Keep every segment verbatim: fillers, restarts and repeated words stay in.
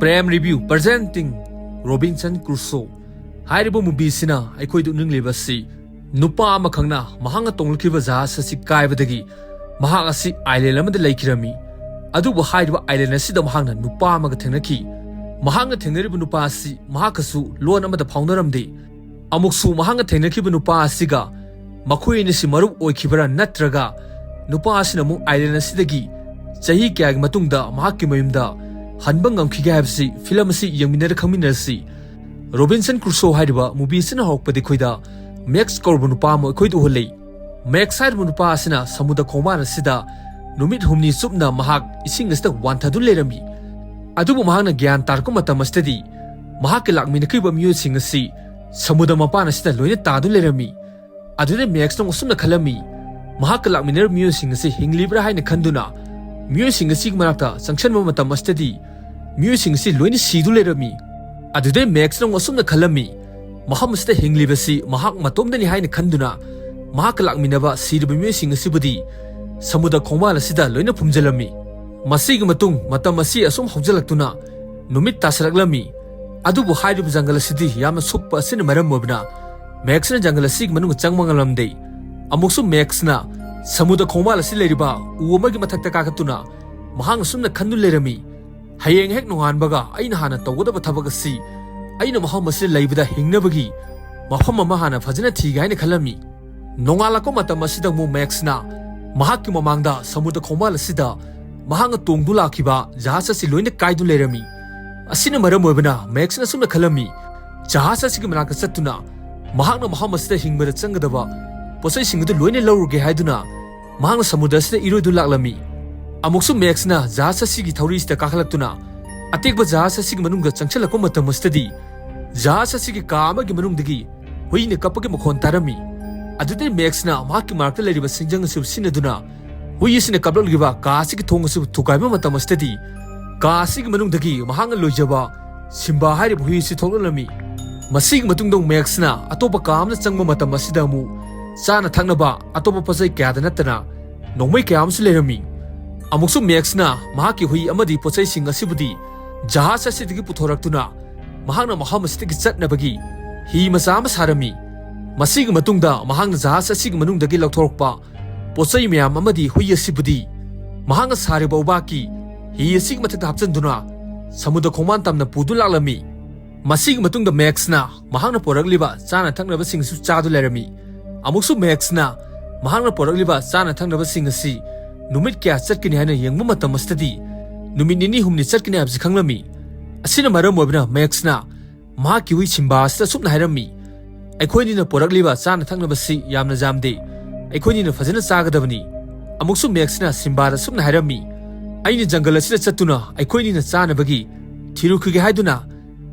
Prime Review presenting Robinson Crusoe ꯍꯥꯏꯔꯤꯕ movie ꯑꯁꯤꯅ ꯑꯩꯈꯣꯏꯗ ꯎꯠꯅꯤꯡꯂꯤꯕꯁꯤ, ꯅꯨꯄꯥ ꯑꯃꯈꯛꯅ ꯃꯍꯥꯛꯅ ꯇꯣꯡꯂꯛꯈꯤꯕ ꯖꯍꯥꯖ ꯑꯁꯤ ꯀꯥꯏꯕꯗꯒꯤ ꯃꯍꯥꯛ ꯑꯁꯤ island ꯑꯃꯗ ꯂꯩꯈꯤꯔꯝꯃꯤ꯫ ꯑꯗꯨꯕꯨ ꯍꯥꯏꯔꯤꯕ island ꯑꯁꯤꯗ ꯃꯍꯥꯛꯅ ꯅꯨꯄꯥ ꯑꯃꯒ ꯊꯦꯡꯅꯈꯤ꯫ ꯃꯍꯥꯛꯅ ꯊꯦꯡꯅꯔꯤꯕ ꯅꯨꯄꯥ ꯑꯁꯤ ꯃꯍꯥꯛꯀꯁꯨ ꯂꯣꯟ ꯑꯃꯗ ꯐꯥꯎꯅꯔꯝꯗꯦ꯫ ꯑꯃꯨꯛꯁꯨ ꯃꯍꯥꯛꯅ ꯊꯦꯡꯅꯈꯤꯕ ꯅꯨꯄꯥ ꯑꯁꯤꯒ ꯃꯈꯣꯏ ꯑꯅꯤꯁꯤ ꯃꯔꯨꯞ ꯑꯣꯏꯈꯤꯕꯔꯥ, ꯅꯠꯇ꯭ꯔꯒ ꯅꯨꯄꯥ ꯑꯁꯤꯅ ꯑꯃꯨꯛ island ꯑꯁꯤꯗꯒꯤ ꯆꯍꯤ ꯀꯌꯥꯒꯤ ꯃꯇꯨꯡꯗ ꯃꯍꯥꯛꯀꯤ ꯃꯌꯨꯝꯗ ꯍꯟꯕ ꯉꯝꯈꯤꯒꯦ ꯍꯥꯏꯕꯁꯤ film ꯑꯁꯤ ꯌꯦꯡꯃꯤꯟꯅꯔ ꯈꯪꯃꯤꯟꯅꯔꯁꯤ꯫ Robinson Crusoe ꯍꯥꯏꯔꯤꯕ movie ꯑꯁꯤꯅ ꯍꯧꯔꯛꯄꯗ ꯑꯩꯈꯣꯏꯗ Max ꯀꯧꯔꯕ ꯅꯨꯄꯥ ꯑꯃ ꯑꯩꯈꯣꯏꯗ ꯎꯍꯜꯂꯤ꯫ Max ꯍꯥꯏꯔꯤꯕ ꯅꯨꯄꯥ ꯑꯁꯤꯅ ꯁꯃꯨꯗ꯭ꯔ ꯈꯣꯡꯕꯥꯜ ꯑꯁꯤꯗ ꯅꯨꯃꯤꯠ ꯍꯨꯝꯅꯤ ꯆꯨꯞꯅ ꯃꯍꯥꯛ ꯏꯁꯤꯡ ꯑꯁꯤꯗ ꯋꯥꯟꯊꯗꯨꯅ ꯂꯩꯔꯝꯃꯤ꯫ ꯑꯗꯨꯕꯨ ꯃꯍꯥꯛꯅ ꯒ꯭ꯌꯥꯟ ꯇꯥꯔꯛꯄ ꯃꯇꯝ ꯑꯁꯤꯗꯗꯤ ꯃꯍꯥꯛꯀ ꯂꯥꯛꯃꯤꯟꯅꯈꯤꯕ ꯃꯤꯑꯣꯏꯁꯤꯡ ꯑꯁꯤ ꯁꯃꯨꯗ꯭ꯔ ꯃꯄꯥꯟ ꯑꯁꯤꯗ ꯂꯣꯏꯅ ꯇꯥꯗꯨꯅ ꯂꯩꯔꯝꯃꯤ꯫ ꯑꯗꯨꯗ Max ꯅ ꯑꯁꯨꯝꯅ ꯈꯜꯂꯝꯃꯤ, ꯃꯍꯥꯛꯀ ꯂꯥꯛꯃꯤꯟꯅꯔꯤꯕ ꯃꯤꯑꯣꯏꯁꯤꯡ ꯑꯁꯤ ꯍꯤꯡꯂꯤꯕ꯭ꯔꯥ ꯍꯥꯏꯅ ꯈꯟꯗꯨꯅ ꯃꯤꯑꯣꯏꯁꯤꯡ ꯑꯁꯤꯒꯤ ꯃꯅꯥꯛꯇ ꯆꯪꯁꯤꯟꯕ ꯃꯇꯝ ꯑꯁꯤꯗꯗꯤ ꯃꯤꯑꯣꯏꯁꯤꯡ ꯑꯁꯤ ꯂꯣꯏꯅ ꯁꯤꯗꯨ ꯂꯩꯔꯝꯃꯤ꯫ ꯑꯗꯨꯗꯩ Max ꯅ ꯑꯁꯨꯝꯅ ꯈꯜꯂꯝꯃꯤ, ꯃꯐꯝ ꯑꯁꯤꯗ ꯍꯤꯡꯂꯤꯕꯁꯤ ꯃꯍꯥꯛ ꯃꯇꯣꯝꯗꯅꯤ ꯍꯥꯏꯅ ꯈꯟꯗꯨꯅ ꯃꯍꯥꯛꯀ ꯂꯥꯛꯃꯤꯟꯅꯕ ꯁꯤꯔꯤꯕ ꯃꯤꯑꯣꯏꯁꯤꯡ ꯑꯁꯤꯕꯨꯗꯤ ꯁꯃꯨꯗ꯭ꯔ ꯈꯣꯡꯕꯥꯜ ꯑꯁꯤꯗ ꯂꯣꯏꯅ ꯐꯨꯝꯖꯤꯜꯂꯝꯃꯤ꯫ ꯃꯁꯤꯒꯤ ꯃꯇꯨꯡ ꯃꯇꯝ ꯑꯁꯤ ꯑꯁꯨꯝ ꯍꯧꯖꯤꯜꯂꯛꯇꯨꯅ ꯅꯨꯃꯤꯠ ꯇꯥꯁꯤꯜꯂꯛꯂꯝꯃꯤ꯫ ꯑꯗꯨꯕꯨ ꯍꯥꯏꯔꯤꯕ ꯖꯪꯒꯜ ꯑꯁꯤꯗꯤ ꯌꯥꯝꯅ ꯁꯨꯛꯄ ꯑꯁꯤꯅ ꯃꯔꯝ ꯑꯣꯏꯕꯅ Max ꯅ ꯖꯪꯒꯜ ꯑꯁꯤꯒꯤ ꯃꯅꯨꯡꯗ ꯆꯪꯕ ꯉꯝꯂꯝꯗꯦ꯫ ꯑꯃꯨꯛꯁꯨ Max ꯅ ꯁꯃꯨꯗ꯭ꯔ ꯈꯣꯡꯕꯥꯜ ꯑꯁꯤ ꯂꯩꯔꯤꯕ ꯎ ꯑꯃꯒꯤ ꯃꯊꯛꯇ ꯀꯥꯈꯠꯇꯨꯅ ꯃꯍꯥꯛꯅ ꯁꯨꯝꯅ ꯈꯟꯗꯨꯅ ꯂꯩꯔꯝꯃꯤ, "ꯍꯌꯦꯡ ꯍꯦꯛ ꯅꯣꯡꯉꯥꯟꯕꯒ ꯑꯩꯅ ꯍꯥꯟꯅ ꯇꯧꯒꯗꯕ ꯊꯕꯛ ꯑꯁꯤ ꯑꯩꯅ ꯃꯐꯝ ꯑꯁꯤꯗ ꯂꯩꯕꯗ ꯍꯤꯡꯅꯕꯒꯤ ꯃꯐꯝ ꯑꯃ ꯍꯥꯟꯅ ꯐꯖꯅ ꯊꯤꯒꯦ" ꯍꯥꯏꯅ ꯈꯜꯂꯝꯃꯤ꯫ ꯅꯣꯡꯉꯥꯜꯂꯛꯄ ꯃꯇꯝ ꯑꯁꯤꯗ ꯑꯃꯨꯛ Max ꯅ ꯃꯍꯥꯛꯀꯤ ꯃꯃꯥꯡꯗ ꯁꯃꯨꯗ꯭ꯔ ꯈꯣꯡꯕꯥꯜ ꯑꯁꯤꯗ ꯃꯍꯥꯛꯅ ꯇꯣꯡꯗꯨ ꯂꯥꯛꯈꯤꯕ ꯖꯍꯥꯖ ꯑꯁꯤ ꯂꯣꯏꯅ ꯀꯥꯏꯗꯨꯅ ꯂꯩꯔꯝꯃꯤ꯫ ꯑꯁꯤꯅ ꯃꯔꯝ ꯑꯣꯏꯕꯅ Max ꯅ ꯑꯁꯨꯝꯅ ꯈꯜꯂꯝꯃꯤ, ꯖꯍꯥꯖ ꯑꯁꯤꯒꯤ ꯃꯅꯥꯛꯇ ꯆꯠꯇꯨꯅ ꯃꯍꯥꯛꯅ ꯃꯐꯝ ꯑꯁꯤꯗ ꯍꯤꯡꯕꯗ ꯆꯪꯒꯗꯕ ꯄꯣꯠꯆꯩꯁꯤꯡ ꯑꯗꯨ ꯂꯣꯏꯅ ꯂꯧꯔꯨꯒꯦ ꯍꯥꯏꯗꯨꯅ ꯃꯍꯥꯛꯅ ꯁꯃꯨꯗ꯭ꯔ ꯑꯁꯤꯗ ꯏꯔꯣꯏꯗꯨ ꯂꯥꯛꯂꯝꯃꯤ꯫ ꯑꯃꯨꯛꯁꯨ Max ꯅ ꯖꯍꯥꯖ ꯑꯁꯤꯒꯤ ꯊꯧꯔꯤꯁꯤꯗ ꯀꯥꯈꯠꯂꯛꯇꯨꯅ ꯑꯇꯦꯛꯄ ꯖꯍꯥꯖ ꯑꯁꯤꯒꯤ ꯃꯅꯨꯡꯗ ꯆꯪꯁꯤꯜꯂꯛꯄ ꯃꯇꯝ ꯑꯁꯤꯗꯗꯤ ꯖꯍꯥꯖ ꯑꯁꯤꯒꯤ ꯀꯥ ꯑꯃꯒꯤ ꯃꯅꯨꯡꯗꯒꯤ ꯍꯨꯏꯅ ꯀꯞꯄꯒꯤ ꯃꯈꯣꯟ ꯇꯥꯔꯝꯃꯤ꯫ ꯑꯗꯨꯗꯩ Max ꯅ ꯃꯍꯥꯛꯀꯤ ꯃꯅꯥꯛꯇ ꯂꯩꯔꯤꯕ ꯁꯤꯡꯖꯪ ꯑꯁꯤꯕꯨ ꯁꯤꯖꯤꯟꯅꯗꯨꯅ ꯍꯨꯏ ꯑꯁꯤꯅ ꯀꯥꯞꯂꯛꯂꯤꯕ ꯀꯥ ꯑꯁꯤꯒꯤ ꯊꯣꯡ ꯑꯁꯤꯕꯨ ꯊꯨꯒꯥꯏꯕ ꯃꯇꯝ ꯑꯁꯤꯗꯗꯤ ꯀꯥ ꯑꯁꯤꯒꯤ ꯃꯅꯨꯡꯗꯒꯤ ꯃꯍꯥꯛꯅ ꯂꯣꯏꯖꯕ ꯁꯤꯝꯕꯥ ꯍꯥꯏꯔꯤꯕ ꯍꯨꯏ ꯑꯁꯤ ꯊꯣꯛꯂꯛꯂꯝꯃꯤ꯫ ꯃꯁꯤꯒꯤ ꯃꯇꯨꯡꯗ Max ꯅ ꯑꯇꯣꯞꯄ ꯀꯥ ꯑꯃꯗ ꯆꯪꯕ ꯃꯇꯝ ꯑꯁꯤꯗ ꯑꯃꯨꯛ ꯆꯥꯅ ꯊꯛꯅꯕ ꯑꯇꯣꯞꯄ ꯄꯣꯠꯆꯩ ꯀꯌꯥꯗ ꯅꯠꯇꯅ ꯅꯣꯡꯃꯩ ꯀꯌꯥ ꯑꯃꯁꯨ ꯂꯩꯔꯝꯃꯤ꯫ ꯑꯃꯨꯛꯁꯨ Max ꯅ ꯃꯍꯥꯛꯀꯤ ꯍꯨꯏ ꯑꯃꯗꯤ ꯄꯣꯠꯆꯩꯁꯤꯡ ꯑꯁꯤꯕꯨꯗꯤ ꯖꯍꯥꯖ ꯑꯁꯤꯗꯒꯤ ꯄꯨꯊꯣꯔꯛꯇꯨꯅ ꯃꯍꯥꯛꯅ ꯃꯐꯝ ꯑꯁꯤꯗꯒꯤ ꯆꯠꯅꯕꯒꯤ ꯍꯤ ꯃꯆꯥ ꯑꯃ ꯁꯥꯔꯝꯃꯤ꯫ ꯃꯁꯤꯒꯤ ꯃꯇꯨꯡꯗ ꯃꯍꯥꯛꯅ ꯖꯍꯥꯖ ꯑꯁꯤꯒꯤ ꯃꯅꯨꯡꯗꯒꯤ ꯂꯧꯊꯣꯔꯛꯄ ꯄꯣꯠꯆꯩ ꯃꯌꯥꯝ ꯑꯃꯗꯤ ꯍꯨꯏ ꯑꯁꯤꯕꯨꯗꯤ ꯃꯍꯥꯛꯅ ꯁꯥꯔꯤꯕ ꯎꯕꯥꯛꯀꯤ ꯍꯤ ꯑꯁꯤꯒꯤ ꯃꯊꯛꯇ ꯍꯥꯞꯆꯤꯟꯗꯨꯅ ꯁꯃꯨꯗ꯭ꯔ ꯈꯣꯡꯕꯥꯟ ꯇꯝꯅ ꯄꯨꯗꯨꯅ ꯂꯥꯛꯂꯝꯃꯤ꯫ ꯃꯁꯤꯒꯤ ꯃꯇꯨꯡꯗ ꯃꯦꯛꯁꯅ ꯃꯍꯥꯛꯅ ꯄꯨꯔꯛꯂꯤꯕ ꯆꯥꯅ ꯊꯛꯅꯕꯁꯤꯡꯁꯨ ꯆꯥꯗꯨ ꯂꯩꯔꯝꯃꯤ꯫ ꯑꯃꯨꯛꯁꯨ ꯃꯦꯛꯁꯅ ꯃꯍꯥꯛꯅ ꯄꯨꯔꯛꯂꯤꯕ ꯆꯥꯅ ꯊꯛꯅꯕꯁꯤꯡ ꯑꯁꯤ ꯅꯨꯃꯤꯠ ꯀꯌꯥ ꯆꯠꯀꯅꯤ ꯍꯥꯏꯅ ꯌꯦꯡꯕ ꯃꯇꯝ ꯑꯁꯤꯗꯗꯤ ꯅꯨꯃꯤꯠ ꯅꯤꯅꯤ ꯍꯨꯝꯅꯤ ꯆꯠꯀꯅꯤ ꯍꯥꯏꯕꯁꯤ ꯈꯪꯂꯝꯃꯤ꯫ ꯑꯁꯤꯅ ꯃꯔꯝ ꯑꯣꯏꯕꯅ ꯃꯦꯛꯁꯅ ꯃꯍꯥꯛꯀꯤ ꯍꯨꯏ ꯁꯤꯝꯕꯥ ꯑꯁꯤꯗ ꯑꯁꯨꯝꯅ ꯍꯥꯏꯔꯝꯃꯤ, "ꯑꯩꯈꯣꯏꯅꯤꯅ ꯄꯨꯔꯛꯂꯤꯕ ꯆꯥꯅ ꯊꯛꯅꯕꯁꯤ ꯌꯥꯝꯅ ꯌꯥꯝꯗꯦ꯫ ꯑꯩꯈꯣꯏꯅꯤꯅ ꯐꯖꯅ ꯆꯥꯒꯗꯕꯅꯤ꯫ ꯑꯃꯨꯛꯁꯨ ꯃꯦꯛꯁꯅ ꯁꯤꯝꯕꯥꯗ ꯑꯁꯨꯝꯅ ꯍꯥꯏꯔꯝꯃꯤ, "ꯑꯩꯅ ꯖꯪꯒꯜ ꯑꯁꯤꯗ ꯆꯠꯇꯨꯅ ꯑꯩꯈꯣꯏꯅꯤꯅ ꯆꯥꯅꯕꯒꯤ ꯊꯤꯔꯨꯈꯤꯒꯦ" ꯍꯥꯏꯗꯨꯅ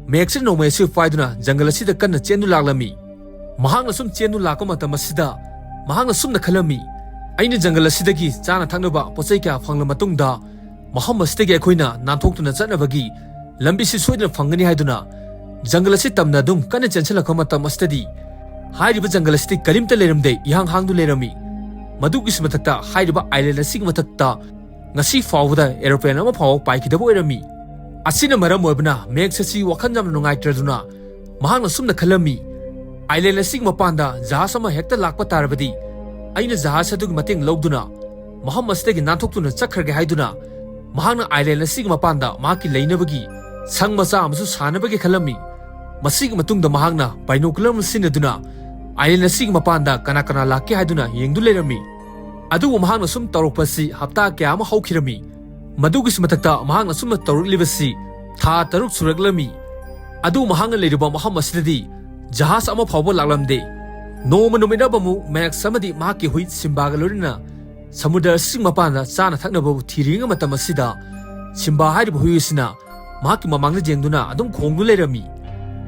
ꯃꯦꯛꯁꯅ ꯅꯣꯡꯃꯩ ꯑꯁꯤ ꯄꯥꯏꯗꯨꯅ ꯖꯪꯒꯜ ꯑꯁꯤꯗ ꯀꯟꯅ ꯆꯦꯟꯗꯨ ꯂꯥꯛꯂꯝꯃꯤ꯫ ꯃꯍꯥꯛꯅ ꯁꯨꯝ ꯆꯦꯟꯗꯨ ꯂꯥꯛꯄ ꯃꯇꯝ ꯑꯁꯤꯗ ꯃꯍꯥꯛꯅ ꯁꯨꯝꯅ ꯈꯜꯂꯝꯃꯤ, "ꯑꯩꯅ ꯖꯪꯒꯜ ꯑꯁꯤꯗꯒꯤ ꯆꯥꯅ ꯊꯛꯅꯕ ꯄꯣꯠ ꯆꯩ ꯀꯌꯥ ꯐꯪꯂ ꯃꯇꯨꯡꯗ ꯃꯐꯝ ꯑꯁꯤꯗꯒꯤ ꯑꯩꯈꯣꯏꯅ ꯅꯥꯟꯊꯣꯛꯇꯨꯅ ꯆꯠꯅꯕꯒꯤ ꯂꯝꯕꯤꯁꯤ ꯁꯣꯏꯗꯅ ꯐꯪꯒꯅꯤ" ꯍꯥꯏꯗꯨꯅ ꯖꯪꯒꯜ ꯑꯁꯤ ꯇꯝꯅ ꯑꯗꯨꯝ ꯀꯟꯅ ꯆꯦꯟꯁꯤꯜꯂꯛꯄ ꯃꯇꯝ ꯑꯁꯤꯗꯗꯤ ꯍꯥꯏꯔꯤꯕ ꯖꯪꯒꯜ ꯑꯁꯤꯗꯤ ꯀꯔꯤꯝꯇ ꯂꯩꯔꯝꯗꯦ, ꯏꯍꯥꯡ ꯍꯥꯡꯗꯨ ꯂꯩꯔꯝꯃꯤ꯫ ꯃꯗꯨꯒꯤꯁꯨ ꯃꯊꯛꯇ ꯍꯥꯏꯔꯤꯕ ꯑꯥꯏꯂꯦꯟ ꯑꯁꯤꯒꯤ ꯃꯊꯛꯇ ꯉꯁꯤ ꯐꯥꯎꯕꯗ ꯑꯦꯔꯣꯄ꯭ꯂꯦꯟ ꯑꯃ ꯐꯥꯎꯕ ꯄꯥꯏꯈꯤꯗꯕ ꯑꯣꯏꯔꯝꯃꯤ꯫ ꯑꯁꯤꯅ ꯃꯔꯝ ꯑꯣꯏꯕꯅ ꯃꯦꯛꯁ ꯑꯁꯤ ꯋꯥꯈꯜ ꯌꯥꯝꯅ ꯅꯨꯡꯉꯥꯏꯇ꯭ꯔꯗꯨꯅ ꯃꯍꯥꯛꯅ ꯁꯨꯝꯅ ꯈꯜꯂꯝꯃꯤ, "ꯑꯥꯏꯂꯦꯟ ꯑꯁꯤꯒꯤ ꯃꯄꯥꯟꯗ ꯖꯍꯥꯖ ꯑꯃ ꯍꯦꯛꯇ ꯂꯥꯛꯄ ꯇꯥꯔꯕꯗꯤ ꯑꯩꯅ ꯖꯍꯥꯖ ꯑꯗꯨꯒꯤ ꯃꯇꯦꯡ ꯂꯧꯗꯨꯅ ꯃꯐꯝ ꯑꯁꯤꯗꯒꯤ ꯅꯥꯟꯊꯣꯛꯇꯨꯅ ꯆꯠꯈ꯭ꯔꯒꯦ" ꯍꯥꯏꯗꯨꯅ ꯃꯍꯥꯛꯅ ꯑꯥꯏꯂꯦꯟ ꯑꯁꯤꯒꯤ ꯃꯄꯥꯟꯗ ꯃꯍꯥꯛꯀꯤ ꯂꯩꯅꯕꯒꯤ ꯁꯪ ꯃꯆꯥ ꯑꯃꯁꯨ ꯁꯥꯅꯕꯒꯤ ꯈꯜꯂꯝꯃꯤ꯫ ꯃꯁꯤꯒꯤ ꯃꯇꯨꯡꯗ ꯃꯍꯥꯛꯅ ꯕꯥꯏꯅꯣꯀꯨꯂꯔ ꯑꯃ ꯁꯤꯖꯤꯟꯅꯗꯨꯅ ꯑꯥꯏꯂꯦꯟ ꯑꯁꯤꯒꯤ ꯃꯄꯥꯟꯗ ꯀꯅꯥ ꯀꯅꯥ ꯂꯥꯛꯀꯦ ꯍꯥꯏꯗꯨꯅ ꯌꯦꯡꯗꯨ ꯂꯩꯔꯝꯃꯤ꯫ ꯑꯗꯨꯕꯨ ꯃꯍꯥꯛꯅ ꯁꯨꯝ ꯇꯧꯔꯛꯄꯁꯤ ꯍꯞꯇꯥ ꯀꯌꯥ ꯑꯃ ꯍꯧꯈꯤꯔꯝꯃꯤ꯫ ꯃꯗꯨꯒꯤꯁꯨ ꯃꯊꯛꯇ ꯃꯍꯥꯛꯅ ꯁꯨꯝꯅ ꯇꯧꯔꯛꯂꯤꯕꯁꯤ ꯊꯥ ꯇꯔꯨꯛ ꯁꯨꯔꯛꯂꯝꯃꯤ꯫ ꯑꯗꯨꯕꯨ ꯃꯍꯥꯛꯅ ꯂꯩꯔꯤꯕ ꯃꯐꯝ ꯑꯁꯤꯗꯗꯤ ꯖꯍꯥꯖ ꯑꯃ ꯐꯥꯎꯕ ꯂꯥꯛꯂꯝꯗꯦ꯫ ꯅꯣꯡꯃ ꯅꯨꯃꯤꯠ ꯑꯃꯃꯨꯛ ꯃꯦꯛꯁ ꯑꯃꯗꯤ ꯃꯍꯥꯛꯀꯤ ꯍꯨꯏ ꯁꯤꯝꯕꯥꯒ ꯂꯣꯏꯅꯅ ꯁꯃꯨꯗ꯭ꯔ ꯑꯁꯤꯒꯤ ꯃꯄꯥꯟꯗ ꯆꯥꯅ ꯊꯛꯅꯕꯕꯨ ꯊꯤꯔꯤꯉꯩ ꯃꯇꯝ ꯑꯁꯤꯗ ꯁꯤꯝꯕꯥ ꯍꯥꯏꯔꯤꯕ ꯍꯨꯏ ꯑꯁꯤꯅ ꯃꯍꯥꯛꯀꯤ ꯃꯃꯥꯡꯗ ꯌꯦꯡꯗꯨꯅ ꯑꯗꯨꯝ ꯈꯣꯡꯗꯨ ꯂꯩꯔꯝꯃꯤ꯫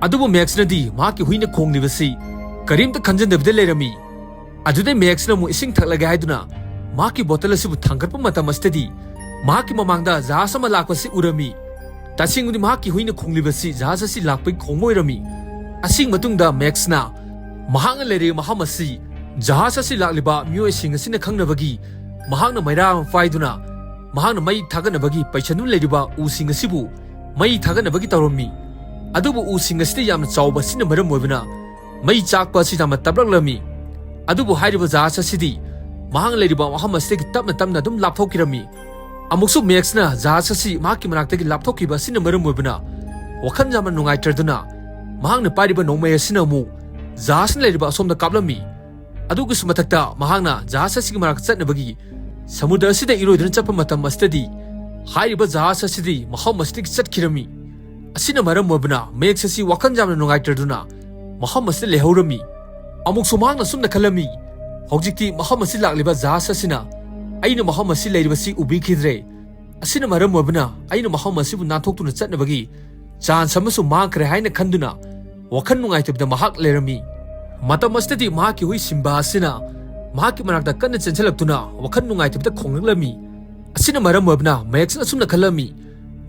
ꯑꯗꯨꯕꯨ ꯃꯦꯛꯁꯅꯗꯤ ꯃꯍꯥꯛꯀꯤ ꯍꯨꯏꯅ ꯈꯣꯡꯂꯤꯕꯁꯤ ꯀꯔꯤꯝꯇ ꯈꯟꯖꯟꯗꯕꯤꯗ ꯂꯩꯔꯝꯃꯤ꯫ ꯑꯗꯨꯗꯩ ꯃꯦꯛꯁꯅ ꯑꯃꯨꯛ ꯏꯁꯤꯡ ꯊꯛꯂꯒꯦ ꯍꯥꯏꯗꯨꯅ ꯃꯍꯥꯛꯀꯤ ꯕꯣꯇꯜ ꯑꯁꯤꯕꯨ ꯊꯥꯡꯒꯠꯄ ꯃꯇꯝ ꯑꯁꯤꯗꯗꯤ ꯃꯍꯥꯛꯀꯤ ꯃꯃꯥꯡꯗ ꯖꯍꯥꯖ ꯑꯃ ꯂꯥꯛꯄꯁꯤ ꯎꯔꯝꯃꯤ꯫ ꯇꯁꯦꯡꯕꯗꯤ ꯃꯍꯥꯛꯀꯤ ꯍꯨꯏꯅ ꯈꯣꯡꯂꯤꯕꯁꯤ ꯖꯍꯥꯖ ꯑꯁꯤ ꯂꯥꯛꯄꯒꯤ ꯈꯣꯡꯕ ꯑꯣꯏꯔꯝꯃꯤ꯫ ꯑꯁꯤꯒꯤ ꯃꯇꯨꯡꯗ ꯃꯦꯛꯁꯅ ꯃꯍꯥꯛꯅ ꯂꯩꯔꯤꯕ ꯃꯐꯝ ꯑꯁꯤ ꯖꯍꯥꯖ ꯑꯁꯤ ꯂꯥꯛꯂꯤꯕ ꯃꯤꯑꯣꯏꯁꯤꯡ ꯑꯁꯤꯅ ꯈꯪꯅꯕꯒꯤ ꯃꯍꯥꯛꯅ ꯃꯩꯔꯥ ꯑꯃ ꯄꯥꯏꯗꯨꯅ ꯃꯍꯥꯛꯅ ꯃꯩ ꯊꯥꯒꯠꯅꯕꯒꯤ ꯄꯩꯁꯟꯗꯨꯅ ꯂꯩꯔꯤꯕ ꯎꯁꯤꯡ ꯑꯁꯤꯕꯨ ꯃꯩ ꯊꯥꯒꯠꯅꯕꯒꯤ ꯇꯧꯔꯝꯃꯤ꯫ ꯑꯗꯨꯕꯨ ꯎꯁꯤꯡ ꯑꯁꯤꯗ ꯌꯥꯝꯅ ꯆꯥꯎꯕ ꯑꯁꯤꯅ ꯃꯔꯝ ꯑꯣꯏꯕꯅ ꯃꯩ ꯆꯥꯛꯄ ꯑꯁꯤ ꯌꯥꯝꯅ ꯇꯞꯂꯛꯂꯝꯃꯤ꯫ ꯑꯗꯨꯕꯨ ꯍꯥꯏꯔꯤꯕ ꯖꯍꯥꯖ ꯑꯁꯤꯗꯤ ꯃꯍꯥꯛꯅ ꯂꯩꯔꯤꯕ ꯃꯐꯝ ꯑꯁꯤꯗꯒꯤ ꯇꯞꯅ ꯇꯞꯅ ꯑꯗꯨꯝ ꯂꯥꯞꯊꯣꯛꯈꯤꯔꯝꯃꯤ꯫ ꯑꯃꯨꯛꯁꯨ ꯃꯦꯛꯁꯅ ꯖꯍꯥꯖ ꯑꯁꯤ ꯃꯍꯥꯛꯀꯤ ꯃꯅꯥꯛꯇꯒꯤ ꯂꯥꯞꯊꯣꯛꯈꯤꯕ ꯑꯁꯤꯅ ꯃꯔꯝ ꯑꯣꯏꯕꯅ ꯋꯥꯈꯜ ꯌꯥꯝꯅ ꯅꯨꯡꯉꯥꯏꯇ꯭ꯔꯗꯨꯅ ꯃꯍꯥꯛꯅ ꯄꯥꯏꯔꯤꯕ ꯅꯣꯡꯃꯩ ꯑꯁꯤꯅ ꯑꯃꯨꯛ ꯖꯍꯥꯖꯅ ꯂꯩꯔꯤꯕ ꯑꯁꯣꯝꯗ ꯀꯥꯞꯂꯝꯃꯤ꯫ ꯑꯗꯨꯒꯤꯁꯨ ꯃꯊꯛꯇ ꯃꯍꯥꯛꯅ ꯖꯍꯥꯖ ꯑꯁꯤꯒꯤ ꯃꯅꯥꯛꯇ ꯆꯠꯅꯕꯒꯤ ꯁꯃꯨꯗ꯭ꯔ ꯑꯁꯤꯗ ꯏꯔꯣꯏꯗꯨꯅ ꯆꯠꯄ ꯃꯇꯝ ꯑꯁꯤꯗꯗꯤ ꯍꯥꯏꯔꯤꯕ ꯖꯍꯥꯖ ꯑꯁꯤꯗꯤ ꯃꯐꯝ ꯑꯁꯤꯗꯒꯤ ꯆꯠꯈꯤꯔꯝꯃꯤ꯫ ꯑꯁꯤꯅ ꯃꯔꯝ ꯑꯣꯏꯕꯅ ꯃꯦꯛꯁ ꯑꯁꯤ ꯋꯥꯈꯜ ꯌꯥꯝꯅ ꯅꯨꯡꯉꯥꯏꯇ꯭ꯔꯗꯨꯅ ꯃꯐꯝ ꯑꯁꯤꯗ ꯂꯩꯍꯧꯔꯝꯃꯤ꯫ ꯑꯃꯨꯛꯁꯨ ꯃꯍꯥꯛꯅ ꯁꯨꯝꯅ ꯈꯜꯂꯝꯃꯤ, ꯍꯧꯖꯤꯛꯇꯤ ꯃꯐꯝ ꯑꯁꯤ ꯂꯥꯛꯂꯤꯕ ꯖꯍꯥꯖ ꯑꯁꯤꯅ ꯑꯩꯅ ꯃꯐꯝ ꯑꯁꯤ ꯂꯩꯔꯤꯕꯁꯤ ꯎꯕꯤꯈꯤꯗ꯭ꯔꯦ꯫ ꯑꯁꯤꯅ ꯃꯔꯝ ꯑꯣꯏꯕꯅ ꯑꯩꯅ ꯃꯐꯝ ꯑꯁꯤꯕꯨ ꯅꯥꯟꯊꯣꯛꯇꯨꯅ ꯆꯠꯅꯕꯒꯤ ꯆꯥꯟꯁ ꯑꯃꯁꯨ ꯃꯥꯡꯈ꯭ꯔꯦ ꯍꯥꯏꯅ ꯈꯟꯗꯨꯅ ꯋꯥꯈꯜ ꯅꯨꯡꯉꯥꯏꯇꯕꯗ ꯃꯍꯥꯛ ꯂꯩꯔꯝꯃꯤ꯫ ꯃꯇꯝ ꯑꯁꯤꯗꯗꯤ ꯃꯍꯥꯛꯀꯤ ꯍꯨꯏ ꯁꯤꯝꯕꯥ ꯑꯁꯤꯅ ꯃꯍꯥꯛꯀꯤ ꯃꯅꯥꯛꯇ ꯀꯟꯅ ꯆꯦꯟꯁꯤꯜꯂꯛꯇꯨꯅ ꯋꯥꯈꯜ ꯅꯨꯡꯉꯥꯏꯇꯕꯗ ꯈꯣꯡꯂꯛꯂꯝꯃꯤ꯫ ꯑꯁꯤꯅ ꯃꯔꯝ ꯑꯣꯏꯕꯅ ꯃꯦꯛꯁꯅ ꯑꯁꯨꯝꯅ ꯈꯜꯂꯝꯃꯤ,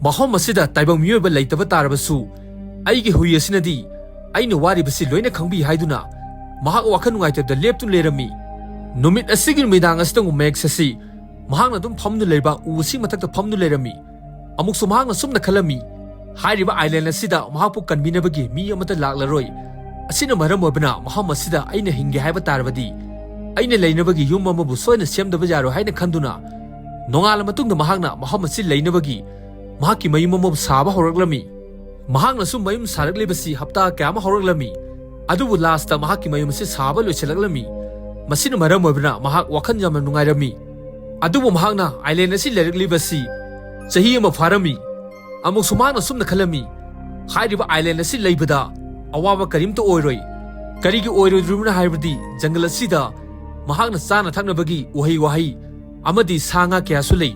ꯃꯐꯝ ꯑꯁꯤꯗ ꯇꯥꯏꯕꯪ ꯃꯤꯑꯣꯏꯕ ꯂꯩꯇꯕ ꯇꯥꯔꯕꯁꯨ ꯑꯩꯒꯤ ꯍꯨꯏ ꯑꯁꯤꯅꯗꯤ ꯑꯩꯅ ꯋꯥꯔꯤꯕꯁꯤ ꯂꯣꯏꯅ ꯈꯪꯕꯤ ꯍꯥꯏꯗꯨꯅ ꯃꯍꯥꯛ ꯋꯥꯈꯜ ꯅꯨꯡꯉꯥꯏꯇꯕꯗ ꯂꯦꯞꯇꯨꯅ ꯂꯩꯔꯝꯃꯤ꯫ ꯅꯨꯃꯤꯠ ꯑꯁꯤꯒꯤ ꯅꯨꯃꯤꯗꯥꯡ ꯑꯁꯤꯗ ꯑꯃꯨꯛ ꯃꯦꯛꯁ ꯑꯁꯤ ꯃꯍꯥꯛꯅ ꯑꯗꯨꯝ ꯐꯝꯗꯨꯅ ꯂꯩꯕ ꯎ ꯑꯁꯤ ꯃꯊꯛꯇ ꯐꯝꯗꯨꯅ ꯂꯩꯔꯝꯃꯤ꯫ ꯑꯃꯨꯛꯁꯨ ꯃꯍꯥꯛꯅ ꯁꯨꯝꯅ ꯈꯜꯂꯝꯃꯤ, ꯍꯥꯏꯔꯤꯕ ꯑꯥꯏꯂꯦꯟ ꯑꯁꯤꯗ ꯃꯍꯥꯛꯄꯨ ꯀꯟꯕꯤꯅꯕꯒꯤ ꯃꯤ ꯑꯃꯠꯇ ꯂꯥꯛꯂꯔꯣꯏ꯫ ꯑꯁꯤꯅ ꯃꯔꯝ ꯑꯣꯏꯕꯅ ꯃꯐꯝ ꯑꯁꯤꯗ ꯑꯩꯅ ꯍꯤꯡꯒꯦ ꯍꯥꯏꯕ ꯇꯥꯔꯕꯗꯤ ꯑꯩꯅ ꯂꯩꯅꯕꯒꯤ ꯌꯨꯝ ꯑꯃꯕꯨ ꯁꯣꯏꯅ ꯁꯦꯝꯗꯕ ꯌꯥꯔꯣꯏ ꯍꯥꯏꯅ ꯈꯟꯗꯨꯅ ꯅꯣꯡꯉꯥꯜꯂ ꯃꯇꯨꯡꯗ ꯃꯍꯥꯛꯅ ꯃꯐꯝ ꯑꯁꯤ ꯂꯩꯅꯕꯒꯤ ꯃꯍꯥꯛꯀꯤ ꯃꯌꯨꯝ ꯑꯃꯕꯨ ꯁꯥꯕ ꯍꯧꯔꯛꯂꯝꯃꯤ꯫ ꯃꯍꯥꯛꯅꯁꯨ ꯃꯌꯨꯝ ꯁꯥꯔꯛꯂꯤꯕꯁꯤ ꯍꯞꯇꯥ ꯀꯌꯥ ꯑꯃ ꯍꯧꯔꯛꯂꯝꯃꯤ꯫ ꯑꯗꯨꯕꯨ ꯂꯥꯁꯇ ꯃꯍꯥꯛꯀꯤ ꯃꯌꯨꯝ ꯑꯁꯤ ꯁꯥꯕ ꯂꯣꯏꯁꯤꯜꯂꯛꯂꯝꯃꯤ꯫ ꯃꯁꯤꯅ ꯃꯔꯝ ꯑꯣꯏꯕꯅ ꯃꯍꯥꯛ ꯋꯥꯈꯜ ꯌꯥꯝꯅ ꯅꯨꯡꯉꯥꯏꯔꯝꯃꯤ꯫ ꯑꯗꯨꯕꯨ ꯃꯍꯥꯛꯅ ꯑꯥꯏꯂꯦꯟ ꯑꯁꯤ ꯂꯩꯔꯛꯂꯤꯕꯁꯤ ꯆꯍꯤ ꯑꯃ ꯐꯥꯔꯝꯃꯤ꯫ ꯑꯃꯨꯛꯁꯨ ꯃꯍꯥꯛꯅ ꯁꯨꯝꯅ ꯈꯜꯂꯝꯃꯤ, ꯍꯥꯏꯔꯤꯕ ꯑꯥꯏꯂꯦꯟ ꯑꯁꯤ ꯂꯩꯕꯗ ꯑꯋꯥꯕ ꯀꯔꯤꯝꯇ ꯑꯣꯏꯔꯣꯏ꯫ ꯀꯔꯤꯒꯤ ꯑꯣꯏꯔꯣꯏꯗ꯭ꯔꯤꯕꯅꯣ ꯍꯥꯏꯕꯗꯤ ꯖꯪꯒꯜ ꯑꯁꯤꯗ ꯃꯍꯥꯛꯅ ꯆꯥꯅ ꯊꯛꯅꯕꯒꯤ ꯎꯍꯩ ꯋꯥꯍꯩ ꯑꯃꯗꯤ ꯁꯥ ꯉꯥ ꯀꯌꯥꯁꯨ ꯂꯩ꯫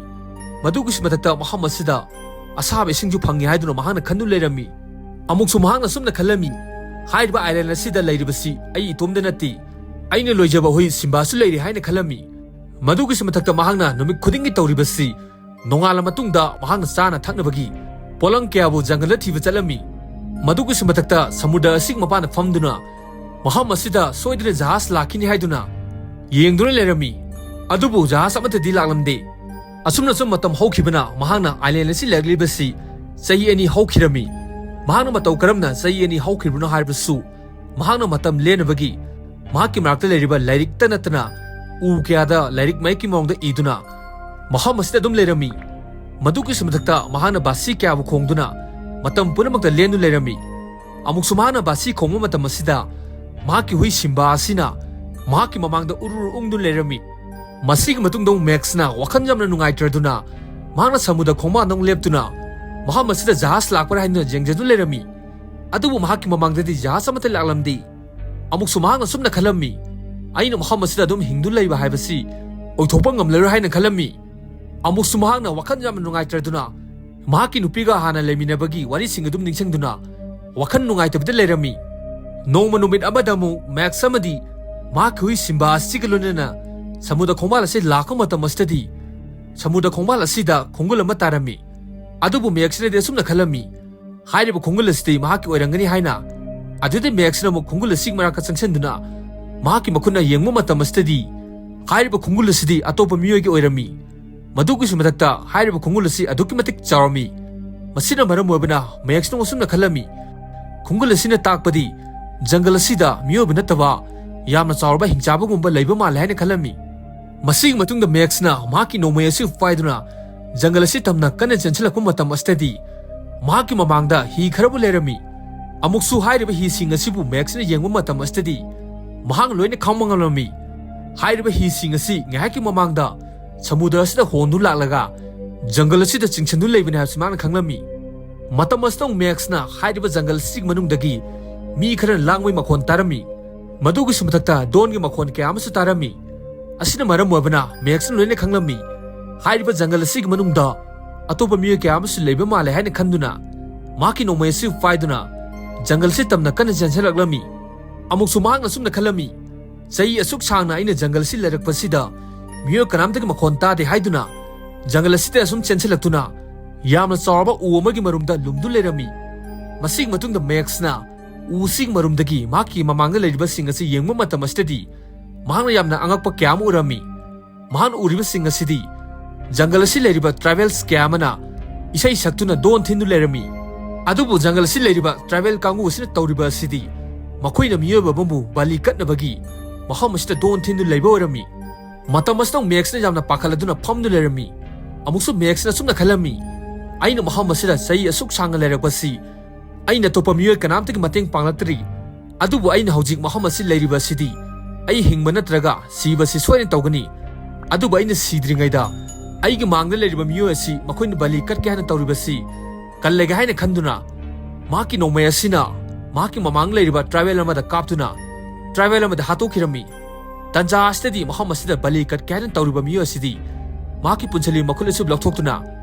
ꯃꯗꯨꯒꯤꯁꯨ ꯃꯊꯛꯇ ꯃꯐꯝ ꯑꯁꯤꯗ ꯑꯁꯥꯕ ꯏꯁꯤꯡꯁꯨ ꯐꯪꯉꯤ ꯍꯥꯏꯗꯨꯅ ꯃꯍꯥꯛꯅ ꯈꯟꯗꯨꯅ ꯂꯩꯔꯝꯃꯤ꯫ ꯑꯃꯨꯛꯁꯨ ꯃꯍꯥꯛꯅ ꯁꯨꯝꯅ ꯈꯜꯂꯝꯃꯤ, ꯍꯥꯏꯔꯤꯕ ꯑꯥꯏꯂꯦꯟ ꯑꯁꯤꯗ ꯂꯩꯔꯤꯕꯁꯤ ꯑꯩ ꯏꯇꯣꯝꯗ ꯅꯠꯇꯦ, ꯑꯩꯅ ꯂꯣꯏꯖꯕ ꯍꯨꯏ ꯁꯤꯝꯕꯥꯁꯨ ꯂꯩꯔꯤ ꯍꯥꯏꯅ ꯈꯜꯂꯝꯃꯤ꯫ ꯃꯗꯨꯒꯤꯁꯨ ꯃꯊꯛꯇ ꯃꯍꯥꯛꯅ ꯅꯨꯃꯤꯠ ꯈꯨꯗꯤꯡꯒꯤ ꯇꯧꯔꯤꯕꯁꯤ ꯅꯣꯡꯉꯥꯜꯂ ꯃꯇꯨꯡꯗ ꯃꯍꯥꯛꯅ ꯆꯥꯅ ꯊꯛꯅꯕꯒꯤ ꯄꯣꯠꯂꯝ ꯀꯌꯥꯕꯨ ꯖꯪꯒꯜꯗ ꯊꯤꯕ ꯆꯠꯂꯝꯃꯤ꯫ ꯃꯗꯨꯒꯤꯁꯨ ꯃꯊꯛꯇ ꯁꯃꯨꯗ꯭ꯔ ꯑꯁꯤꯒꯤ ꯃꯄꯥꯟꯗ ꯐꯝꯗꯨꯅ ꯃꯐꯝ ꯑꯁꯤꯗ ꯁꯣꯏꯗꯅ ꯖꯍꯥꯖ ꯂꯥꯛꯈꯤꯅꯤ ꯍꯥꯏꯗꯨꯅ ꯌꯦꯡꯗꯨꯅ ꯂꯩꯔꯝꯃꯤ꯫ ꯑꯗꯨꯕꯨ ꯖꯍꯥꯖ ꯑꯃꯠꯇꯗꯤ ꯂꯥꯛꯂꯝꯗꯦ꯫ ꯑꯁꯨꯝꯅ ꯁꯨꯝ ꯃꯇꯝ ꯍꯧꯈꯤꯕꯅ ꯃꯍꯥꯛꯅ ꯑꯥꯏꯂꯦꯟ ꯑꯁꯤ ꯂꯩꯔꯛꯂꯤꯕꯁꯤ ꯆꯍꯤ ꯑꯅꯤ ꯍꯧꯈꯤꯔꯝꯃꯤ꯫ ꯃꯍꯥꯛꯅ ꯃꯇꯧ ꯀꯔꯝꯅ ꯆꯍꯤ ꯑꯅꯤ ꯍꯧꯈꯤꯕꯅꯣ ꯍꯥꯏꯕꯁꯨ ꯃꯍꯥꯛꯅ ꯃꯇꯝ ꯂꯦꯟꯅꯕꯒꯤ ꯃꯍꯥꯛꯀꯤ ꯃꯅꯥꯛꯇ ꯂꯩꯔꯤꯕ ꯂꯥꯏꯔꯤꯛꯇ ꯅꯠꯇꯅ ꯎ ꯀꯌꯥꯗ ꯂꯥꯏꯔꯤꯛ ꯃꯌꯦꯛꯀꯤ ꯃꯑꯣꯡꯗ ꯏꯗꯨꯅ ꯃꯐꯝ ꯑꯁꯤꯗ ꯑꯗꯨꯝ ꯂꯩꯔꯝꯃꯤ꯫ ꯃꯗꯨꯒꯤꯁꯨ ꯃꯊꯛꯇ ꯃꯍꯥꯛꯅ ꯕꯥꯁꯤ ꯀꯌꯥꯕꯨ ꯈꯣꯡꯗꯨꯅ ꯃꯇꯝ ꯄꯨꯝꯅꯃꯛꯇ ꯂꯦꯟꯗꯨꯅ ꯂꯩꯔꯝꯃꯤ꯫ ꯑꯃꯨꯛꯁꯨ ꯃꯍꯥꯛꯅ ꯕꯥꯁꯤ ꯈꯣꯡꯕ ꯃꯇꯝ ꯑꯁꯤꯗ ꯃꯍꯥꯛꯀꯤ ꯍꯨꯏ ꯁꯤꯝꯕꯥ ꯑꯁꯤꯅ ꯃꯍꯥꯛꯀꯤ ꯃꯃꯥꯡꯗ ꯎꯔꯨꯔꯨ ꯎꯪꯗꯨꯅ ꯂꯩꯔꯝꯃꯤ꯫ ꯃꯁꯤꯒꯤ ꯃꯇꯨꯡꯗ ꯑꯃꯨꯛ ꯃꯦꯛꯁꯅ ꯋꯥꯈꯜ ꯌꯥꯝꯅ ꯅꯨꯡꯉꯥꯏꯇ꯭ꯔꯗꯨꯅ ꯃꯍꯥꯛꯅ ꯁꯃꯨꯗ꯭ꯔ ꯈꯣꯡꯕꯥꯜꯗ ꯑꯃꯨꯛ ꯂꯦꯞꯇꯨꯅ ꯃꯐꯝ ꯑꯁꯤꯗ ꯖꯍꯥꯖ ꯂꯥꯛꯄ꯭ꯔꯥ ꯍꯥꯏꯗꯨꯅ ꯌꯦꯡꯖꯗꯨꯅ ꯂꯩꯔꯝꯃꯤ꯫ ꯑꯗꯨꯕꯨ ꯃꯍꯥꯛꯀꯤ ꯃꯃꯥꯡꯗꯗꯤ ꯖꯍꯥꯖ ꯑꯃꯠꯇ ꯂꯥꯛꯂꯝꯗꯦ꯫ ꯑꯃꯨꯛꯁꯨ ꯃꯍꯥꯛꯅ ꯁꯨꯝꯅ ꯈꯜꯂꯝꯃꯤ, "ꯑꯩꯅ ꯃꯐꯝ ꯑꯁꯤꯗ ꯑꯗꯨꯝ ꯍꯤꯡꯗꯨꯅ ꯂꯩꯕ ꯍꯥꯏꯕꯁꯤ ꯑꯣꯏꯊꯣꯛꯄ ꯉꯝꯂꯔꯣꯏ" ꯍꯥꯏꯅ ꯈꯜꯂꯝꯃꯤ꯫ ꯑꯃꯨꯛꯁꯨ ꯃꯍꯥꯛꯅ ꯋꯥꯈꯜ ꯌꯥꯝꯅ ꯅꯨꯡꯉꯥꯏꯇ꯭ꯔꯗꯨꯅ ꯃꯍꯥꯛꯀꯤ ꯅꯨꯄꯤꯒ ꯍꯥꯟꯅ ꯂꯩꯃꯤꯟꯅꯕꯒꯤ ꯋꯥꯔꯤꯁꯤꯡ ꯑꯗꯨꯝ ꯅꯤꯡꯁꯤꯡꯗꯨꯅ ꯋꯥꯈꯜ ꯅꯨꯡꯉꯥꯏꯇꯕꯤꯗ ꯂꯩꯔꯝꯃꯤ꯫ ꯅꯣꯡꯃ ꯅꯨꯃꯤꯠ ꯑꯃꯗ ꯑꯃꯨꯛ ꯃꯦꯛꯁ ꯑꯃꯗꯤ ꯃꯍꯥꯛꯀꯤ ꯍꯨꯏ ꯁꯤꯝꯕꯥ ꯑꯁꯤꯒ ꯂꯣꯏꯅꯅ ꯁꯃꯨꯗ꯭ꯔ ꯈꯣꯡꯕꯥꯜ ꯑꯁꯤ ꯂꯥꯛꯄ ꯃꯇꯝ ꯑꯁꯤꯗꯗꯤ ꯁꯃꯨꯗ꯭ꯔ ꯈꯣꯡꯕꯥꯜ ꯑꯁꯤꯗ ꯈꯣꯡꯒꯨꯜ ꯑꯃ ꯇꯥꯔꯝꯃꯤ꯫ ꯑꯗꯨꯕꯨ ꯃꯦꯛꯁꯅꯗꯤ ꯑꯁꯨꯝꯅ ꯈꯜꯂꯝꯃꯤ, ꯍꯥꯏꯔꯤꯕ ꯈꯣꯡꯒꯨꯜ ꯑꯁꯤꯗꯤ ꯃꯍꯥꯛꯀꯤ ꯑꯣꯏꯔꯝꯒꯅꯤ ꯍꯥꯏꯅ꯫ ꯑꯗꯨꯗꯤ ꯃꯦꯛꯁꯅ ꯑꯃꯨꯛ ꯈꯣꯡꯒꯨꯜ ꯑꯁꯤꯒꯤ ꯃꯅꯥꯛꯇ ꯆꯪꯁꯤꯟꯗꯨꯅ ꯃꯍꯥꯛꯀꯤ ꯃꯈꯨꯠꯅ ꯌꯦꯡꯕ ꯃꯇꯝ ꯑꯁꯤꯗꯗꯤ ꯍꯥꯏꯔꯤꯕ ꯈꯣꯡꯒꯨꯜ ꯑꯁꯤꯗꯤ ꯑꯇꯣꯞꯄ ꯃꯤꯑꯣꯏꯒꯤ ꯑꯣꯏꯔꯝꯃꯤ꯫ ꯃꯗꯨꯒꯤꯁꯨ ꯃꯊꯛꯇ ꯍꯥꯏꯔꯤꯕ ꯈꯣꯡꯒꯨꯜ ꯑꯁꯤ ꯑꯗꯨꯛꯀꯤ ꯃꯇꯤꯛ ꯆꯥꯎꯔꯝꯃꯤ꯫ ꯃꯁꯤꯅ ꯃꯔꯝ ꯑꯣꯏꯕꯅ ꯃꯦꯛꯁꯅ ꯑꯁꯨꯝꯅ ꯈꯜꯂꯝꯃꯤ, ꯈꯣꯡꯒꯨꯜ ꯑꯁꯤꯅ ꯇꯥꯛꯄꯗꯤ ꯖꯪꯒꯜ ꯑꯁꯤꯗ ꯃꯤꯑꯣꯏꯕ ꯅꯠꯇꯕ ꯌꯥꯝꯅ ꯆꯥꯎꯔꯕ ꯍꯤꯡꯆꯥꯕꯒꯨꯝꯕ ꯂꯩꯕ ꯃꯥꯜꯂꯦ ꯍꯥꯏꯅ ꯈꯜꯂꯝꯃꯤ꯫ ꯃꯁꯤꯒꯤ ꯃꯇꯨꯡꯗ ꯃꯦꯛꯁꯅ ꯃꯍꯥꯛꯀꯤ ꯅꯣꯡꯃꯩ ꯑꯁꯤ ꯄꯥꯏꯗꯨꯅ ꯖꯪꯒꯜ ꯑꯁꯤ ꯇꯝꯅ ꯀꯟꯅ ꯆꯦꯟꯁꯤꯜꯂꯛꯄ ꯃꯇꯝ ꯑꯁꯤꯗꯗꯤ ꯃꯍꯥꯛꯀꯤ ꯃꯃꯥꯡꯗ ꯍꯤ ꯈꯔꯕꯨ ꯂꯩꯔꯝꯃꯤ꯫ ꯑꯃꯨꯛꯁꯨ ꯍꯥꯏꯔꯤꯕ ꯍꯤꯁꯤꯡ ꯑꯁꯤꯕꯨ ꯃꯦꯛꯁꯅ ꯌꯦꯡꯕ ꯃꯇꯝ ꯑꯁꯤꯗꯗꯤ ꯃꯍꯥꯛ ꯂꯣꯏꯅ ꯈꯪꯕ ꯉꯝꯂꯝꯃꯤ꯫ ꯍꯥꯏꯔꯤꯕ ꯍꯤꯁꯤꯡ ꯑꯁꯤ ꯉꯥꯏꯍꯥꯛꯀꯤ ꯃꯃꯥꯡꯗ ꯁꯃꯨꯗ꯭ꯔ ꯑꯁꯤꯗ ꯍꯣꯟꯗꯨ ꯂꯥꯛꯂꯒ ꯖꯪꯒꯜ ꯑꯁꯤꯗ ꯆꯤꯡꯁꯤꯟꯗꯨ ꯂꯩꯕꯅꯤ ꯍꯥꯏꯕꯁꯤ ꯃꯍꯥꯛꯅ ꯈꯪꯂꯝꯃꯤ꯫ ꯃꯇꯝ ꯑꯁꯤꯗ ꯑꯃꯨꯛ ꯃꯦꯛꯁꯅ ꯍꯥꯏꯔꯤꯕ ꯖꯪꯒꯜ ꯑꯁꯤꯒꯤ ꯃꯅꯨꯡꯗꯒꯤ ꯃꯤ ꯈꯔꯅ ꯂꯥꯡꯕꯒꯤ ꯃꯈꯣꯟ ꯇꯥꯔꯝꯃꯤ꯫ ꯃꯗꯨꯒꯤꯁꯨ ꯃꯊꯛꯇ ꯗꯣꯟꯒꯤ ꯃꯈꯣꯟ ꯀꯌꯥ ꯑꯃꯁꯨ ꯇꯥꯔꯝꯃꯤ꯫ ꯑꯁꯤꯅ ꯃꯔꯝ ꯑꯣꯏꯕꯅ ꯃꯦꯛꯁꯅ ꯂꯣꯏꯅ ꯈꯪꯂꯝꯃꯤ꯫ ꯍꯥꯏꯔꯤꯕ ꯖꯪꯒꯜ ꯑꯁꯤꯒꯤ ꯃꯅꯨꯡꯗ ꯑꯇꯣꯞꯄ ꯃꯤꯑꯣꯏ ꯀꯌꯥ ꯑꯃꯁꯨ ꯂꯩꯕ ꯃꯥꯜꯂꯦ ꯍꯥꯏꯅ ꯈꯟꯗꯨꯅ ꯃꯍꯥꯛꯀꯤ ꯅꯣꯡꯃꯩ ꯑꯁꯤ ꯄꯥꯏꯗꯨꯅ ꯖꯪꯒꯜ ꯑꯁꯤ ꯇꯝꯅ ꯀꯟꯅ ꯆꯦꯟꯁꯤꯜꯂꯛꯂꯝꯃꯤ꯫ ꯑꯃꯨꯛꯁꯨ ꯃꯍꯥꯛꯅ ꯑꯁꯨꯝꯅ ꯈꯜꯂꯝꯃꯤ, "ꯆꯍꯤ ꯑꯁꯨꯛ ꯁꯥꯡꯅ ꯑꯩꯅ ꯖꯪꯒꯜ ꯑꯁꯤ ꯂꯩꯔꯛꯄꯁꯤꯗ ꯃꯤꯑꯣꯏ ꯀꯅꯥꯝꯇꯒꯤ ꯃꯈꯣꯟ ꯇꯥꯗꯦ" ꯍꯥꯏꯗꯨꯅ ꯖꯪꯒꯜ ꯑꯁꯤꯗ ꯑꯁꯨꯝ ꯆꯦꯟꯁꯤꯜꯂꯛꯇꯨꯅ ꯌꯥꯝꯅ ꯆꯥꯎꯔꯕ ꯎ ꯑꯃꯒꯤ ꯃꯔꯨꯝꯗ ꯂꯨꯝꯗꯨ ꯂꯩꯔꯝꯃꯤ꯫ ꯃꯁꯤꯒꯤ ꯃꯇꯨꯡꯗ ꯃꯦꯛꯁꯅ ꯎꯁꯤꯒꯤ ꯃꯔꯨꯝꯗꯒꯤ ꯃꯍꯥꯛꯀꯤ ꯃꯃꯥꯡꯗ ꯂꯩꯔꯤꯕꯁꯤꯡ ꯑꯁꯤ ꯌꯦꯡꯕ ꯃꯇꯝ ꯑꯁꯤꯗꯗꯤ ꯃꯍꯥꯛꯅ ꯌꯥꯝꯅ ꯑꯉꯛꯄ ꯀꯌꯥ ꯑꯃ ꯎꯔꯝꯃꯤ꯫ ꯃꯍꯥꯛꯅ ꯎꯔꯤꯕꯁꯤꯡ ꯑꯁꯤꯗꯤ ꯖꯪꯒꯜ ꯑꯁꯤ ꯂꯩꯔꯤꯕ ꯇ꯭ꯔꯥꯏꯕꯦꯜꯁ ꯀꯌꯥ ꯑꯃꯅ ꯏꯁꯩ ꯁꯛꯇꯨꯅ ꯗꯣꯟ ꯊꯤꯟꯗꯨꯅ ꯂꯩꯔꯝꯃꯤ꯫ ꯑꯗꯨꯕꯨ ꯖꯪꯒꯜ ꯑꯁꯤ ꯂꯩꯔꯤꯕ ꯇ꯭ꯔꯥꯏꯕꯦꯜ ꯀꯥꯡꯕꯨ ꯑꯁꯤꯅ ꯇꯧꯔꯤꯕ ꯑꯁꯤꯗꯤ ꯃꯈꯣꯏꯅ ꯃꯤꯑꯣꯏꯕ ꯑꯃꯕꯨ ꯕꯂꯤ ꯀꯠꯅꯕꯒꯤ ꯃꯐꯝ ꯑꯁꯤꯗ ꯗꯣꯟ ꯊꯤꯟꯗꯨꯅ ꯂꯩꯕ ꯑꯣꯏꯔꯝꯃꯤ꯫ ꯃꯇꯝ ꯑꯁꯤꯗ ꯃꯦꯛꯁꯅ ꯌꯥꯝꯅ ꯄꯥꯈꯠꯂꯗꯨꯅ ꯐꯝꯗꯨꯅ ꯂꯩꯔꯝꯃꯤ꯫ ꯑꯃꯨꯛꯁꯨ ꯃꯦꯛꯁꯅ ꯑꯁꯨꯝꯅ ꯈꯜꯂꯝꯃꯤ, "ꯑꯩꯅ ꯃꯐꯝ ꯑꯁꯤꯗ ꯆꯍꯤ ꯑꯁꯨꯛ ꯁꯥꯡꯅ ꯂꯩꯔꯛꯄꯁꯤ ꯑꯩꯅ ꯑꯇꯣꯞꯄ ꯃꯤꯑꯣꯏ ꯀꯅꯥꯝꯇꯒꯤ ꯃꯇꯦꯡ ꯄꯥꯡꯂꯛꯇ꯭ꯔꯤ꯫ ꯑꯗꯨꯕꯨ ꯑꯩꯅ ꯍꯧꯖꯤꯛ ꯃꯐꯝ ꯑꯁꯤ ꯂꯩꯔꯤꯕ ꯑꯁꯤꯗꯤ ꯑꯩ ꯍꯤꯡꯕ ꯅꯠꯇ꯭ꯔꯒ ꯁꯤꯕꯁꯤ ꯁꯣꯏꯗꯅ ꯇꯧꯒꯅꯤ꯫ ꯑꯗꯨꯕꯨ ꯑꯩꯅ ꯁꯤꯗ꯭ꯔꯤꯉꯩꯗ ꯑꯩꯒꯤ ꯃꯥꯡꯗ ꯂꯩꯔꯤꯕ ꯃꯤꯑꯣꯏ ꯑꯁꯤ ꯃꯈꯣꯏꯅ ꯕꯂꯤ ꯀꯠꯀꯦ ꯍꯥꯏꯅ ꯇꯧꯔꯤꯕꯁꯤ ꯀꯜꯂꯒꯦ ꯍꯥꯏꯅ ꯈꯟꯗꯨꯅ ꯃꯍꯥꯛꯀꯤ ꯅꯣꯡꯃꯩ ꯑꯁꯤꯅ ꯃꯍꯥꯛꯀꯤ ꯃꯃꯥꯡ ꯂꯩꯔꯤꯕ ꯇ꯭ꯔꯥꯏꯕꯦꯜ ꯑꯃꯗ ꯀꯥꯞꯇꯨꯅ ꯇ꯭ꯔꯥꯏꯕꯦꯜ ꯑꯃꯗ ꯍꯥꯠꯇꯣꯛꯈꯤꯔꯝꯃꯤ꯫ ꯇꯟꯖꯥ ꯑꯁꯤꯗꯗꯤ ꯃꯐꯝ ꯑꯁꯤꯗ ꯕꯂꯤ ꯀꯠꯀꯦ ꯍꯥꯏꯅ ꯇꯧꯔꯤꯕ ꯃꯤꯑꯣꯏ ꯑꯁꯤꯗꯤ ꯃꯍꯥꯛꯀꯤ ꯄꯨꯟꯁꯤꯜꯂꯤ ꯃꯈꯨꯠ ꯑꯁꯤ ꯂꯧꯊꯣꯛꯇꯨꯅ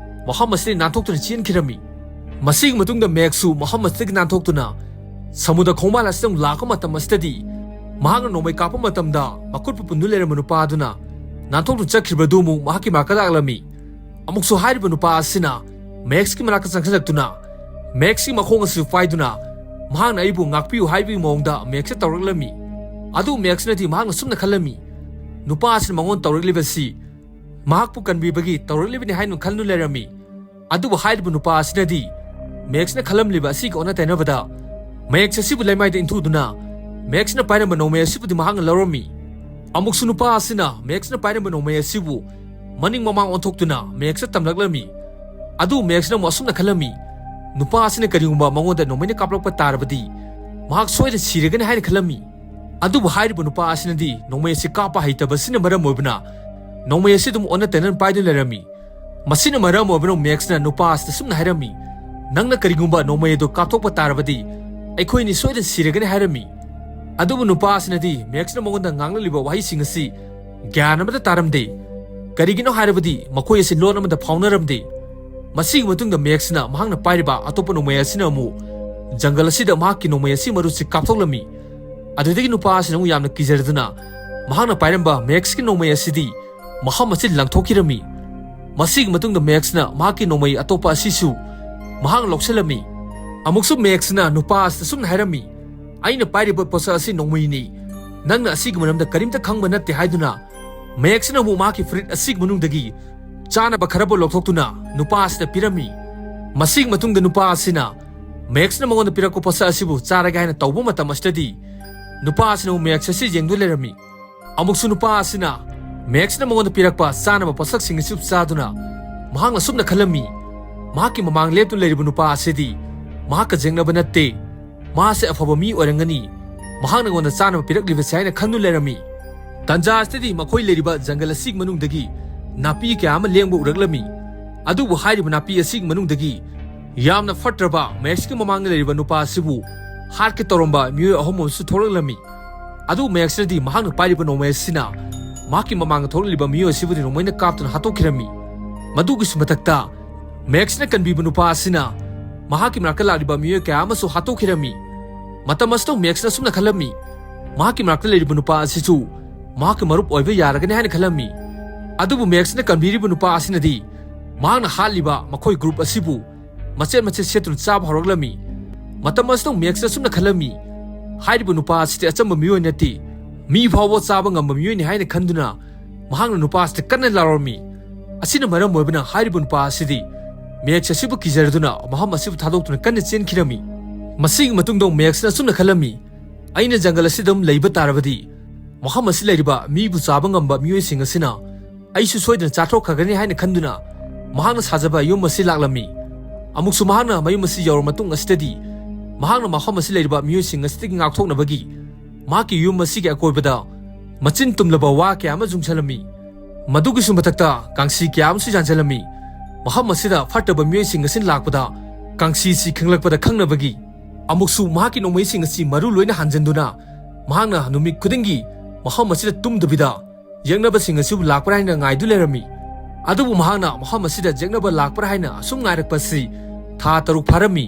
ꯃꯐꯝ ꯑꯁꯤꯗꯒꯤ ꯅꯥꯟꯊꯣꯛꯇꯨꯅ ꯆꯦꯟꯈꯤꯔꯝꯃꯤ꯫ ꯃꯁꯤꯒꯤ ꯃꯇꯨꯡꯗ ꯃꯦꯛꯁꯁꯨ ꯃꯐꯝ ꯑꯁꯤꯗꯒꯤ ꯅꯥꯟꯊꯣꯛꯇꯨꯅ ꯁꯃꯨꯗ꯭ꯔ ꯈꯣꯡꯕꯥꯜ ꯑꯁꯤꯗ ꯑꯃꯨꯛ ꯂꯥꯛꯄ ꯃꯇꯝ ꯑꯁꯤꯗꯗꯤ ꯃꯍꯥꯛꯅ ꯅꯣꯡꯃꯩ ꯀꯥꯞꯄ ꯃꯇꯝꯗ ꯃꯈꯨꯠ ꯄꯨꯟꯗꯨ ꯂꯩꯔꯝꯕ ꯅꯨꯄꯥ ꯑꯗꯨꯅ ꯅꯥꯟꯊꯣꯛꯇꯨꯅ ꯆꯠꯈ꯭ꯔꯤꯕ ꯑꯗꯨ ꯑꯃꯨꯛ ꯃꯍꯥꯛꯀꯤ ꯃꯥꯏꯀꯩꯗ ꯂꯥꯛꯂꯝꯃꯤ꯫ ꯑꯃꯨꯛꯁꯨ ꯍꯥꯏꯔꯤꯕ ꯅꯨꯄꯥ ꯑꯁꯤꯅ ꯃꯦꯛꯁꯀꯤ ꯃꯅꯥꯛꯇ ꯆꯪꯁꯤꯜꯂꯛꯇꯨꯅ ꯃꯦꯛꯁꯀꯤ ꯃꯈꯣꯡ ꯑꯁꯤ ꯄꯥꯏꯗꯨꯅ ꯃꯍꯥꯛꯅ ꯑꯩꯕꯨ ꯉꯥꯛꯄꯤꯌꯨ ꯍꯥꯏꯕꯒꯤ ꯃꯑꯣꯡꯗ ꯃꯦꯛꯁꯇ ꯇꯧꯔꯛꯂꯝꯃꯤ꯫ ꯑꯗꯨ ꯃꯦꯛꯁꯅꯗꯤ ꯃꯍꯥꯛꯅ ꯁꯨꯝꯅ ꯈꯜꯂꯝꯃꯤ, ꯅꯨꯄꯥ ꯑꯁꯤꯅ ꯃꯉꯣꯟꯗ ꯇꯧꯔꯛꯂꯤꯕꯁꯤ ꯃꯍꯥꯛꯄꯨ ꯀꯟꯕꯤꯕꯒꯤ ꯇꯧꯔꯛꯂꯤꯕꯅꯤ ꯍꯥꯏꯅ ꯈꯟꯗꯨꯅ ꯂꯩꯔꯝꯃꯤ꯫ ꯑꯗꯨꯕꯨ ꯍꯥꯏꯔꯤꯕ ꯅꯨꯄꯥ ꯑꯁꯤꯅꯗꯤ ꯃꯦꯛꯁꯅ ꯈꯜꯂꯝꯂꯤꯕ ꯑꯁꯤꯒ ꯑꯣꯟꯅ ꯇꯩꯅꯕꯗ ꯃꯦꯛꯁ ꯑꯁꯤꯕꯨ ꯂꯩꯃꯥꯏꯗ ꯏꯟꯊꯨꯗꯨꯅ ꯃꯦꯛꯁꯅ ꯄꯥꯏꯔꯝꯕ ꯅꯣꯡꯃꯩ ꯑꯁꯤꯕꯨꯗꯤ ꯃꯍꯥꯛꯅ ꯂꯧꯔꯝꯃꯤ꯫ ꯑꯃꯨꯛꯁꯨ ꯅꯨꯄꯥ ꯑꯁꯤꯅ ꯃꯦꯛꯁꯅ ꯄꯥꯏꯔꯝꯕ ꯅꯣꯡꯃꯩ ꯑꯁꯤꯕꯨ ꯃꯅꯤꯡ ꯃꯃꯥꯡ ꯑꯣꯟꯊꯣꯛꯇꯨꯅ ꯃꯦꯛꯁꯇ ꯇꯝꯂꯛꯂꯝꯃꯤ꯫ ꯑꯗꯨ ꯃꯦꯛꯁꯅ ꯑꯃꯨꯛ ꯑꯁꯨꯝꯅ ꯈꯜꯂꯝꯃꯤ, ꯅꯨꯄꯥ ꯑꯁꯤꯅ ꯀꯔꯤꯒꯨꯝꯕ ꯃꯉꯣꯟꯗ ꯅꯣꯡꯃꯩꯅ ꯀꯥꯞꯂꯛꯄ ꯇꯥꯔꯕꯗꯤ ꯃꯍꯥꯛ ꯁꯣꯏꯗꯅ ꯁꯤꯔꯒꯅꯤ ꯍꯥꯏꯅ ꯈꯜꯂꯝꯃꯤ꯫ ꯑꯗꯨꯕꯨ ꯍꯥꯏꯔꯤꯕ ꯅꯨꯄꯥ ꯑꯁꯤꯅꯗꯤ ꯅꯣꯡꯃꯩ ꯑꯁꯤ ꯀꯥꯞꯄ ꯍꯩꯇꯕꯁꯤꯅ ꯃꯔꯝ ꯑꯣꯏꯕꯅ ꯅꯣꯡꯃꯩ ꯑꯁꯤ ꯑꯗꯨꯝ ꯑꯣꯟꯅ ꯇꯩꯅꯅ ꯄꯥꯏꯗꯨꯅ ꯂꯩꯔꯝꯃꯤ꯫ ꯃꯁꯤꯅ ꯃꯔꯝ ꯑꯣꯏꯕꯅ ꯃꯦꯛꯁꯅ ꯅꯨꯄꯥ ꯑꯁꯤꯗ ꯁꯨꯝꯅ ꯍꯥꯏꯔꯝꯃꯤ, "ꯅꯪꯅ ꯀꯔꯤꯒꯨꯝꯕ ꯅꯣꯡꯃꯩ ꯑꯗꯨ ꯀꯥꯞꯊꯣꯛꯄ ꯇꯥꯔꯕꯗꯤ ꯑꯩꯈꯣꯏꯅꯤ ꯁꯣꯏꯗꯅ ꯁꯤꯔꯒꯅꯤ" ꯍꯥꯏꯔꯝꯃꯤ꯫ ꯑꯗꯨꯕꯨ ꯅꯨꯄꯥ ꯑꯁꯤꯅꯗꯤ ꯃꯦꯛꯁꯅ ꯃꯉꯣꯟꯗ ꯉꯥꯡꯂꯛꯂꯤꯕ ꯋꯥꯍꯩꯁꯤꯡ ꯑꯁꯤ ꯒ꯭ꯌꯥꯟ ꯑꯃꯠꯇ ꯇꯥꯔꯝꯗꯦ꯫ ꯀꯔꯤꯒꯤꯅꯣ ꯍꯥꯏꯔꯕꯗꯤ ꯃꯈꯣꯏ ꯑꯁꯤ ꯂꯣꯟ ꯑꯃꯠꯇ ꯐꯥꯎꯅꯔꯝꯗꯦ꯫ ꯃꯁꯤꯒꯤ ꯃꯇꯨꯡꯗ ꯃꯦꯛꯁꯅ ꯃꯍꯥꯛꯅ ꯄꯥꯏꯔꯤꯕ ꯑꯇꯣꯞꯄ ꯅꯣꯡꯃꯩ ꯑꯁꯤꯅ ꯑꯃꯨꯛ ꯖꯪꯒꯜ ꯑꯁꯤꯗ ꯃꯍꯥꯛꯀꯤ ꯅꯣꯡꯃꯩ ꯑꯁꯤ ꯃꯔꯨꯁꯤ ꯀꯥꯞꯊꯣꯛꯂꯝꯃꯤ꯫ ꯑꯗꯨꯗꯒꯤ ꯅꯨꯄꯥ ꯑꯁꯤꯅ ꯑꯃꯨꯛ ꯌꯥꯝꯅ ꯀꯤꯖꯔꯗꯨꯅ ꯃꯍꯥꯛꯅ ꯄꯥꯏꯔꯝꯕ ꯃꯦꯛꯁꯀꯤ ꯅꯣꯡꯃꯩ ꯑꯁꯤꯗꯤ ꯃꯐꯝ ꯑꯁꯤ ꯂꯪꯊꯣꯛꯈꯤꯔꯝꯃꯤ꯫ ꯃꯁꯤꯒꯤ ꯃꯇꯨꯡꯗ ꯃꯦꯛꯁꯅ ꯃꯍꯥꯛꯀꯤ ꯅꯣꯡꯃꯩ ꯑꯇꯣꯞꯄ ꯑꯁꯤꯁꯨ ꯃꯍꯥꯛꯅ ꯂꯧꯁꯤꯜꯂꯝꯃꯤ꯫ ꯑꯃꯨꯛꯁꯨ ꯃꯦꯛꯁꯅ ꯅꯨꯄꯥ ꯑꯁꯤꯗ ꯁꯨꯝꯅ ꯍꯥꯏꯔꯝꯃꯤ, "ꯑꯩꯅ ꯄꯥꯏꯔꯤꯕ ꯄꯣꯠꯁꯛ ꯑꯁꯤ ꯅꯣꯡꯃꯩꯅꯤ, ꯅꯪꯅ ꯑꯁꯤꯒꯤ ꯃꯔꯝꯗ ꯀꯔꯤꯝꯇ ꯈꯪꯕ ꯅꯠꯇꯦ" ꯍꯥꯏꯗꯨꯅ ꯃꯦꯛꯁꯅ ꯑꯃꯨꯛ ꯃꯍꯥꯛꯀꯤ ꯐꯨꯔꯤꯠ ꯑꯁꯤꯒꯤ ꯃꯅꯨꯡꯗꯒꯤ ꯆꯥꯅꯕ ꯈꯔꯕꯨ ꯂꯧꯊꯣꯛꯇꯨꯅ ꯅꯨꯄꯥ ꯑꯁꯤꯗ ꯄꯤꯔꯝꯃꯤ꯫ ꯃꯁꯤꯒꯤ ꯃꯇꯨꯡꯗ ꯅꯨꯄꯥ ꯑꯁꯤꯅ ꯃꯦꯛꯁꯅ ꯃꯉꯣꯟꯗ ꯄꯤꯔꯛꯄ ꯄꯣꯠꯁꯛ ꯑꯁꯤꯕꯨ ꯆꯥꯔꯒꯦ ꯍꯥꯏꯅ ꯇꯧꯕ ꯃꯇꯝ ꯑꯁꯤꯗꯗꯤ, ꯅꯨꯄꯥ ꯑꯁꯤꯅ ꯑꯃꯨꯛ ꯃꯦꯛꯁ ꯑꯁꯤ ꯌꯦꯡꯗꯨꯅ ꯂꯩꯔꯝꯃꯤ꯫ ꯑꯃꯨꯛꯁꯨ ꯅꯨꯄꯥ ꯑꯁꯤꯅ ꯃꯦꯛꯁꯅ ꯃꯉꯣꯟꯗ ꯄꯤꯔꯛꯄ ꯆꯥꯅꯕ ꯄꯣꯠꯁꯛꯁꯤꯡ ꯑꯁꯤ ꯆꯥꯗꯨꯅ ꯃꯍꯥꯛꯅ ꯑꯁꯨꯝꯅ ꯈꯜꯂꯝꯃꯤ, ꯃꯍꯥꯛꯀꯤ ꯃꯃꯥꯡ ꯂꯦꯞꯇꯨꯅ ꯂꯩꯔꯤꯕ ꯅꯨꯄꯥ ꯑꯁꯤꯗꯤ ꯃꯍꯥꯛꯀ ꯌꯦꯛꯅꯕ ꯅꯠꯇꯦ, ꯃꯥꯁꯦ ꯑꯐꯕ ꯃꯤ ꯑꯣꯏꯔꯝꯒꯅꯤ, ꯃꯍꯥꯛꯅ ꯑꯩꯉꯣꯟꯗ ꯆꯥꯅꯕ ꯄꯤꯔꯛꯂꯤꯕꯁꯦ ꯍꯥꯏꯅ ꯈꯟꯗꯨꯅ ꯂꯩꯔꯝꯃꯤ꯫ ꯇꯟꯖꯥ ꯑꯁꯤꯗꯗꯤ ꯃꯈꯣꯏ ꯂꯩꯔꯤꯕ ꯖꯪꯒꯜ ꯑꯁꯤꯒꯤ ꯃꯅꯨꯡꯗꯒꯤ ꯅꯥꯄꯤ ꯀꯌꯥ ꯑꯃ ꯂꯦꯡꯕ ꯎꯔꯛꯂꯝꯃꯤ꯫ ꯑꯗꯨꯕꯨ ꯍꯥꯏꯔꯤꯕ ꯅꯥꯄꯤ ꯑꯁꯤꯒꯤ ꯃꯅꯨꯡꯗꯒꯤ ꯌꯥꯝꯅ ꯐꯠꯇ꯭ꯔꯕ ꯃꯦꯛꯁꯀꯤ ꯃꯃꯥꯡꯗ ꯂꯩꯔꯤꯕ ꯅꯨꯄꯥ ꯑꯁꯤꯕꯨ ꯍꯥꯠꯀꯦ ꯇꯧꯔꯝꯕ ꯃꯤꯑꯣꯏ ꯑꯍꯨꯝ ꯑꯃꯁꯨ ꯊꯣꯛꯂꯛꯂꯝꯃꯤ꯫ ꯑꯗꯨꯕꯨ ꯃꯦꯛꯁꯅꯗꯤ ꯃꯍꯥꯛꯅ ꯄꯥꯏꯔꯤꯕ ꯅꯣꯡꯃꯩ ꯑꯁꯤꯅ ꯃꯍꯥꯛꯀꯤ ꯃꯃꯥꯡꯗ ꯊꯣꯛꯂꯛꯂꯤꯕ ꯃꯤꯑꯣꯏ ꯑꯁꯤꯕꯨꯗꯤ ꯅꯣꯡꯃꯩꯅ ꯀꯥꯞꯇꯨꯅ ꯍꯥꯠꯇꯣꯛꯈꯤꯔꯝꯃꯤ꯫ ꯃꯗꯨꯒꯤꯁꯨ ꯃꯊꯛꯇ ꯃꯦꯛꯁꯅ ꯀꯟꯕꯤꯕ ꯅꯨꯄꯥ ꯑꯁꯤꯅ ꯃꯍꯥꯛꯀꯤ ꯃꯅꯥꯛꯇ ꯂꯥꯛꯂꯤꯕ ꯃꯤꯑꯣꯏ ꯀꯌꯥ ꯑꯃꯁꯨ ꯍꯥꯠꯇꯣꯛꯈꯤꯔꯝꯃꯤ꯫ ꯃꯇꯝ ꯑꯁꯤꯗ ꯃꯦꯛꯁꯅ ꯑꯁꯨꯝꯅ ꯈꯜꯂꯝꯃꯤ, ꯃꯍꯥꯛꯀꯤ ꯃꯅꯥꯛꯇ ꯂꯩꯔꯤꯕ ꯅꯨꯄꯥ ꯑꯁꯤꯁꯨ ꯃꯍꯥꯛꯀꯤ ꯃꯔꯨꯞ ꯑꯣꯏꯕ ꯌꯥꯔꯒꯅꯤ ꯍꯥꯏꯅ ꯈꯜꯂꯝꯃꯤ꯫ ꯑꯗꯨꯕꯨ ꯃꯦꯛꯁꯅ ꯀꯟꯕꯤꯔꯤꯕ ꯅꯨꯄꯥ ꯑꯁꯤꯅꯗꯤ ꯃꯍꯥꯛꯅ ꯍꯥꯠꯂꯤꯕ ꯃꯈꯣꯏ ꯒ꯭ꯔꯨꯞ ꯑꯁꯤꯕꯨ ꯃꯆꯦꯠ ꯃꯆꯦꯠ ꯁꯦꯠꯇꯨꯅ ꯆꯥꯕ ꯍꯧꯔꯛꯂꯝꯃꯤ꯫ ꯃꯇꯝ ꯑꯁꯤꯗ ꯃꯦꯛꯁꯅ ꯑꯁꯨꯝꯅ ꯈꯜꯂꯝꯃꯤ, ꯍꯥꯏꯔꯤꯕ ꯅꯨꯄꯥ ꯑꯁꯤꯗꯤ ꯑꯆꯝꯕ ꯃꯤꯑꯣꯏ ꯅꯠꯇꯦ, ꯃꯤ ꯐꯥꯎꯕ ꯆꯥꯕ ꯉꯝꯕ ꯃꯤꯑꯣꯏꯅꯤ ꯍꯥꯏꯅ ꯈꯟꯗꯨꯅ ꯃꯍꯥꯛꯅ ꯅꯨꯄꯥ ꯑꯁꯤꯗ ꯀꯟꯅ ꯂꯥꯎꯔꯝꯃꯤ꯫ ꯑꯁꯤꯅ ꯃꯔꯝ ꯑꯣꯏꯕꯅ ꯍꯥꯏꯔꯤꯕ ꯅꯨꯄꯥ ꯑꯁꯤꯗꯤ ꯃꯦꯛꯁ ꯑꯁꯤꯕꯨ ꯀꯤꯖꯔꯗꯨꯅ ꯃꯐꯝ ꯑꯁꯤꯕꯨ ꯊꯥꯗꯣꯛꯇꯨꯅ ꯀꯟꯅ ꯆꯦꯟꯈꯤꯔꯝꯃꯤ꯫ ꯃꯁꯤꯒꯤ ꯃꯇꯨꯡꯗ ꯃꯦꯛꯁꯅ ꯑꯁꯨꯝꯅ ꯈꯜꯂꯝꯃꯤ, ꯑꯩꯅ ꯖꯪꯒꯜ ꯑꯁꯤꯗ ꯑꯗꯨꯝ ꯂꯩꯕ ꯇꯥꯔꯕꯗꯤ ꯃꯐꯝ ꯑꯁꯤ ꯂꯩꯔꯤꯕ ꯃꯤꯕꯨ ꯆꯥꯕ ꯉꯝꯕ ꯃꯤꯑꯣꯏꯁꯤꯡ ꯑꯁꯤꯅ ꯑꯩꯁꯨ ꯁꯣꯏꯗꯅ ꯆꯥꯊꯣꯛꯈ꯭ꯔꯒꯅꯤ ꯍꯥꯏꯅ ꯈꯟꯗꯨꯅ ꯃꯍꯥꯛꯅ ꯁꯥꯖꯕ ꯌꯨꯝ ꯑꯁꯤ ꯂꯥꯛꯂꯝꯃꯤ꯫ ꯑꯃꯨꯛꯁꯨ ꯃꯍꯥꯛꯅ ꯃꯌꯨꯝ ꯑꯁꯤ ꯌꯧꯔꯕ ꯃꯇꯨꯡ ꯑꯁꯤꯗꯗꯤ ꯃꯍꯥꯛꯅ ꯃꯐꯝ ꯑꯁꯤ ꯂꯩꯔꯤꯕ ꯃꯤꯑꯣꯏꯁꯤꯡ ꯑꯁꯤꯗꯒꯤ ꯉꯥꯛꯊꯣꯛꯅꯕꯒꯤ ꯃꯍꯥꯛꯀꯤ ꯌꯨꯝ ꯑꯁꯤꯒꯤ ꯑꯀꯣꯏꯕꯗ ꯃꯆꯤꯟ ꯇꯨꯝꯂꯕ ꯋꯥ ꯀꯌꯥ ꯑꯃ ꯌꯨꯡꯁꯜꯂꯝꯃꯤ꯫ ꯃꯗꯨꯒꯤꯁꯨ ꯃꯊꯛꯇ ꯀꯥꯡꯁꯤ ꯀꯌꯥ ꯑꯃꯁꯨ ꯌꯥꯟꯁꯤꯜꯂꯝꯃꯤ꯫ ꯃꯐꯝ ꯑꯁꯤꯗ ꯐꯠꯇꯕ ꯃꯤꯑꯣꯏꯁꯤꯡ ꯑꯁꯤꯅ ꯂꯥꯛꯄꯗ ꯀꯥꯡꯁꯤꯁꯤ ꯈꯪꯂꯛꯄꯗ ꯈꯪꯅꯕꯒꯤ ꯑꯃꯨꯛꯁꯨ ꯃꯍꯥꯛꯀꯤ ꯅꯣꯡꯃꯩꯁꯤꯡ ꯑꯁꯤ ꯃꯔꯨ ꯂꯣꯏꯅ ꯍꯟꯖꯤꯟꯗꯨꯅ ꯃꯍꯥꯛꯅ ꯅꯨꯃꯤꯠ ꯈꯨꯗꯤꯡꯒꯤ ꯃꯐꯝ ꯑꯁꯤꯗ ꯇꯨꯝꯗꯕꯤꯗ ꯌꯦꯛꯅꯕꯁꯤꯡ ꯑꯁꯤꯕꯨ ꯂꯥꯛꯄ꯭ꯔꯥ ꯍꯥꯏꯅ ꯉꯥꯏꯗꯨ ꯂꯩꯔꯝꯃꯤ꯫ ꯑꯗꯨꯕꯨ ꯃꯍꯥꯛꯅ ꯃꯐꯝ ꯑꯁꯤꯗ ꯌꯦꯛꯅꯕ ꯂꯥꯛꯄ꯭ꯔꯥ ꯍꯥꯏꯅ ꯑꯁꯨꯝ ꯉꯥꯏꯔꯛꯄ ꯑꯁꯤ ꯊꯥ ꯇꯔꯨꯛ ꯐꯥꯔꯝꯃꯤ꯫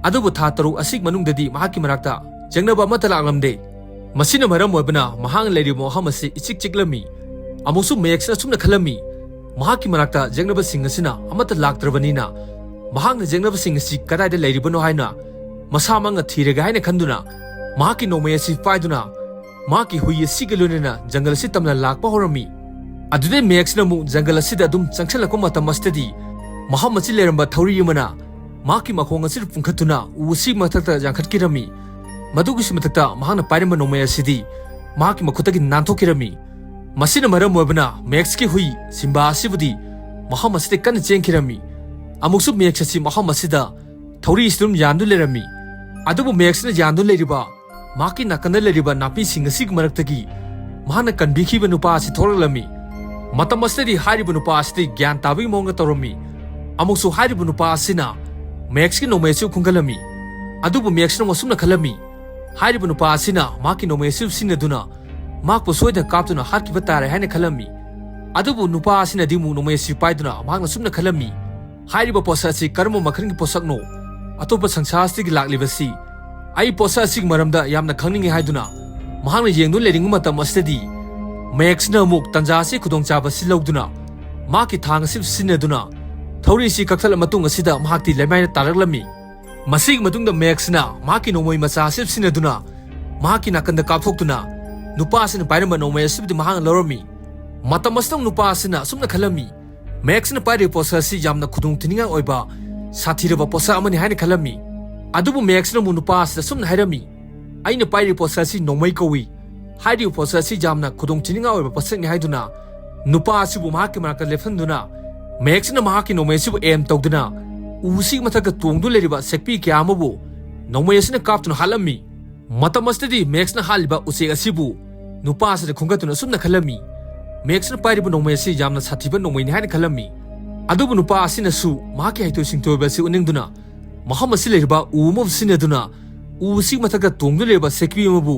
ꯑꯗꯨꯕꯨ ꯊꯥ ꯇꯔꯨꯛ ꯑꯁꯤꯒꯤ ꯃꯅꯨꯡꯗꯗꯤ ꯃꯍꯥꯛꯀꯤ ꯃꯅꯥꯛꯇ ꯌꯦꯛꯅꯕ ꯑꯃꯠꯇ ꯂꯥꯛꯂꯝꯗꯦ꯫ ꯃꯁꯤꯅ ꯃꯔꯝ ꯑꯣꯏꯕꯅ ꯃꯍꯥꯛꯅ ꯂꯩꯔꯤꯕ ꯃꯐꯝ ꯑꯁꯤ ꯏꯆꯤꯛ ꯆꯤꯛꯂꯝꯃꯤ꯫ ꯑꯃꯨꯛꯁꯨ ꯃꯦꯛꯁꯅ ꯑꯁꯨꯝꯅ ꯈꯜꯂꯝꯃꯤ, ꯃꯍꯥꯛꯀꯤ ꯃꯅꯥꯛꯇ ꯌꯦꯛꯅꯕꯁꯤꯡ ꯑꯁꯤꯅ ꯑꯃꯠꯇ ꯂꯥꯛꯇ꯭ꯔꯕꯅꯤꯅ ꯃꯍꯥꯛꯅ ꯌꯦꯛꯅꯕꯁꯤꯡ ꯑꯁꯤ ꯀꯗꯥꯏꯗ ꯂꯩꯔꯤꯕꯅꯣ ꯍꯥꯏꯅ ꯃꯁꯥꯃꯛꯅ ꯊꯤꯔꯒꯦ ꯍꯥꯏꯅ ꯈꯟꯗꯨꯅ ꯃꯍꯥꯛꯀꯤ ꯅꯣꯡꯃꯩ ꯑꯁꯤ ꯄꯥꯏꯗꯨꯅ ꯃꯍꯥꯛꯀꯤ ꯍꯨꯏ ꯑꯁꯤꯒ ꯂꯣꯏꯅꯅ ꯖꯪꯒꯜ ꯑꯁꯤ ꯇꯝꯅ ꯂꯥꯛꯄ ꯍꯧꯔꯝꯃꯤ꯫ ꯑꯗꯨꯗꯩ ꯃꯦꯛꯁꯅ ꯑꯃꯨꯛ ꯖꯪꯒꯜ ꯑꯁꯤꯗ ꯑꯗꯨꯝ ꯆꯪꯁꯤꯜꯂꯛꯄ ꯃꯇꯝ ꯑꯁꯤꯗꯗꯤ ꯃꯐꯝ ꯑꯁꯤ ꯂꯩꯔꯝꯕ ꯊꯧꯔꯤ ꯑꯃꯅ ꯃꯍꯥꯛꯀꯤ ꯃꯈꯣꯡ ꯑꯁꯤꯗ ꯄꯨꯟꯈꯠꯇꯨꯅ ꯎ ꯑꯁꯤꯒꯤ ꯃꯊꯛꯇ ꯌꯥꯟꯈꯠꯈꯤꯔꯝꯃꯤ꯫ ꯃꯗꯨꯒꯤꯁꯨ ꯃꯊꯛꯇ ꯃꯍꯥꯛꯅ ꯄꯥꯏꯔꯝꯕ ꯅꯣꯡꯃꯩ ꯑꯁꯤꯗꯤ ꯃꯍꯥꯛꯀꯤ ꯃꯈꯨꯠꯇꯒꯤ ꯅꯥꯟꯊꯣꯛꯈꯤꯔꯝꯃꯤ꯫ ꯃꯁꯤꯅ ꯃꯔꯝ ꯑꯣꯏꯕꯅ ꯃꯦꯛꯁꯀꯤ ꯍꯨꯏ ꯁꯤꯝꯕꯥ ꯑꯁꯤꯕꯨꯗꯤ ꯃꯐꯝ ꯑꯁꯤꯗ ꯀꯟꯅ ꯆꯦꯟꯈꯤꯔꯝꯃꯤ꯫ ꯑꯃꯨꯛꯁꯨ ꯃꯦꯛꯁ ꯑꯁꯤ ꯃꯐꯝ ꯑꯁꯤꯗ ꯊꯧꯔꯤ ꯑꯁꯤꯗ ꯑꯗꯨꯝ ꯌꯥꯟꯗꯨꯅ ꯂꯩꯔꯝꯃꯤ꯫ ꯑꯗꯨꯕꯨ ꯃꯦꯛꯁꯅ ꯌꯥꯟꯗꯨꯅ ꯂꯩꯔꯤꯕ ꯃꯍꯥꯛꯀꯤ ꯅꯥꯀꯟꯗ ꯂꯩꯔꯤꯕ ꯅꯥꯄꯤꯁꯤꯡ ꯑꯁꯤꯒꯤ ꯃꯔꯛꯇꯒꯤ ꯃꯍꯥꯛꯅ ꯀꯟꯕꯤꯈꯤꯕ ꯅꯨꯄꯥ ꯑꯁꯤ ꯊꯣꯛꯂꯛꯂꯝꯃꯤ꯫ ꯃꯇꯝ ꯑꯁꯤꯗꯗꯤ ꯍꯥꯏꯔꯤꯕ ꯅꯨꯄꯥ ꯑꯁꯤꯗꯤ ꯒ꯭ꯌꯥꯟ ꯇꯥꯕꯒꯤ ꯃꯑꯣꯡꯗ ꯇꯧꯔꯝꯃꯤ꯫ ꯑꯃꯨꯛꯁꯨ ꯍꯥꯏꯔꯤꯕ ꯅꯨꯄꯥ ꯑꯁꯤꯅ ꯃꯦꯛꯁꯀꯤ ꯅꯣꯡꯃꯩ ꯑꯁꯤ ꯈꯨꯟꯒꯠꯂꯝꯃꯤ꯫ ꯑꯗꯨꯕꯨ ꯃꯦꯛꯁꯅ ꯑꯁꯨꯝꯅ ꯈꯜꯂꯝꯃꯤ, ꯍꯥꯏꯔꯤꯕ ꯅꯨꯄꯥ ꯑꯁꯤꯅ ꯃꯍꯥꯛꯀꯤ ꯅꯣꯡꯃꯩ ꯑꯁꯤ ꯁꯤꯖꯤꯟꯅꯗꯨꯅ ꯃꯍꯥꯛꯄꯨ ꯁꯣꯏꯗꯅ ꯀꯥꯞꯇꯨꯅ ꯍꯥꯠꯈꯤꯕ ꯇꯥꯔꯦ ꯍꯥꯏꯅ ꯈꯜꯂꯝꯃꯤ꯫ ꯑꯗꯨꯕꯨ ꯅꯨꯄꯥ ꯑꯁꯤꯅꯗꯤ ꯑꯃꯨꯛ ꯅꯣꯡꯃꯩ ꯑꯁꯤ ꯄꯥꯏꯗꯨꯅ ꯃꯍꯥꯛꯅ ꯑꯁꯨꯝꯅ ꯈꯜꯂꯝꯃꯤ, ꯍꯥꯏꯔꯤꯕ ꯄꯣꯠꯁꯛ ꯑꯁꯤ ꯀꯔꯝꯕ ꯃꯈꯜꯒꯤ ꯄꯣꯠꯁꯛꯅꯣ? ꯑꯇꯣꯞꯄ ꯁꯪꯁꯥꯔ ꯑꯁꯤꯗꯒꯤ ꯂꯥꯛꯂꯤꯕꯁꯤ ꯑꯩ ꯄꯣꯠꯁꯛ ꯑꯁꯤꯒꯤ ꯃꯔꯝꯗ ꯌꯥꯝꯅ ꯈꯪꯅꯤꯡꯏ ꯍꯥꯏꯗꯨꯅ ꯃꯍꯥꯛꯅ ꯌꯦꯡꯗꯨꯅ ꯂꯩꯔꯤꯉꯩ ꯃꯇꯝ ꯑꯁꯤꯗꯗꯤ ꯃꯦꯛꯁꯅ ꯑꯃꯨꯛ ꯇꯟꯖꯥ ꯑꯁꯤ ꯈꯨꯗꯣꯡꯆꯥꯕ ꯑꯁꯤ ꯂꯧꯗꯨꯅ ꯃꯍꯥꯛꯀꯤ ꯊꯥꯡ ꯑꯁꯤ ꯁꯤꯖꯤꯟꯅꯗꯨꯅ ꯊꯧꯔꯤ ꯑꯁꯤ ꯀꯛꯊꯠꯂ ꯃꯇꯨꯡ ꯑꯁꯤꯗ ꯃꯍꯥꯛꯇꯤ ꯂꯩꯃꯥꯏꯗ ꯇꯥꯔꯛꯂꯝꯃꯤ꯫ ꯃꯁꯤꯒꯤ ꯃꯇꯨꯡꯗ ꯃꯦꯛꯁꯅ ꯃꯍꯥꯛꯀꯤ ꯅꯣꯡꯃꯩ ꯃꯆꯥ ꯑꯁꯤ ꯁꯤꯖꯤꯟꯅꯗꯨꯅ ꯃꯍꯥꯛꯀꯤ ꯅꯥꯀꯟꯗ ꯀꯥꯞꯊꯣꯛꯇꯨꯅ ꯅꯨꯄꯥ ꯑꯁꯤꯅ ꯄꯥꯏꯔꯝꯕ ꯅꯣꯡꯃꯩ ꯑꯁꯤꯕꯨꯗꯤ ꯃꯍꯥꯛꯅ ꯂꯧꯔꯝꯃꯤ꯫ ꯃꯇꯝ ꯑꯁꯤꯗ ꯅꯨꯄꯥ ꯑꯁꯤꯅ ꯑꯁꯨꯝꯅ ꯈꯜꯂꯝꯃꯤ, ꯃꯦꯛꯁꯅ ꯄꯥꯏꯔꯤꯕ ꯄꯣꯠꯁꯛ ꯑꯁꯤ ꯌꯥꯝꯅ ꯈꯨꯗꯣꯡꯊꯤꯅꯤꯡꯉꯥꯏ ꯑꯣꯏꯕ ꯁꯥꯊꯤꯔꯕ ꯄꯣꯠꯁꯛ ꯑꯃꯅꯤ ꯍꯥꯏꯅ ꯈꯜꯂꯝꯃꯤ꯫ ꯑꯗꯨꯕꯨ ꯃꯦꯛꯁꯅ ꯑꯃꯨꯛ ꯅꯨꯄꯥ ꯑꯁꯤꯗ ꯑꯁꯨꯝꯅ ꯍꯥꯏꯔꯝꯃꯤ, ꯑꯩꯅ ꯄꯥꯏꯔꯤꯕ ꯄꯣꯠꯁꯛ ꯑꯁꯤ ꯅꯣꯡꯃꯩ ꯀꯧꯏ꯫ ꯍꯥꯏꯔꯤꯕ ꯄꯣꯠꯁꯛ ꯑꯁꯤ ꯌꯥꯝꯅ ꯈꯨꯗꯣꯡꯊꯤꯅꯤꯡꯉꯥꯏ ꯑꯣꯏꯕ ꯄꯣꯠꯁꯛꯅꯤ ꯍꯥꯏꯗꯨꯅ ꯅꯨꯄꯥ ꯑꯁꯤꯕꯨ ꯃꯍꯥꯛꯀꯤ ꯃꯅꯥꯛꯇ ꯂꯦꯞꯍꯟꯗꯨꯅ ꯃꯦꯛꯁꯅ ꯃꯍꯥꯛꯀꯤ ꯅꯣꯡꯃꯩ ꯑꯁꯤꯕꯨ ꯑꯦꯝ ꯇꯧꯗꯨꯅ ꯎ ꯑꯁꯤꯒꯤ ꯃꯊꯛꯇ ꯇꯣꯡꯗꯨꯅ ꯂꯩꯔꯤꯕ ꯁꯦꯛꯄꯤ ꯀꯌꯥ ꯑꯃꯕꯨ ꯅꯣꯡꯃꯩ ꯑꯁꯤꯅ ꯀꯥꯞꯇꯨꯅ ꯍꯥꯠꯂꯝꯃꯤ꯫ ꯃꯇꯝ ꯑꯁꯤꯗꯗꯤ ꯃꯦꯛꯁꯅ ꯍꯥꯠꯂꯤꯕ ꯎꯆꯦꯛ ꯑꯁꯤꯕꯨ ꯅꯨꯄꯥ ꯑꯁꯤꯅ ꯈꯨꯟꯒꯠꯇꯨꯅ ꯑꯁꯨꯝꯅ ꯈꯜꯂꯝꯃꯤ, ꯃꯦꯛꯁꯅ ꯄꯥꯏꯔꯤꯕ ꯅꯣꯡꯃꯩ ꯑꯁꯤ ꯌꯥꯝꯅ ꯁꯥꯊꯤꯕ ꯅꯣꯡꯃꯩꯅꯤ ꯍꯥꯏꯅ ꯈꯜꯂꯝꯃꯤ꯫ ꯑꯗꯨꯕꯨ ꯅꯨꯄꯥ ꯑꯁꯤꯅꯁꯨ ꯃꯍꯥꯛꯀꯤ ꯍꯩꯊꯣꯏ ꯁꯤꯡꯊꯣꯏꯕ ꯑꯁꯤ ꯎꯠꯅꯤꯡꯗꯨꯅ ꯃꯐꯝ ꯑꯁꯤ ꯂꯩꯔꯤꯕ ꯎ ꯑꯃꯕꯨ ꯁꯤꯖꯤꯟꯅꯗꯨꯅ ꯎ ꯑꯁꯤꯒꯤ ꯃꯊꯛꯇ ꯇꯣꯡꯗꯨꯅ ꯂꯩꯔꯤꯕ ꯁꯦꯛꯄꯤ ꯑꯃꯕꯨ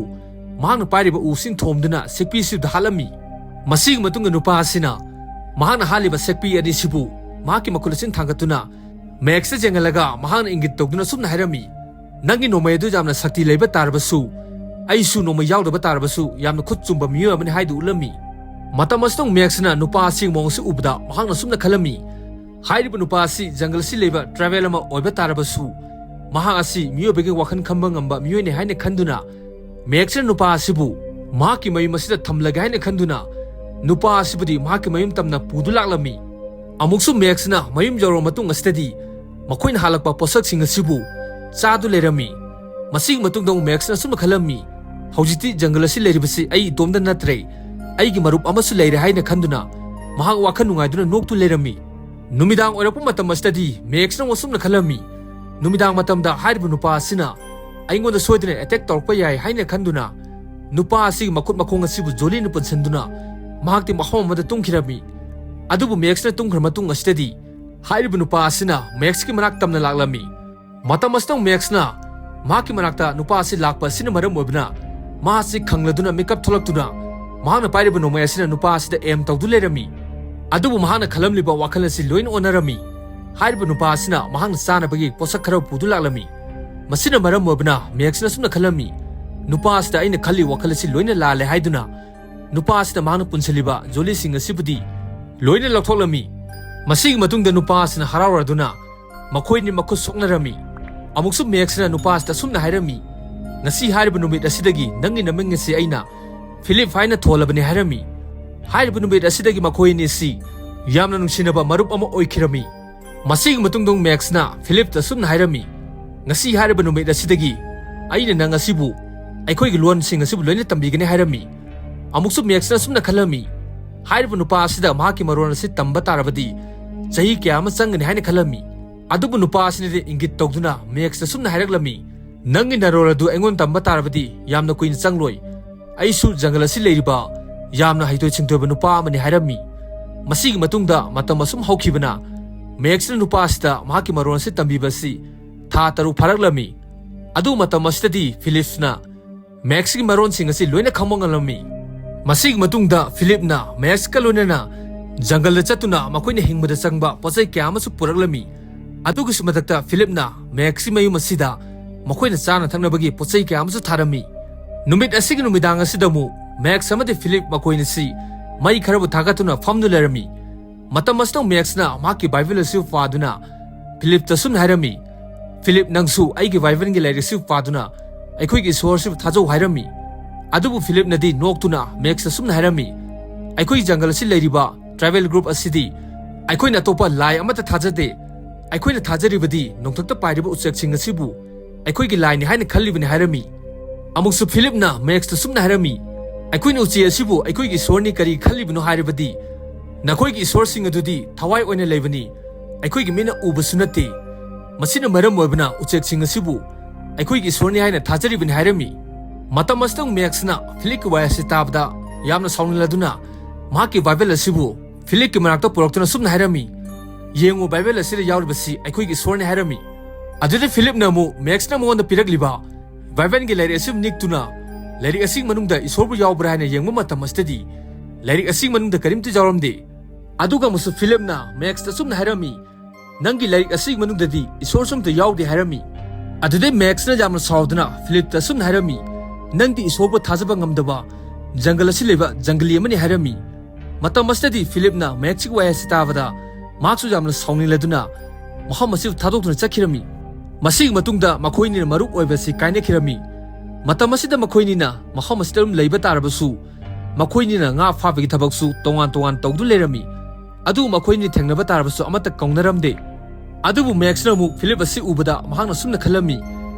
ꯃꯍꯥꯛꯅ ꯄꯥꯏꯔꯤꯕ ꯎꯁꯤꯡ ꯊꯣꯝꯗꯨꯅ ꯁꯦꯛꯄꯤ ꯑꯁꯤꯗ ꯍꯥꯠꯂꯝꯃꯤ꯫ ꯃꯁꯤꯒꯤ ꯃꯇꯨꯡꯗ ꯅꯨꯄꯥ ꯑꯁꯤꯅ ꯃꯍꯥꯛꯅ ꯍꯥꯠꯂꯤꯕ ꯁꯦꯛꯄꯤ ꯑꯅꯤꯁꯤꯕꯨ ꯃꯍꯥꯛꯀꯤ ꯃꯈꯨꯠ ꯑꯁꯤꯅ ꯊꯥꯡꯒꯠꯇꯨꯅ ꯃꯦꯛꯁꯇ ꯌꯦꯡꯍꯜꯂꯒ ꯃꯍꯥꯛꯅ ꯏꯪꯒꯤꯠ ꯇꯧꯗꯨꯅ ꯑꯁꯨꯝꯅ ꯍꯥꯏꯔꯝꯃꯤ, ꯅꯪꯒꯤ ꯅꯣꯡꯃꯩ ꯑꯗꯨ ꯌꯥꯝꯅ ꯁꯛꯇꯤ ꯂꯩꯕ ꯇꯥꯔꯕꯁꯨ, ꯑꯩꯁꯨ ꯅꯣꯡꯃꯩ ꯌꯥꯎꯗꯕ ꯇꯥꯔꯕꯁꯨ ꯌꯥꯝꯅ ꯈꯨꯠ ꯆꯨꯝꯕ ꯃꯤꯑꯣꯏ ꯑꯃꯅꯤ ꯍꯥꯏꯗꯨ ꯎꯠꯂꯝꯃꯤ꯫ ꯃꯇꯝ ꯑꯁꯤꯗ ꯃꯦꯛꯁꯅ ꯅꯨꯄꯥ ꯑꯁꯤꯒꯤ ꯃꯑꯣꯡ ꯑꯁꯤ ꯎꯕꯗ ꯃꯍꯥꯛꯅ ꯑꯁꯨꯝꯅ ꯈꯜꯂꯝꯃꯤ, ꯍꯥꯏꯔꯤꯕ ꯅꯨꯄꯥ ꯑꯁꯤ ꯖꯪꯒꯜ ꯑꯁꯤ ꯂꯩꯕ ꯇ꯭ꯔꯥꯏꯕꯦꯜ ꯑꯃ ꯑꯣꯏꯕ ꯇꯥꯔꯕꯁꯨ, ꯃꯍꯥꯛ ꯑꯁꯤ ꯃꯤꯑꯣꯏꯕꯒꯤ ꯋꯥꯈꯜ ꯈꯟꯕ ꯉꯝꯕ ꯃꯤꯑꯣꯏꯅꯤ ꯍꯥꯏꯅ ꯈꯟꯗꯨꯅ ꯃꯦꯛꯁꯅ ꯅꯨꯄꯥ ꯑꯁꯤꯕꯨ ꯃꯍꯥꯛꯀꯤ ꯃꯌꯨꯝ ꯑꯁꯤꯗ ꯊꯝꯂꯒꯦ ꯍꯥꯏꯅ ꯈꯟꯗꯨꯅ ꯅꯨꯄꯥ ꯑꯁꯤꯕꯨꯗꯤ ꯃꯍꯥꯛꯀꯤ ꯃꯌꯨꯝ ꯇꯝꯅ ꯄꯨꯗꯨ ꯂꯥꯛꯂꯝꯃꯤ꯫ ꯑꯃꯨꯛꯁꯨ ꯃꯦꯛꯁꯅ ꯃꯌꯨꯝ ꯌꯧꯔꯕ ꯃꯇꯨꯡ ꯑꯁꯤꯗꯗꯤ ꯃꯈꯣꯏꯅ ꯍꯥꯜꯂꯛꯄ ꯄꯣꯠꯁꯛꯁꯤꯡ ꯑꯁꯤꯕꯨ ꯆꯥꯗꯨ ꯂꯩꯔꯝꯃꯤ꯫ ꯃꯁꯤꯒꯤ ꯃꯇꯨꯡꯗ ꯑꯃꯨꯛ ꯃꯦꯛꯁꯅ ꯑꯁꯨꯝꯅ ꯈꯜꯂꯝꯃꯤ, "ꯍꯧꯖꯤꯛꯇꯤ ꯖꯪꯒꯜ ꯑꯁꯤ ꯂꯩꯔꯤꯕꯁꯤ ꯑꯩ ꯏꯇꯣꯝꯇ ꯅꯠꯇ꯭ꯔꯦ, ꯑꯩꯒꯤ ꯃꯔꯨꯞ ꯑꯃꯁꯨ ꯂꯩꯔꯦ" ꯍꯥꯏꯅ ꯈꯟꯗꯨꯅ ꯃꯍꯥꯛ ꯋꯥꯈꯜ ꯅꯨꯡꯉꯥꯏꯗꯨꯅ ꯅꯣꯛꯇꯨ ꯂꯩꯔꯝꯃꯤ꯫ ꯅꯨꯃꯤꯗꯥꯡ ꯑꯣꯏꯔꯛꯄ ꯃꯇꯝ ꯑꯁꯤꯗꯗꯤ ꯃꯦꯛꯁꯅ ꯑꯃꯨꯛ ꯑꯁꯨꯝꯅ ꯈꯜꯂꯝꯃꯤ, ꯅꯨꯃꯤꯗꯥꯡ ꯃꯇꯝꯗ ꯍꯥꯏꯔꯤꯕ ꯅꯨꯄꯥ ꯑꯁꯤꯅ ꯑꯩꯉꯣꯟꯗ ꯁꯣꯏꯗꯅ ꯑꯦꯇꯦꯛ ꯇꯧꯔꯛꯄ ꯌꯥꯏ ꯍꯥꯏꯅ ꯈꯟꯗꯨꯅ ꯅꯨꯄꯥ ꯑꯁꯤꯒꯤ ꯃꯈꯨꯠ ꯃꯈꯣꯡ ꯑꯁꯤꯕꯨ ꯖꯣꯂꯤꯅ ꯄꯨꯟꯁꯤꯟꯗꯨꯅ ꯃꯍꯥꯛꯇꯤ ꯃꯐꯝ ꯑꯃꯗ ꯇꯨꯝꯈꯤꯔꯝꯃꯤ꯫ ꯑꯗꯨꯕꯨ ꯃꯦꯛꯁꯅ ꯇꯨꯝꯈ꯭ꯔ ꯃꯇꯨꯡ ꯑꯁꯤꯗꯗꯤ ꯍꯥꯏꯔꯤꯕ ꯅꯨꯄꯥ ꯑꯁꯤꯅ ꯃꯦꯛꯁꯀꯤ ꯃꯅꯥꯛ ꯇꯝꯅ ꯂꯥꯛꯂꯝꯃꯤ꯫ ꯃꯇꯝ ꯑꯁꯤꯗ ꯃꯦꯛꯁꯅ ꯃꯍꯥꯛꯀꯤ ꯃꯅꯥꯛꯇ ꯅꯨꯄꯥ ꯑꯁꯤ ꯂꯥꯛꯄ ꯑꯁꯤꯅ ꯃꯔꯝ ꯑꯣꯏꯕꯅ ꯃꯍꯥꯛ ꯑꯁꯤ ꯈꯪꯂꯗꯨꯅ ꯃꯤꯀꯞ ꯊꯣꯛꯂꯛꯇꯨꯅ ꯃꯍꯥꯛꯅ ꯄꯥꯏꯔꯤꯕ ꯅꯣꯡꯃꯩ ꯑꯁꯤꯅ ꯅꯨꯄꯥ ꯑꯁꯤꯗ ꯑꯦꯝ ꯇꯧꯗꯨ ꯂꯩꯔꯝꯃꯤ꯫ ꯑꯗꯨꯕꯨ ꯃꯍꯥꯛꯅ ꯈꯜꯂꯝꯂꯤꯕ ꯋꯥꯈꯜ ꯑꯁꯤ ꯂꯣꯏꯅ ꯑꯣꯟꯅꯔꯝꯃꯤ꯫ ꯍꯥꯏꯔꯤꯕ ꯅꯨꯄꯥ ꯑꯁꯤꯅ ꯃꯍꯥꯛꯅ ꯆꯥꯅꯕꯒꯤ ꯄꯣꯠꯁꯛ ꯈꯔ ꯄꯨꯗꯨ ꯂꯥꯛꯂꯝꯃꯤ꯫ ꯃꯁꯤꯅ ꯃꯔꯝ ꯑꯣꯏꯕꯅ ꯃꯦꯛꯁꯅ ꯑꯁꯨꯝꯅ ꯈꯜꯂꯝꯃꯤ, "ꯅꯨꯄꯥ ꯑꯁꯤꯗ ꯑꯩꯅ ꯈꯜꯂꯤ ꯋꯥꯈꯜ ꯑꯁꯤ ꯂꯣꯏꯅ ꯂꯥꯜꯂꯦ" ꯍꯥꯏꯗꯨꯅ ꯅꯨꯄꯥ ꯑꯁꯤꯗ ꯃꯍꯥꯛꯅ ꯄꯨꯟꯁꯤꯜꯂꯤꯕ ꯖꯣꯂꯤꯁꯤꯡ ꯑꯁꯤꯕꯨꯗꯤ ꯂꯣꯏꯅ ꯂꯧꯊꯣꯛꯂꯝꯃꯤ꯫ ꯃꯁꯤꯒꯤ ꯃꯇꯨꯡꯗ ꯅꯨꯄꯥ ꯑꯁꯤꯅ ꯍꯔꯥꯎꯔꯗꯨꯅ ꯃꯈꯣꯏꯅꯤ ꯃꯈꯨꯠ ꯁꯣꯛꯅꯔꯝꯃꯤ꯫ ꯑꯃꯨꯛꯁꯨ ꯃꯦꯛꯁꯅ ꯅꯨꯄꯥ ꯑꯁꯤꯗ ꯑꯁꯨꯝꯅ ꯍꯥꯏꯔꯝꯃꯤ, "ꯉꯁꯤ ꯍꯥꯏꯔꯤꯕ ꯅꯨꯃꯤꯠ ꯑꯁꯤꯗꯒꯤ ꯅꯪꯒꯤ ꯅꯃꯤꯡ ꯑꯁꯤ ꯑꯩꯅ ꯐꯤꯂꯤꯞ ꯍꯥꯏꯅ ꯊꯣꯜꯂꯕꯅꯤ" ꯍꯥꯏꯔꯝꯃꯤ꯫ ꯍꯥꯏꯔꯤꯕ ꯅꯨꯃꯤꯠ ꯑꯁꯤꯗꯒꯤ ꯃꯈꯣꯏ ꯑꯅꯤ ꯑꯁꯤ ꯌꯥꯝꯅ ꯅꯨꯡꯁꯤꯅꯕ ꯃꯔꯨꯞ ꯑꯃ ꯑꯣꯏꯈꯤꯔꯝꯃꯤ꯫ ꯃꯁꯤꯒꯤ ꯃꯇꯨꯡꯗ ꯃꯦꯛꯁꯅ ꯐꯤꯂꯤꯞꯇ ꯑꯁꯨꯝꯅ ꯍꯥꯏꯔꯝꯃꯤ, "ꯉꯁꯤ ꯍꯥꯏꯔꯤꯕ ꯅꯨꯃꯤꯠ ꯑꯁꯤꯗꯒꯤ ꯑꯩꯅ ꯅꯪ ꯑꯁꯤꯕꯨ ꯑꯩꯈꯣꯏꯒꯤ ꯂꯣꯟꯁꯤꯡ ꯑꯁꯤꯕꯨ ꯂꯣꯏꯅ ꯇꯝꯕꯤꯒꯅꯤ" ꯍꯥꯏꯔꯝꯃꯤ꯫ ꯑꯃꯨꯛꯁꯨ ꯃꯦꯛꯁꯅ ꯑꯁꯨꯝꯅ ꯈꯜꯂꯝꯃꯤ, "ꯍꯥꯏꯔꯤꯕ ꯅꯨꯄꯥ ꯑꯁꯤꯗ ꯃꯍꯥꯛꯀꯤ ꯃꯔꯣꯟ ꯑꯁꯤ ꯇꯝꯕ ꯇꯥꯔꯕꯗꯤ ꯆꯍꯤ ꯀꯌꯥ ꯑꯃ ꯆꯪꯒꯅꯤ" ꯍꯥꯏꯅ ꯈꯜꯂꯝꯃꯤ꯫ ꯑꯗꯨꯕꯨ ꯅꯨꯄꯥ ꯑꯁꯤꯅꯗꯤ ꯏꯪꯒꯤꯠ ꯇꯧꯗꯨꯅ ꯃꯦꯛꯁꯇ ꯑꯁꯨꯝꯅ ꯍꯥꯏꯔꯛꯂꯝꯃꯤ, "ꯅꯪꯒꯤ ꯅꯔꯣꯜ ꯑꯗꯨ ꯑꯩꯉꯣꯟꯗ ꯇꯝꯕ ꯇꯥꯔꯕꯗꯤ ꯌꯥꯝꯅ ꯀꯨꯏꯅ ꯆꯪꯂꯣꯏ꯫ ꯑꯩꯁꯨ ꯖꯪꯒꯜ ꯑꯁꯤ ꯂꯩꯔꯤꯕ ꯌꯥꯝꯅ ꯍꯩꯊꯣꯏ ꯁꯤꯡꯊꯣꯏꯕ ꯅꯨꯄꯥ ꯑꯃꯅꯤ" ꯍꯥꯏꯔꯝꯃꯤ꯫ ꯃꯁꯤꯒꯤ ꯃꯇꯨꯡꯗ ꯃꯇꯝ ꯑꯁꯨꯝ ꯍꯧꯈꯤꯕꯅ ꯃꯦꯛꯁꯅ ꯅꯨꯄꯥ ꯑꯁꯤꯗ ꯃꯍꯥꯛꯀꯤ ꯃꯔꯣꯟ ꯑꯁꯤ ꯇꯝꯕꯤꯕ ꯑꯁꯤ ꯊꯥ ꯇꯔꯨꯛ ꯐꯥꯔꯛꯂꯝꯃꯤ꯫ ꯑꯗꯨ ꯃꯇꯝ ꯑꯁꯤꯗꯗꯤ ꯐꯤꯂꯤꯞꯁꯅ ꯃꯦꯛꯁꯀꯤ ꯃꯔꯣꯟꯁꯤꯡ ꯑꯁꯤ ꯂꯣꯏꯅ ꯈꯪꯕ ꯉꯝꯂꯝꯃꯤ꯫ ꯃꯁꯤꯒꯤ ꯃꯇꯨꯡꯗ ꯐꯤꯂꯤꯞꯅ ꯃꯦꯛꯁꯀ ꯂꯣꯏꯅꯅ ꯖꯪꯒꯜꯗ ꯆꯠꯇꯨꯅ ꯃꯈꯣꯏꯅ ꯍꯤꯡꯕꯗ ꯆꯪꯕ ꯄꯣꯠꯆꯩ ꯀꯌꯥ ꯑꯃꯁꯨ ꯄꯨꯔꯛꯂꯝꯃꯤ꯫ ꯑꯗꯨꯒꯤꯁꯨ ꯃꯊꯛꯇ ꯐꯤꯂꯤꯞꯅ ꯃꯦꯛꯁꯀꯤ ꯃꯌꯨꯝ ꯑꯁꯤꯗ ꯃꯈꯣꯏꯅ ꯆꯥꯅ ꯊꯛꯅꯕꯒꯤ ꯄꯣꯠꯆꯩ ꯀꯌꯥ ꯑꯃꯁꯨ ꯊꯥꯔꯝꯃꯤ꯫ ꯅꯨꯃꯤꯠ ꯑꯁꯤꯒꯤ ꯅꯨꯃꯤꯗꯥꯡ ꯑꯁꯤꯗ ꯑꯃꯨꯛ ꯃꯦꯛꯁ ꯑꯃꯗꯤ ꯐꯤꯂꯤꯞ ꯃꯈꯣꯏꯅ ꯁꯤ ꯃꯩ ꯈꯔꯕꯨ ꯊꯥꯒꯠꯇꯨꯅ ꯐꯝꯗꯨꯅ ꯂꯩꯔꯝꯃꯤ꯫ ꯃꯇꯝ ꯑꯁꯤꯗ ꯃꯦꯛꯁꯅ ꯃꯍꯥꯛꯀꯤ ꯕꯥꯏꯕꯜ ꯑꯁꯤ ꯄꯥꯗꯨꯅ ꯐꯤꯂꯤꯞꯇ ꯑꯁꯨꯝꯅ ꯍꯥꯏꯔꯝꯃꯤ, "ꯐꯤꯂꯤꯞ, ꯅꯪꯁꯨ ꯑꯩꯒꯤ ꯕꯥꯏꯕꯜꯒꯤ ꯂꯥꯏꯔꯤꯛ ꯑꯁꯤ ꯄꯥꯗꯨꯅ ꯑꯩꯈꯣꯏꯒꯤ ꯏꯁꯣꯔ ꯑꯁꯤꯕꯨ ꯊꯥꯖꯧ" ꯍꯥꯏꯔꯝꯃꯤ꯫ ꯑꯗꯨꯕꯨ ꯐꯤꯂꯤꯞꯅꯗꯤ ꯅꯣꯛꯇꯨꯅ ꯃꯦꯛꯁꯇ ꯑꯁꯨꯝꯅ ꯍꯥꯏꯔꯝꯃꯤ, "ꯑꯩꯈꯣꯏ ꯖꯪꯒꯜ ꯑꯁꯤ ꯂꯩꯔꯤꯕ ꯇ꯭ꯔꯥꯏꯕꯦꯜ ꯒ꯭ꯔꯨꯞ ꯑꯁꯤꯗꯤ "ꯑꯩꯈꯣꯏꯅ ꯑꯇꯣꯞꯄ ꯂꯥꯏ ꯑꯃꯠꯇ ꯊꯥꯖꯗꯦ꯫ ꯑꯩꯈꯣꯏꯅ ꯊꯥꯖꯔꯤꯕꯗꯤ ꯅꯣꯡꯊꯛꯇ ꯄꯥꯏꯔꯤꯕ ꯎꯆꯦꯛꯁꯤꯡ ꯑꯁꯤꯕꯨ ꯑꯩꯈꯣꯏꯒꯤ ꯂꯥꯏꯅꯤ ꯍꯥꯏꯅ ꯈꯜꯂꯤꯕꯅꯤ" ꯍꯥꯏꯔꯝꯃꯤ꯫ ꯑꯃꯨꯛꯁꯨ ꯐꯤꯂꯤꯞꯅ ꯃꯦꯛꯁꯇ ꯁꯨꯝꯅ ꯍꯥꯏꯔꯝꯃꯤ, "ꯑꯩꯈꯣꯏꯅ ꯎꯆꯦꯛ ꯑꯁꯤꯕꯨ ꯑꯩꯈꯣꯏꯒꯤ ꯏꯁꯣꯔꯅꯤ ꯀꯔꯤ ꯈꯜꯂꯤꯕꯅꯣ ꯍꯥꯏꯔꯕꯗꯤ, ꯅꯈꯣꯏꯒꯤ ꯏꯁꯣꯔꯁꯤꯡ ꯑꯗꯨꯗꯤ ꯊꯋꯥꯏ ꯑꯣꯏꯅ ꯂꯩꯕꯅꯤ, ꯑꯩꯈꯣꯏꯒꯤ ꯃꯤꯠꯅ ꯎꯕꯁꯨ ꯅꯠꯇꯦ꯫ ꯃꯁꯤꯅ ꯃꯔꯝ ꯑꯣꯏꯕꯅ ꯎꯆꯦꯛꯁꯤꯡ ꯑꯁꯤꯕꯨ ꯑꯩꯈꯣꯏꯒꯤ ꯏꯁꯣꯔꯅꯤ ꯍꯥꯏꯅ ꯊꯥꯖꯔꯤꯕꯅꯤ" ꯍꯥꯏꯔꯝꯃꯤ꯫ ꯃꯇꯝ ꯑꯁꯤꯗ ꯃꯦꯛꯁꯅ ꯐꯤꯂꯤꯞꯀꯤ ꯋꯥꯍꯩ ꯑꯁꯤ ꯇꯥꯕꯗ ꯌꯥꯝꯅ ꯁꯥꯎꯅꯤꯡꯂꯗꯨꯅ ꯃꯍꯥꯛꯀꯤ ꯕꯥꯏꯕꯜ ꯑꯁꯤꯕꯨ ꯐꯤꯂꯤꯞꯀꯤ ꯃꯅꯥꯛꯇ ꯄꯨꯔꯛꯇꯨꯅ ꯁꯨꯝꯅ ꯍꯥꯏꯔꯝꯃꯤ, "ꯌꯦꯡꯉꯨ, ꯕꯥꯏꯕꯜ ꯑꯁꯤꯗ ꯌꯥꯎꯔꯤꯕꯁꯤ ꯑꯩꯈꯣꯏꯒꯤ ꯏꯁꯣꯔꯅꯤ" ꯍꯥꯏꯔꯝꯃꯤ꯫ ꯑꯗꯨꯗ ꯐꯤꯂꯤꯞꯅ ꯑꯃꯨꯛ ꯃꯦꯛꯁꯅ ꯃꯉꯣꯟꯗ ꯄꯤꯔꯛꯂꯤꯕ ꯕꯥꯏꯕꯜꯒꯤ ꯂꯥꯏꯔꯤꯛ ꯑꯁꯤ ꯅꯤꯛꯇꯨꯅ, "ꯂꯥꯏꯔꯤꯛ ꯑꯁꯤꯒꯤ ꯃꯅꯨꯡꯗ ꯏꯁꯣꯔꯕꯨ ꯌꯥꯎꯕ꯭ꯔꯥ?" ꯍꯥꯏꯅ ꯌꯦꯡꯕ ꯃꯇꯝ ꯑꯁꯤꯗꯗꯤ ꯂꯥꯏꯔꯤꯛ ꯑꯁꯤꯒꯤ ꯃꯅꯨꯡꯗ ꯀꯔꯤꯝꯇ ꯌꯥꯎꯔꯝꯗꯦ꯫ ꯑꯗꯨꯒ ꯑꯃꯨꯛꯁꯨ ꯐꯤꯂꯤꯞꯅ ꯃꯦꯛꯁꯇ ꯑꯁꯨꯝꯅ ꯍꯥꯏꯔꯝꯃꯤ, "ꯅꯪꯒꯤ ꯂꯥꯏꯔꯤꯛ ꯑꯁꯤꯒꯤ ꯃꯅꯨꯡꯗꯗꯤ ꯏꯁꯣꯔꯁꯨ ꯑꯝꯇ ꯌꯥꯎꯗꯦ" ꯍꯥꯏꯔꯝꯃꯤ꯫ ꯑꯗꯨꯗꯩ ꯃꯦꯛꯁꯅ ꯌꯥꯝꯅ ꯁꯥꯎꯗꯨꯅ ꯐꯤꯂꯤꯞꯇ ꯑꯁꯨꯝꯅ ꯍꯥꯏꯔꯝꯃꯤ, "ꯅꯪꯗꯤ ꯏꯁꯣꯔꯕꯨ ꯊꯥꯖꯕ ꯉꯝꯗꯕ ꯖꯪꯒꯜ ꯑꯁꯤ ꯂꯩꯕ ꯖꯪꯒꯂꯤ ꯑꯃꯅꯤ" ꯍꯥꯏꯔꯝꯃꯤ꯫ ꯃꯇꯝ ꯑꯁꯤꯗꯗꯤ ꯐꯤꯂꯤꯞꯅ ꯃꯦꯛꯁꯀꯤ ꯋꯥꯍꯩ ꯑꯁꯤ ꯇꯥꯕꯗ ꯃꯍꯥꯛꯁꯨ ꯌꯥꯝꯅ ꯁꯥꯎꯅꯤꯡꯂꯗꯨꯅ ꯃꯐꯝ ꯑꯁꯤꯕꯨ ꯊꯥꯗꯣꯛꯇꯨꯅ ꯆꯠꯈꯤꯔꯝꯃꯤ꯫ ꯃꯁꯤꯒꯤ ꯃꯇꯨꯡꯗ ꯃꯈꯣꯏꯅꯤꯅ ꯃꯔꯨꯞ ꯑꯣꯏꯕꯁꯤ ꯀꯥꯏꯅꯈꯤꯔꯝꯃꯤ꯫ ꯃꯇꯝ ꯑꯁꯤꯗ ꯃꯈꯣꯏꯅꯤꯅ ꯃꯐꯝ ꯑꯁꯤꯗ ꯑꯗꯨꯝ ꯂꯩꯕ ꯇꯥꯔꯕꯁꯨ, ꯃꯈꯣꯏꯅꯤꯅ ꯉꯥ ꯐꯥꯕꯒꯤ ꯊꯕꯛꯁꯨ ꯇꯣꯉꯥꯟ ꯇꯣꯉꯥꯟ ꯇꯧꯗꯨꯅ ꯂꯩꯔꯝꯃꯤ꯫ ꯑꯗꯨꯕꯨ ꯃꯈꯣꯏꯅꯤ ꯊꯦꯡꯅꯕ ꯇꯥꯔꯕꯁꯨ ꯑꯃꯠꯇ ꯀꯧꯅꯔꯝꯗꯦ꯫ ꯑꯗꯨꯕꯨ ꯃꯦꯛꯁꯅ ꯑꯃꯨꯛ ꯐꯤꯂꯤꯞ ꯑꯁꯤ ꯎꯕꯗ ꯃꯍꯥꯛꯅ ꯁꯨꯝꯅ ꯈꯜꯂꯝꯃꯤ,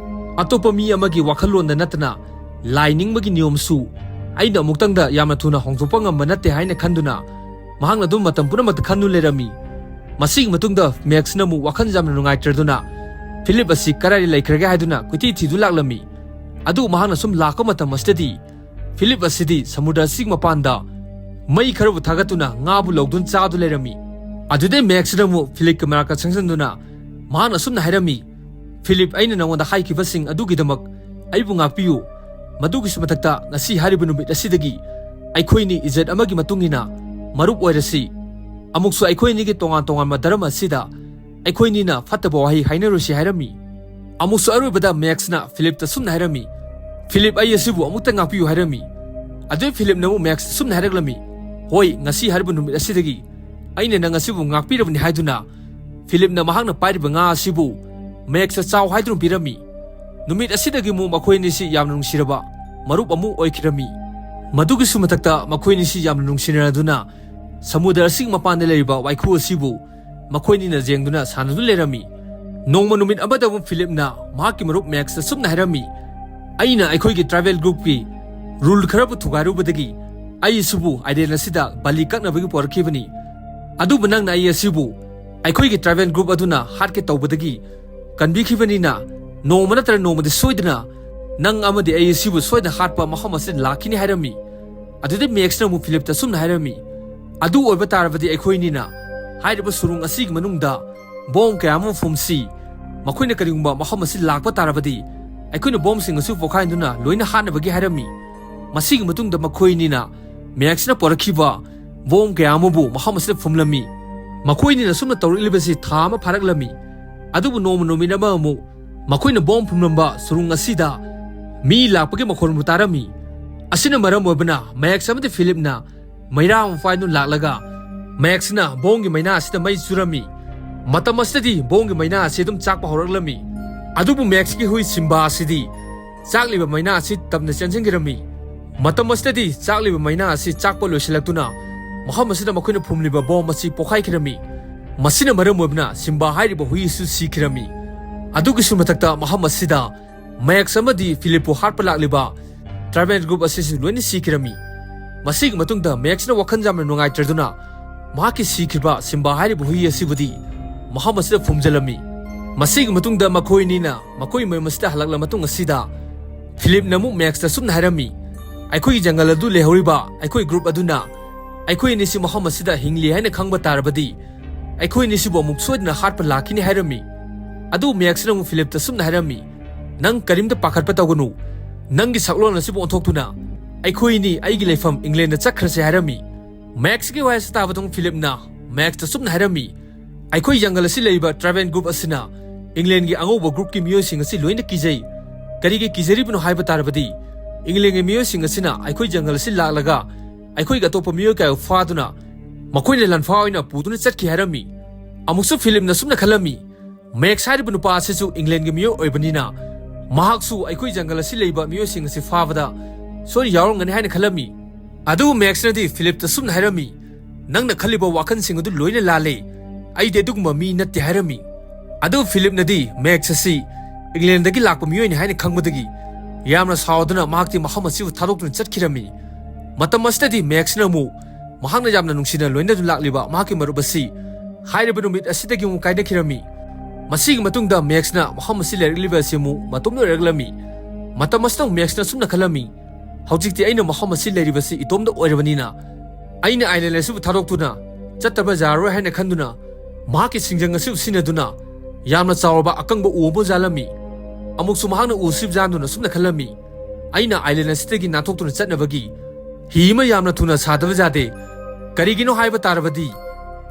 "ꯑꯇꯣꯞꯄ ꯃꯤ ꯑꯃꯒꯤ ꯋꯥꯈꯜꯂꯣꯟꯗ ꯅꯠꯇꯅ ꯂꯥꯏ ꯅꯤꯡꯕꯒꯤ ꯅꯤꯌꯣꯝꯁꯨ ꯑꯩꯅ ꯑꯃꯨꯛꯇꯪꯗ ꯌꯥꯝꯅ ꯊꯨꯅ ꯍꯣꯡꯗꯣꯛꯄ ꯉꯝꯕ ꯅꯠꯇꯦ" ꯍꯥꯏꯅ ꯈꯟꯗꯨꯅ ꯃꯍꯥꯛꯅ ꯑꯗꯨꯝ ꯃꯇꯝ ꯄꯨꯝꯅꯃꯛꯇ ꯈꯟꯗꯨꯅ ꯂꯩꯔꯝꯃꯤ꯫ ꯃꯁꯤꯒꯤ ꯃꯇꯨꯡꯗ ꯃꯦꯛꯁꯅ ꯑꯃꯨꯛ ꯋꯥꯈꯜ ꯌꯥꯝꯅ ꯅꯨꯡꯉꯥꯏꯇ꯭ꯔꯗꯨꯅ ꯐꯤꯂꯤꯞ ꯑꯁꯤ ꯀꯗꯥꯏꯗ ꯂꯩꯈ꯭ꯔꯒꯦ ꯍꯥꯏꯗꯨꯅ ꯀꯣꯏꯊꯤ ꯊꯤꯗꯨꯅ ꯂꯥꯛꯂꯝꯃꯤ꯫ ꯑꯗꯨ ꯃꯍꯥꯛꯅ ꯁꯨꯝ ꯂꯥꯛꯄ ꯃꯇꯝ ꯑꯁꯤꯗꯗꯤ ꯐꯤꯂꯤꯞ ꯑꯁꯤꯗꯤ ꯁꯃꯨꯗ꯭ꯔ ꯑꯁꯤꯒꯤ ꯃꯄꯥꯟꯗ ꯃꯩ ꯈꯔꯕꯨ ꯊꯥꯒꯠꯇꯨꯅ ꯉꯥꯕꯨ ꯂꯧꯗꯨꯅ ꯆꯥꯗꯨꯅ ꯂꯩꯔꯝꯃꯤ꯫ ꯑꯗꯨꯗꯩ ꯃꯦꯛꯁꯅ ꯑꯃꯨꯛ ꯐꯤꯂꯤꯞꯀꯤ ꯃꯅꯥꯛꯇ ꯆꯪꯁꯤꯟꯗꯨꯅ ꯃꯍꯥꯛꯅ ꯑꯁꯨꯝꯅ ꯍꯥꯏꯔꯝꯃꯤ, "ꯐꯤꯂꯤꯞ, ꯑꯩꯅ ꯅꯉꯣꯟꯗ ꯍꯥꯏꯈꯤꯕꯁꯤꯡ ꯑꯗꯨꯒꯤꯗꯃꯛ ꯑꯩꯕꯨ ꯉꯥꯛꯄꯤꯌꯨ꯫ ꯃꯗꯨꯒꯤꯁꯨ ꯃꯊꯛꯇ ꯉꯁꯤ ꯍꯥꯏꯔꯤꯕ ꯅꯨꯃꯤꯠ ꯑꯁꯤꯗꯒꯤ ꯑꯩꯈꯣꯏꯅꯤ ꯏꯖꯠ ꯑꯃꯒꯤ ꯃꯇꯨꯡ ꯏꯟꯅ ꯃꯔꯨꯞ ꯑꯣꯏꯔꯁꯤ꯫ ꯑꯃꯨꯛꯁꯨ ꯑꯩꯈꯣꯏ ꯑꯅꯤꯒꯤ ꯇꯣꯉꯥꯟ ꯇꯣꯉꯥꯟꯕ ꯙꯔꯃ ꯑꯁꯤꯗ ꯑꯩꯈꯣꯏꯅꯤꯅ ꯐꯠꯇꯕ ꯋꯥꯍꯩ ꯍꯥꯏꯅꯔꯣꯏꯁꯤ" ꯍꯥꯏꯔꯝꯃꯤ꯫ ꯑꯃꯨꯛꯁꯨ ꯑꯔꯣꯏꯕꯗ ꯃꯦꯛꯁꯅ ꯐꯤꯂꯤꯞꯇ ꯁꯨꯝꯅ ꯍꯥꯏꯔꯝꯃꯤ, "ꯐꯤꯂꯤꯞ, ꯑꯩ ꯑꯁꯤꯕꯨ ꯑꯃꯨꯛꯇ ꯉꯥꯛꯄꯤꯌꯨ" ꯍꯥꯏꯔꯝꯃꯤ꯫ ꯑꯗꯨꯗꯩ ꯐꯤꯂꯤꯞꯅ ꯑꯃꯨꯛ ꯃꯦꯛꯁꯇ ꯁꯨꯝꯅ ꯍꯥꯏꯔꯛꯂꯝꯃꯤ, "ꯍꯣꯏ, ꯉꯁꯤ ꯍꯥꯏꯔꯤꯕ ꯅꯨꯃꯤꯠ ꯑꯁꯤꯗꯒꯤ ꯑꯩꯅ ꯅꯪ ꯑꯁꯤꯕꯨ ꯉꯥꯛꯄꯤꯔꯕꯅꯤ" ꯍꯥꯏꯗꯨꯅ ꯐꯤꯂꯤꯞꯅ ꯃꯍꯥꯛꯅ ꯄꯥꯏꯔꯤꯕ ꯉꯥ ꯑꯁꯤꯕꯨ ꯃꯦꯛꯁꯇ ꯆꯥꯎ ꯍꯥꯏꯗꯨꯅ ꯄꯤꯔꯝꯃꯤ꯫ ꯅꯨꯃꯤꯠ ꯑꯁꯤꯗꯒꯤ ꯑꯃꯨꯛ ꯃꯈꯣꯏ ꯑꯅꯤꯁꯤ ꯌꯥꯝꯅ ꯅꯨꯡꯁꯤꯔꯕ ꯃꯔꯨꯞ ꯑꯃꯨꯛ ꯑꯣꯏꯈꯤꯔꯝꯃꯤ꯫ ꯃꯗꯨꯒꯤꯁꯨ ꯃꯊꯛꯇ ꯃꯈꯣꯏ ꯑꯅꯤꯁꯤ ꯌꯥꯝꯅ ꯅꯨꯡꯁꯤꯅꯔꯗꯨꯅ ꯁꯃꯨꯗ꯭ꯔ ꯑꯁꯤꯒꯤ ꯃꯄꯥꯟꯗ ꯂꯩꯔꯤꯕ ꯋꯥꯏꯈꯨ ꯑꯁꯤꯕꯨ ꯃꯈꯣꯏꯅꯤꯅ ꯌꯦꯡꯗꯨꯅ ꯁꯥꯟꯅꯗꯨꯅ ꯂꯩꯔꯝꯃꯤ꯫ ꯅꯣꯡꯃ ꯅꯨꯃꯤꯠ ꯑꯃꯗ ꯑꯃꯨꯛ ꯐꯤꯂꯤꯞꯅ ꯃꯍꯥꯛꯀꯤ ꯃꯔꯨꯞ ꯃꯦꯛꯁꯇ ꯁꯨꯝꯅ ꯍꯥꯏꯔꯝꯃꯤ, "ꯑꯩꯅ ꯑꯩꯈꯣꯏꯒꯤ ꯇ꯭ꯔꯥꯏꯕꯦꯜ ꯒ꯭ꯔꯨꯞꯀꯤ ꯔꯨꯜ ꯈꯔꯕꯨ ꯊꯨꯒꯥꯏꯔꯨꯕꯗꯒꯤ ꯑꯩ ꯑꯁꯤꯕꯨ ꯑꯥꯏꯂꯦꯟ ꯑꯁꯤꯗ ꯕꯥꯂꯤ ꯀꯛꯅꯕꯒꯤ ꯄꯨꯔꯛꯈꯤꯕꯅꯤ꯫ ꯑꯗꯨꯕꯨ ꯅꯪꯅ ꯑꯩ ꯑꯁꯤꯕꯨ ꯑꯩꯈꯣꯏꯒꯤ ꯇ꯭ꯔꯥꯏꯕꯦꯜ ꯒ꯭ꯔꯨꯞ ꯑꯗꯨꯅ ꯍꯥꯠꯀꯦ ꯇꯧꯕꯗꯒꯤ ꯀꯟꯕꯤꯈꯤꯕꯅꯤꯅ, ꯅꯣꯡꯃ ꯅꯠꯇ꯭ꯔꯒ ꯅꯣꯡꯃꯗꯤ ꯁꯣꯏꯗꯅ ꯅꯪ ꯑꯃꯗꯤ ꯑꯩ ꯑꯁꯤꯕꯨ ꯁꯣꯏꯗꯅ ꯍꯥꯠꯄ ꯃꯐꯝ ꯑꯁꯤꯗ ꯂꯥꯛꯈꯤꯅꯤ" ꯍꯥꯏꯔꯝꯃꯤ꯫ ꯑꯗꯨꯗꯩ ꯃꯦꯛꯁꯅ ꯑꯃꯨꯛ ꯐꯤꯂꯤꯞꯇ ꯁꯨꯝꯅ ꯍꯥꯏꯔꯝꯃꯤ, "ꯑꯗꯨ ꯑꯣꯏꯕ ꯇꯥꯔꯕꯗꯤ ꯑꯩꯈꯣꯏꯅꯤꯅ ꯍꯥꯏꯔꯤꯕ ꯁꯨꯔꯨꯡ ꯑꯁꯤꯒꯤ ꯃꯅꯨꯡꯗ ꯕꯣꯝ ꯀꯌꯥ ꯑꯃ ꯐꯨꯝꯁꯤ꯫ ꯃꯈꯣꯏꯅ ꯀꯔꯤꯒꯨꯝꯕ ꯃꯐꯝ ꯑꯁꯤ ꯂꯥꯛꯄ ꯇꯥꯔꯕꯗꯤ ꯑꯩꯈꯣꯏꯅ ꯕꯣꯝꯁꯤꯡ ꯑꯁꯤ ꯄꯣꯈꯥꯏꯗꯨꯅ ꯂꯣꯏꯅ ꯍꯥꯠꯅꯕꯒꯤ" ꯍꯥꯏꯔꯝꯃꯤ꯫ ꯃꯁꯤꯒꯤ ꯃꯇꯨꯡꯗ ꯃꯈꯣꯏ ꯑꯅꯤꯅ ꯃꯦꯛꯁꯅ ꯄꯨꯔꯛꯈꯤꯕ ꯕꯣꯝ ꯀꯌꯥ ꯑꯃꯕꯨ ꯃꯐꯝ ꯑꯁꯤꯗ ꯐꯨꯝꯂꯝꯃꯤ꯫ ꯃꯈꯣꯏ ꯑꯅꯤꯅ ꯑꯁꯨꯝꯅ ꯇꯧꯔꯛꯂꯤꯕꯁꯤ ꯊꯥ ꯑꯃ ꯐꯥꯔꯛꯂꯝꯃꯤ꯫ ꯑꯗꯨꯕꯨ ꯅꯣꯡꯃ ꯅꯨꯃꯤꯠ ꯑꯃ ꯑꯃꯨꯛ ꯃꯈꯣꯏꯅ ꯕꯣꯝ ꯐꯨꯝꯂꯝꯕ ꯁꯨꯔꯨꯡ ꯑꯁꯤꯗ ꯃꯤ ꯂꯥꯛꯄꯒꯤ ꯃꯈꯣꯜ ꯑꯃ ꯇꯥꯔꯝꯃꯤ꯫ ꯑꯁꯤꯅ ꯃꯔꯝ ꯑꯣꯏꯕꯅ ꯃꯦꯛꯁ ꯑꯃꯗꯤ ꯐꯤꯂꯤꯞꯅ ꯃꯩꯔꯥ ꯑꯃ ꯄꯥꯏꯗꯨꯅ ꯂꯥꯛꯂꯒ ꯃꯦꯛꯁꯅ ꯕꯣꯝꯒꯤ ꯃꯩꯅꯥ ꯑꯁꯤꯗ ꯃꯩ ꯆꯨꯔꯝꯃꯤ꯫ ꯃꯇꯝ ꯑꯁꯤꯗꯗꯤ ꯕꯣꯝꯒꯤ ꯃꯩꯅꯥ ꯑꯁꯤ ꯑꯗꯨꯝ ꯆꯥꯛꯄ ꯍꯧꯔꯛꯂꯝꯃꯤ꯫ ꯑꯗꯨꯕꯨ ꯃꯦꯛꯁꯀꯤ ꯍꯨꯏ ꯁꯤꯝꯕꯥ ꯑꯁꯤꯗꯤ ꯆꯥꯛꯂꯤꯕ ꯃꯩꯅꯥ ꯑꯁꯤ ꯇꯞꯅ ꯆꯦꯟꯁꯤꯟꯈꯤꯔꯝꯃꯤ꯫ ꯃꯇꯝ ꯑꯁꯤꯗꯗꯤ ꯆꯥꯛꯂꯤꯕ ꯃꯩꯅꯥ ꯑꯁꯤ ꯆꯥꯛꯄ ꯂꯣꯏꯁꯤꯜꯂꯛꯇꯨꯅ ꯃꯐꯝ ꯑꯁꯤꯗ ꯃꯈꯣꯏꯅ ꯐꯨꯝꯂꯤꯕ ꯕꯣꯝ ꯑꯁꯤ ꯄꯣꯈꯥꯏꯈꯤꯔꯝꯃꯤ꯫ ꯃꯁꯤꯅ ꯃꯔꯝ ꯑꯣꯏꯕꯅ ꯁꯤꯝꯕꯥ ꯍꯥꯏꯔꯤꯕ ꯍꯨꯏ ꯑꯁꯤ ꯁꯤꯈꯤꯔꯝꯃꯤ꯫ ꯑꯗꯨꯒꯤꯁꯨ ꯃꯊꯛꯇ ꯃꯐꯝ ꯑꯁꯤꯗ ꯃꯦꯛꯁ ꯑꯃꯗꯤ ꯐꯤꯂꯤꯞꯄꯨ ꯍꯥꯠꯄ ꯂꯥꯛꯂꯤꯕ ꯇ꯭ꯔꯥꯏꯕꯦꯜ ꯒ꯭ꯔꯨꯞ ꯑꯁꯤꯁꯨ ꯂꯣꯏꯅ ꯁꯤꯈꯤꯔꯝꯃꯤ꯫ ꯃꯁꯤꯒꯤ ꯃꯇꯨꯡꯗ ꯃꯦꯛꯁꯅ ꯋꯥꯈꯜ ꯌꯥꯝꯅ ꯅꯨꯡꯉꯥꯏꯇ꯭ꯔꯗꯨꯅ ꯃꯍꯥꯛꯀꯤ ꯁꯤꯈꯤꯕ ꯁꯤꯝꯕꯥ ꯍꯥꯏꯔꯤꯕ ꯍꯨꯏ ꯑꯁꯤꯕꯨꯗꯤ ꯃꯐꯝ ꯑꯁꯤꯗ ꯐꯨꯝꯖꯤꯜꯂꯝꯃꯤ꯫ ꯃꯁꯤꯒꯤ ꯃꯇꯨꯡꯗ ꯃꯈꯣꯏ ꯑꯅꯤꯅ ꯃꯈꯣꯏ ꯃꯌꯨꯝ ꯑꯁꯤꯗ ꯍꯜꯂꯛꯂ ꯃꯇꯨꯡ ꯑꯁꯤꯗ ꯐꯤꯂꯤꯞꯅ ꯑꯃꯨꯛ ꯃꯦꯛꯁꯇ ꯁꯨꯝꯅ ꯍꯥꯏꯔꯝꯃꯤ, "ꯑꯩꯈꯣꯏꯒꯤ ꯖꯪꯒꯜ ꯑꯗꯨ ꯂꯩꯍꯧꯔꯤꯕ ꯑꯩꯈꯣꯏ ꯒ꯭ꯔꯨꯞ ꯑꯗꯨꯅ ꯑꯩꯈꯣꯏ ꯑꯅꯤꯁꯤ ꯃꯐꯝ ꯑꯁꯤꯗ ꯍꯤꯡꯂꯤ ꯍꯥꯏꯅ ꯈꯪꯕ ꯇꯥꯔꯕꯗꯤ ꯑꯩꯈꯣꯏ ꯑꯅꯤꯁꯤꯕꯨ ꯑꯃꯨꯛ ꯁꯣꯏꯗꯅ ꯍꯥꯠꯄ ꯂꯥꯛꯈꯤꯅꯤ" ꯍꯥꯏꯔꯝꯃꯤ꯫ ꯑꯗꯨ ꯃꯦꯛꯁꯅ ꯑꯃꯨꯛ ꯐꯤꯂꯤꯞꯇ ꯁꯨꯝꯅ ꯍꯥꯏꯔꯝꯃꯤ, "ꯅꯪ ꯀꯔꯤꯝꯇ ꯄꯥꯈꯠꯄ ꯇꯧꯒꯅꯨ꯫ ꯅꯪꯒꯤ ꯁꯛꯂꯣꯟ ꯑꯁꯤꯕꯨ ꯑꯣꯟꯊꯣꯛꯇꯨꯅ ꯑꯩꯈꯣꯏ ꯑꯅꯤ ꯑꯩꯒꯤ ꯂꯩꯐꯝ ꯏꯪꯂꯦꯟꯗ ꯆꯠꯈ꯭ꯔꯁꯦ" ꯍꯥꯏꯔꯝꯃꯤ꯫ ꯃꯦꯛꯁꯀꯤ ꯋꯥꯍꯩ ꯑꯁꯤ ꯇꯥꯕꯗ ꯑꯃꯨꯛ ꯐꯤꯂꯤꯞꯅ ꯃꯦꯛꯁꯇ ꯁꯨꯝꯅ ꯍꯥꯏꯔꯝꯃꯤ, "ꯑꯩꯈꯣꯏ ꯖꯪꯒꯜ ꯑꯁꯤ ꯂꯩꯔꯤꯕ ꯇ꯭ꯔꯥꯏꯕꯦꯜ ꯒ꯭ꯔꯨꯞ ꯑꯁꯤꯅ ꯏꯪꯂꯦꯟꯒꯤ ꯑꯉꯧꯕ ꯒ꯭ꯔꯨꯞꯀꯤ ꯃꯤꯑꯣꯏꯁꯤꯡ ꯑꯁꯤ ꯂꯣꯏꯅ ꯀꯤꯖꯩ꯫ ꯀꯔꯤꯒꯤ ꯀꯤꯖꯔꯤꯕꯅꯣ ꯍꯥꯏꯕ ꯇꯥꯔꯕꯗꯤ ꯏꯪꯂꯦꯟꯒꯤ ꯃꯤꯑꯣꯏꯁꯤꯡ ꯑꯁꯤꯅ ꯑꯩꯈꯣꯏ ꯖꯪꯒꯜ ꯑꯁꯤ ꯂꯥꯛꯂꯒ ꯑꯩꯈꯣꯏꯒꯤ ꯑꯇꯣꯞꯄ ꯃꯤꯑꯣꯏ ꯀꯌꯥ ꯐꯥꯗꯨꯅ ꯃꯈꯣꯏꯅ ꯂꯥꯟꯐꯥ ꯑꯣꯏꯅ ꯄꯨꯗꯨꯅ ꯆꯠꯈꯤ" ꯍꯥꯏꯔꯝꯃꯤ꯫ ꯑꯃꯨꯛꯁꯨ ꯐꯤꯂꯤꯞꯅ ꯁꯨꯝꯅ ꯈꯜꯂꯝꯃꯤ, "ꯃꯦꯛꯁ ꯍꯥꯏꯔꯤꯕ ꯅꯨꯄꯥ ꯑꯁꯤꯁꯨ ꯏꯪꯂꯦꯟꯒꯤ ꯃꯤꯑꯣꯏ ꯑꯣꯏꯕꯅꯤꯅ ꯃꯍꯥꯛꯁꯨ ꯑꯩꯈꯣꯏ ꯖꯪꯒꯜ ꯑꯁꯤ ꯂꯩꯕ ꯃꯤꯑꯣꯏꯁꯤꯡ ꯑꯁꯤ ꯐꯥꯕꯗ ꯁꯣꯏ ꯌꯥꯎꯔꯝꯒꯅꯤ" ꯍꯥꯏꯅ ꯈꯜꯂꯝꯃꯤ꯫ ꯑꯗꯨꯕꯨ ꯃꯦꯛꯁꯅꯗꯤ ꯐꯤꯂꯤꯞꯇ ꯁꯨꯝꯅ ꯍꯥꯏꯔꯝꯃꯤ, "ꯅꯪꯅ ꯈꯜꯂꯤꯕ ꯋꯥꯈꯜꯁꯤꯡ ꯑꯗꯨ ꯂꯣꯏꯅ ꯂꯥꯜꯂꯦ꯫ ꯑꯩꯗꯤ ꯑꯗꯨꯒꯨꯝꯕ ꯃꯤ ꯅꯠꯇꯦ" ꯍꯥꯏꯔꯝꯃꯤ꯫ ꯑꯗꯨꯕꯨ ꯐꯤꯂꯤꯞꯅꯗꯤ ꯃꯦꯛꯁ ꯑꯁꯤ ꯏꯪꯂꯦꯟꯗꯒꯤ ꯂꯥꯛꯄ ꯃꯤꯑꯣꯏꯅꯤ ꯍꯥꯏꯅ ꯈꯪꯕꯗꯒꯤ ꯌꯥꯝꯅ ꯁꯥꯎꯗꯨꯅ ꯃꯍꯥꯛꯇꯤ ꯃꯐꯝ ꯑꯁꯤꯕꯨ ꯊꯥꯗꯣꯛꯇꯨꯅ ꯆꯠꯈꯤꯔꯝꯃꯤ꯫ ꯃꯇꯝ ꯑꯁꯤꯗꯗꯤ ꯃꯦꯛꯁꯅ ꯑꯃꯨꯛ ꯃꯍꯥꯛꯅ ꯌꯥꯝꯅ ꯅꯨꯡꯁꯤꯅ ꯂꯣꯏꯅꯗꯨꯅ ꯂꯥꯛꯂꯤꯕ ꯃꯍꯥꯛꯀꯤ ꯃꯔꯨꯞ ꯑꯁꯤ ꯍꯥꯏꯔꯤꯕ ꯅꯨꯃꯤꯠ ꯑꯁꯤꯗꯒꯤ ꯑꯃꯨꯛ ꯀꯥꯏꯅꯈꯤꯔꯝꯃꯤ꯫ ꯃꯁꯤꯒꯤ ꯃꯇꯨꯡꯗ ꯃꯦꯛꯁꯅ ꯃꯐꯝ ꯑꯁꯤ ꯂꯩꯔꯛꯂꯤꯕ ꯑꯁꯤ ꯑꯃꯨꯛ ꯃꯇꯣꯝꯇ ꯑꯣꯏꯔꯛꯂꯝꯃꯤ꯫ ꯃꯇꯝ ꯑꯁꯤꯗ ꯑꯃꯨꯛ ꯃꯦꯛꯁꯅ ꯑꯁꯨꯝꯅ ꯈꯜꯂꯝꯃꯤ, "ꯍꯧꯖꯤꯛꯇꯤ ꯑꯩꯅ ꯃꯐꯝ ꯑꯁꯤ ꯂꯩꯔꯤꯕꯁꯤ ꯏꯇꯣꯝꯇ ꯑꯣꯏꯔꯕꯅꯤꯅ, ꯑꯩꯅ ꯑꯥꯏꯂꯦꯟ ꯑꯁꯤꯕꯨ ꯊꯥꯗꯣꯛꯇꯨꯅ ꯆꯠꯇꯕ ꯌꯥꯔꯔꯣꯏ" ꯍꯥꯏꯅ ꯈꯟꯗꯨꯅ ꯃꯍꯥꯛꯀꯤ ꯁꯤꯡꯖꯪ ꯑꯁꯤꯕꯨ ꯁꯤꯖꯤꯟꯅꯗꯨꯅ ꯌꯥꯝꯅ ꯆꯥꯎꯔꯕ ꯑꯀꯪꯕ ꯎ ꯑꯃ ꯌꯥꯜꯂꯝꯃꯤ꯫ ꯑꯃꯨꯛꯁꯨ ꯃꯍꯥꯛꯅ ꯎ ꯑꯁꯤꯕꯨ ꯌꯥꯟꯗꯨꯅ ꯑꯁꯨꯝꯅ ꯈꯜꯂꯝꯃꯤ, "ꯑꯩꯅ ꯑꯥꯏꯂꯦꯟ ꯑꯁꯤꯗꯒꯤ ꯅꯥꯟꯊꯣꯛꯇꯨꯅ ꯆꯠꯅꯕꯒꯤ ꯍꯤ ꯑꯃ ꯌꯥꯝꯅ ꯊꯨꯅ ꯁꯥꯗꯕ ꯌꯥꯗꯦ꯫ ꯀꯔꯤꯒꯤꯅꯣ ꯍꯥꯏꯕ ꯇꯥꯔꯕꯗꯤ,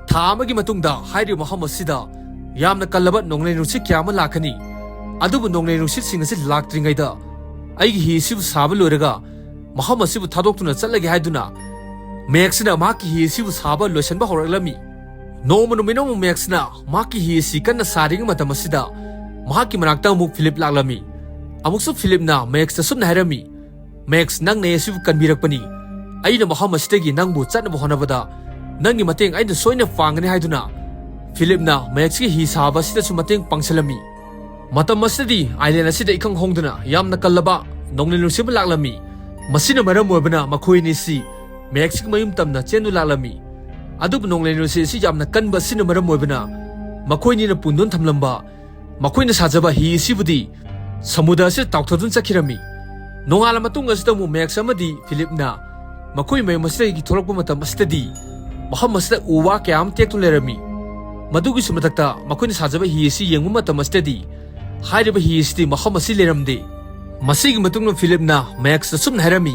ꯊꯥ ꯑꯃꯒꯤ ꯃꯇꯨꯡꯗ ꯍꯥꯏꯔꯤꯕ ꯃꯐꯝ ꯑꯁꯤꯗ ꯌꯥꯝꯅ ꯀꯜꯂꯕ ꯅꯣꯡꯂꯩ ꯅꯨꯡꯁꯤꯠ ꯀꯌꯥ ꯑꯃ ꯂꯥꯛꯀꯅꯤ꯫ ꯑꯗꯨꯕꯨ ꯅꯣꯡꯂꯩ ꯅꯨꯡꯁꯤꯠꯁꯤꯡ ꯑꯁꯤ ꯂꯥꯛꯇ꯭ꯔꯤꯉꯩꯗ ꯑꯩꯒꯤ ꯍꯤ ꯑꯁꯤꯕꯨ ꯁꯥꯕ ꯂꯣꯏꯔꯒ ꯃꯐꯝ ꯑꯁꯤꯕꯨ ꯊꯥꯗꯣꯛꯇꯨꯅ ꯆꯠꯂꯒꯦ" ꯍꯥꯏꯗꯨꯅ ꯃꯦꯛꯁꯅ ꯃꯍꯥꯛꯀꯤ ꯍꯤ ꯑꯁꯤꯕꯨ ꯁꯥꯕ ꯂꯣꯏꯁꯤꯟꯕ ꯍꯧꯔꯛꯂꯝꯃꯤ꯫ ꯅꯣꯡꯃ ꯅꯨꯃꯤꯠ ꯑꯃ ꯃꯦꯛꯁꯅ ꯃꯍꯥꯛꯀꯤ ꯍꯤ ꯑꯁꯤ ꯀꯟꯅ ꯁꯥꯔꯤꯉꯩ ꯃꯇꯝ ꯑꯁꯤꯗ ꯃꯍꯥꯛꯀꯤ ꯃꯅꯥꯛꯇ ꯑꯃꯨꯛ ꯐꯤꯂꯤꯞ ꯂꯥꯛꯂꯝꯃꯤ꯫ ꯑꯃꯨꯛꯁꯨ ꯐꯤꯂꯤꯞꯅ ꯃꯦꯛꯁꯇ ꯑꯁꯨꯝꯅ ꯍꯥꯏꯔꯝꯃꯤ, "ꯃꯦꯛꯁ, ꯅꯪꯅ ꯑꯩ ꯑꯁꯤꯕꯨ ꯀꯟꯕꯤꯔꯛꯄꯅꯤ꯫ ꯑꯩꯅ ꯃꯐꯝ ꯑꯁꯤꯗꯒꯤ ꯅꯪꯕꯨ ꯆꯠꯅꯕ ꯍꯣꯠꯅꯕꯗ ꯅꯪꯒꯤ ꯃꯇꯦꯡ ꯑꯩꯅ ꯁꯣꯏꯅ ꯄꯥꯡꯒꯅꯤ" ꯍꯥꯏꯗꯨꯅ ꯐꯤꯂꯤꯞꯅ ꯃꯦꯛꯁꯀꯤ ꯍꯤ ꯁꯥꯕ ꯑꯁꯤꯗꯁꯨ ꯃꯇꯦꯡ ꯄꯥꯡꯁꯤꯜꯂꯝꯃꯤ꯫ ꯃꯇꯝ ꯑꯁꯤꯗꯗꯤ ꯑꯥꯏꯂꯦꯟ ꯑꯁꯤꯗ ꯏꯈꯪ ꯍꯣꯡꯗꯨꯅ ꯌꯥꯝꯅ ꯀꯜꯂꯕ ꯅꯣꯡꯂꯩ ꯅꯨꯡꯁꯤꯠ ꯑꯃ ꯂꯥꯛꯂꯝꯃꯤ꯫ ꯃꯁꯤꯅ ꯃꯔꯝ ꯑꯣꯏꯕꯅ ꯃꯈꯣꯏ ꯑꯅꯤꯁꯤ ꯃꯦꯛꯁꯀꯤ ꯃꯌꯨꯝ ꯇꯝꯅ ꯆꯦꯟꯗꯨ ꯂꯥꯛꯂꯝꯃꯤ꯫ ꯑꯗꯨꯕꯨ ꯅꯣꯡꯂꯩ ꯅꯨꯡꯁꯤꯠ ꯑꯁꯤ ꯌꯥꯝꯅ ꯀꯟꯕ ꯑꯁꯤꯅ ꯃꯔꯝ ꯑꯣꯏꯕꯅ ꯃꯈꯣꯏ ꯑꯅꯤꯅ ꯄꯨꯟꯗꯨꯅ ꯊꯝꯂꯝꯕ ꯃꯈꯣꯏꯅ ꯁꯥꯖꯕ ꯍꯤ ꯑꯁꯤꯕꯨꯗꯤ ꯁꯃꯨꯗ꯭ꯔ ꯑꯁꯤꯗ ꯇꯥꯎꯊꯗꯨꯅ ꯆꯠꯈꯤꯔꯝꯃꯤ꯫ ꯅꯣꯡꯉꯥꯜꯂ ꯃꯇꯨꯡ ꯑꯁꯤꯗ ꯑꯃꯨꯛ ꯃꯦꯛꯁ ꯑꯃꯗꯤ ꯐꯤꯂꯤꯞꯅ ꯃꯈꯣꯏ ꯃꯌꯨꯝ ꯑꯁꯤꯗꯒꯤ ꯊꯣꯛꯂꯛꯄ ꯃꯇꯝ ꯑꯁꯤꯗꯗꯤ ꯃꯐꯝ ꯑꯁꯤꯗ ꯎ ꯋꯥ ꯀꯌꯥ ꯑꯃ ꯇꯦꯛꯇꯨꯅ ꯂꯩꯔꯝꯃꯤ꯫ ꯃꯗꯨꯒꯤꯁꯨ ꯃꯊꯛꯇ ꯃꯈꯣꯏꯅ ꯁꯥꯖꯕ ꯍꯤ ꯑꯁꯤ ꯌꯦꯡꯕ ꯃꯇꯝ ꯑꯁꯤꯗꯗꯤ ꯍꯥꯏꯔꯤꯕ ꯍꯤ ꯑꯁꯤꯗꯤ ꯃꯐꯝ ꯑꯁꯤ ꯂꯩꯔꯝꯗꯦ꯫ ꯃꯁꯤꯒꯤ ꯃꯇꯨꯡꯗ ꯐꯤꯂꯤꯞꯅ ꯃꯦꯛꯁꯇ ꯑꯁꯨꯝꯅ ꯍꯥꯏꯔꯝꯃꯤ,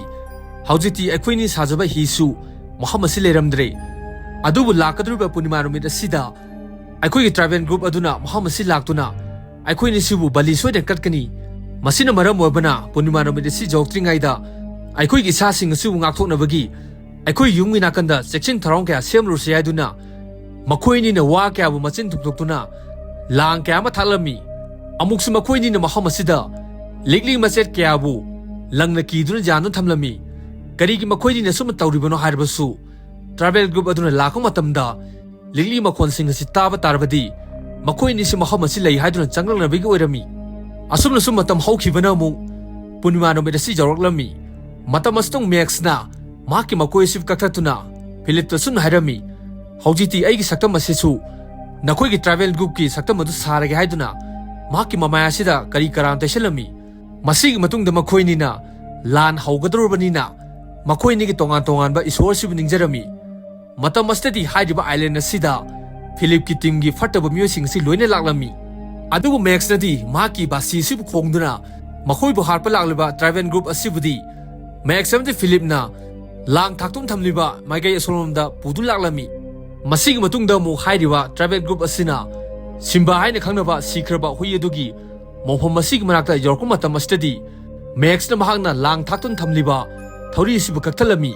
"ꯍꯧꯖꯤꯛꯇꯤ ꯑꯩꯈꯣꯏꯅꯤ ꯁꯥꯖꯕ ꯍꯤꯁꯨ ꯃꯐꯝ ꯑꯁꯤ ꯂꯩꯔꯝꯗ꯭ꯔꯦ꯫ ꯑꯗꯨꯕꯨ ꯂꯥꯛꯀꯗꯧꯔꯤꯕ ꯄꯨꯔꯅꯤꯃꯥ ꯅꯨꯃꯤꯠ ꯑꯁꯤꯗ ꯑꯩꯈꯣꯏꯒꯤ ꯇ꯭ꯔꯥꯏꯕꯦꯜ ꯒ꯭ꯔꯨꯞ ꯑꯗꯨꯅ ꯃꯐꯝ ꯑꯁꯤ ꯂꯥꯛꯇꯨꯅ ꯑꯩꯈꯣꯏꯅꯤ ꯁꯤꯕꯨ ꯕꯂꯤ ꯁꯣꯏꯗꯅ ꯀꯠꯀꯅꯤ꯫ ꯃꯁꯤꯅ ꯃꯔꯝ ꯑꯣꯏꯕꯅ ꯄꯨꯔꯅꯤꯃꯥ ꯅꯨꯃꯤꯠ ꯑꯁꯤ ꯌꯧꯔꯛꯇ꯭ꯔꯤꯉꯩꯗ ꯑꯩꯈꯣꯏꯒꯤ ꯏꯁꯥꯁꯤꯡ ꯑꯁꯤꯕꯨ ꯉꯥꯛꯊꯣꯛꯅꯕꯒꯤ ꯑꯩꯈꯣꯏ ꯌꯨꯝꯒꯤ ꯅꯥꯀꯟꯗ ꯆꯦꯛꯁꯤꯟ ꯊꯧꯔꯥꯡ ꯀꯌꯥ ꯁꯦꯝꯂꯨꯔꯁꯤ" ꯍꯥꯏꯗꯨꯅ ꯃꯈꯣꯏ ꯑꯅꯤꯅ ꯋꯥ ꯀꯌꯥꯕꯨ ꯃꯆꯤꯟ ꯊꯨꯞꯊꯣꯛꯇꯨꯅ ꯂꯥꯡ ꯀꯌꯥ ꯑꯃ ꯊꯥꯛꯂꯝꯃꯤ꯫ ꯑꯃꯨꯛꯁꯨ ꯃꯈꯣꯏ ꯑꯅꯤꯅ ꯃꯐꯝ ꯑꯁꯤꯗ ꯂꯤꯛꯂꯤ ꯃꯆꯦꯠ ꯀꯌꯥꯕꯨ ꯂꯪꯅ ꯀꯤꯗꯨꯅ ꯌꯥꯟꯗꯨꯅ ꯊꯝꯂꯝꯃꯤ꯫ ꯀꯔꯤꯒꯤ ꯃꯈꯣꯏ ꯑꯅꯤꯅ ꯑꯁꯨꯝꯅ ꯇꯧꯔꯤꯕꯅꯣ ꯍꯥꯏꯔꯕꯁꯨ ꯇ꯭ꯔꯥꯏꯕꯦꯜ ꯒ꯭ꯔꯨꯞ ꯑꯗꯨꯅ ꯂꯥꯛꯄ ꯃꯇꯝꯗ ꯂꯤꯛꯂꯤ ꯃꯈꯣꯟꯁꯤꯡ ꯑꯁꯤ ꯇꯥꯕ ꯇꯥꯔꯕꯗꯤ ꯃꯈꯣꯏ ꯑꯅꯤꯁꯤ ꯃꯐꯝ ꯑꯁꯤ ꯂꯩ ꯍꯥꯏꯗꯨꯅ ꯆꯪꯂꯛꯅꯕꯒꯤ ꯑꯣꯏꯔꯝꯃꯤ꯫ ꯑꯁꯨꯝꯅꯁꯨ ꯃꯇꯝ ꯍꯧꯈꯤꯕꯅ ꯑꯃꯨꯛ ꯄꯨꯔꯅꯤꯃꯥ ꯅꯨꯃꯤꯠ ꯑꯁꯤ ꯌꯧꯔꯛꯂꯝꯃꯤ꯫ ꯃꯇꯝ ꯑꯁꯤꯗ ꯃꯦꯛꯁꯅ ꯃꯍꯥꯛꯀꯤ ꯃꯀꯣꯏ ꯑꯁꯤ ꯀꯛꯊꯠꯇꯨꯅ ꯐꯤꯂꯤꯞꯇ ꯑꯁꯨꯝꯅ ꯍꯥꯏꯔꯝꯃꯤ, "ꯍꯧꯖꯤꯛꯇꯤ ꯑꯩꯒꯤ ꯁꯛꯇꯝ ꯑꯁꯤꯁꯨ ꯅꯈꯣꯏꯒꯤ ꯇ꯭ꯔꯥꯏꯕꯦꯜ ꯒ꯭ꯔꯨꯞꯀꯤ ꯁꯛꯇꯝ ꯑꯗꯨ ꯁꯥꯔꯒꯦ" ꯍꯥꯏꯗꯨꯅ ꯃꯍꯥꯛꯀꯤ ꯃꯃꯥꯏ ꯑꯁꯤꯗ ꯀꯔꯤ ꯀꯔꯥꯟ ꯇꯩꯁꯜꯂꯝꯃꯤ꯫ ꯃꯁꯤꯒꯤ ꯃꯇꯨꯡꯗ ꯃꯈꯣꯏ ꯑꯅꯤꯅ ꯂꯥꯟ ꯍꯧꯒꯗꯧꯔꯕꯅꯤꯅ ꯃꯈꯣꯏ ꯑꯅꯤꯒꯤ ꯇꯣꯉꯥꯟ ꯇꯣꯉꯥꯟꯕ ꯏꯁꯣꯔ ꯑꯁꯤꯕꯨ ꯅꯤꯡꯖꯔꯝꯃꯤ꯫ ꯃꯇꯝ ꯑꯁꯤꯗꯗꯤ ꯍꯥꯏꯔꯤꯕ ꯑꯥꯏꯂꯦꯟ ꯑꯁꯤꯗ ꯐꯤꯂꯤꯞꯀꯤ ꯇꯤꯝꯒꯤ ꯐꯠꯇꯕ ꯃꯤꯑꯣꯏꯁꯤꯡ ꯑꯁꯤ ꯂꯣꯏꯅ ꯂꯥꯛꯂꯝꯃꯤ꯫ ꯑꯗꯨꯕꯨ ꯃꯦꯛꯁꯅꯗꯤ ꯃꯍꯥꯛꯀꯤ ꯕꯥꯁꯤ ꯑꯁꯤꯕꯨ ꯈꯣꯡꯗꯨꯅ ꯃꯈꯣꯏꯕꯨ ꯍꯥꯠꯄ ꯂꯥꯛꯂꯤꯕ ꯇ꯭ꯔꯥꯏꯕꯦꯜ ꯒ꯭ꯔꯨꯞ ꯑꯁꯤꯕꯨꯗꯤ ꯃꯦꯛꯁ ꯑꯃꯗꯤ ꯐꯤꯂꯤꯞꯅ ꯂꯥꯡ ꯊꯥꯛꯇꯨꯅ ꯊꯝꯂꯤꯕ ꯃꯥꯏꯀꯩ ꯑꯁꯣꯝꯂꯣꯝꯗ ꯄꯨꯗꯨꯅ ꯂꯥꯛꯂꯝꯃꯤ꯫ ꯃꯁꯤꯒꯤ ꯃꯇꯨꯡꯗ ꯑꯃꯨꯛ ꯍꯥꯏꯔꯤꯕ ꯇ꯭ꯔꯥꯏꯕꯦꯜ ꯒ꯭ꯔꯨꯞ ꯑꯁꯤꯅ ꯁꯤꯝꯕꯥ ꯍꯥꯏꯅ ꯈꯪꯅꯕ ꯁꯤꯈ꯭ꯔꯕ ꯍꯨꯏ ꯑꯗꯨꯒꯤ ꯃꯣꯡꯐꯝ ꯑꯁꯤꯒꯤ ꯃꯅꯥꯛꯇ ꯌꯧꯔꯛꯄ ꯃꯇꯝ ꯑꯁꯤꯗꯗꯤ ꯃꯦꯛꯁꯅ ꯃꯍꯥꯛꯅ ꯂꯥꯡ ꯊꯥꯛꯇꯨꯅ ꯊꯝꯂꯤꯕ ꯊꯧꯔꯤ ꯑꯁꯤꯕꯨ ꯀꯛꯊꯠꯂꯝꯃꯤ꯫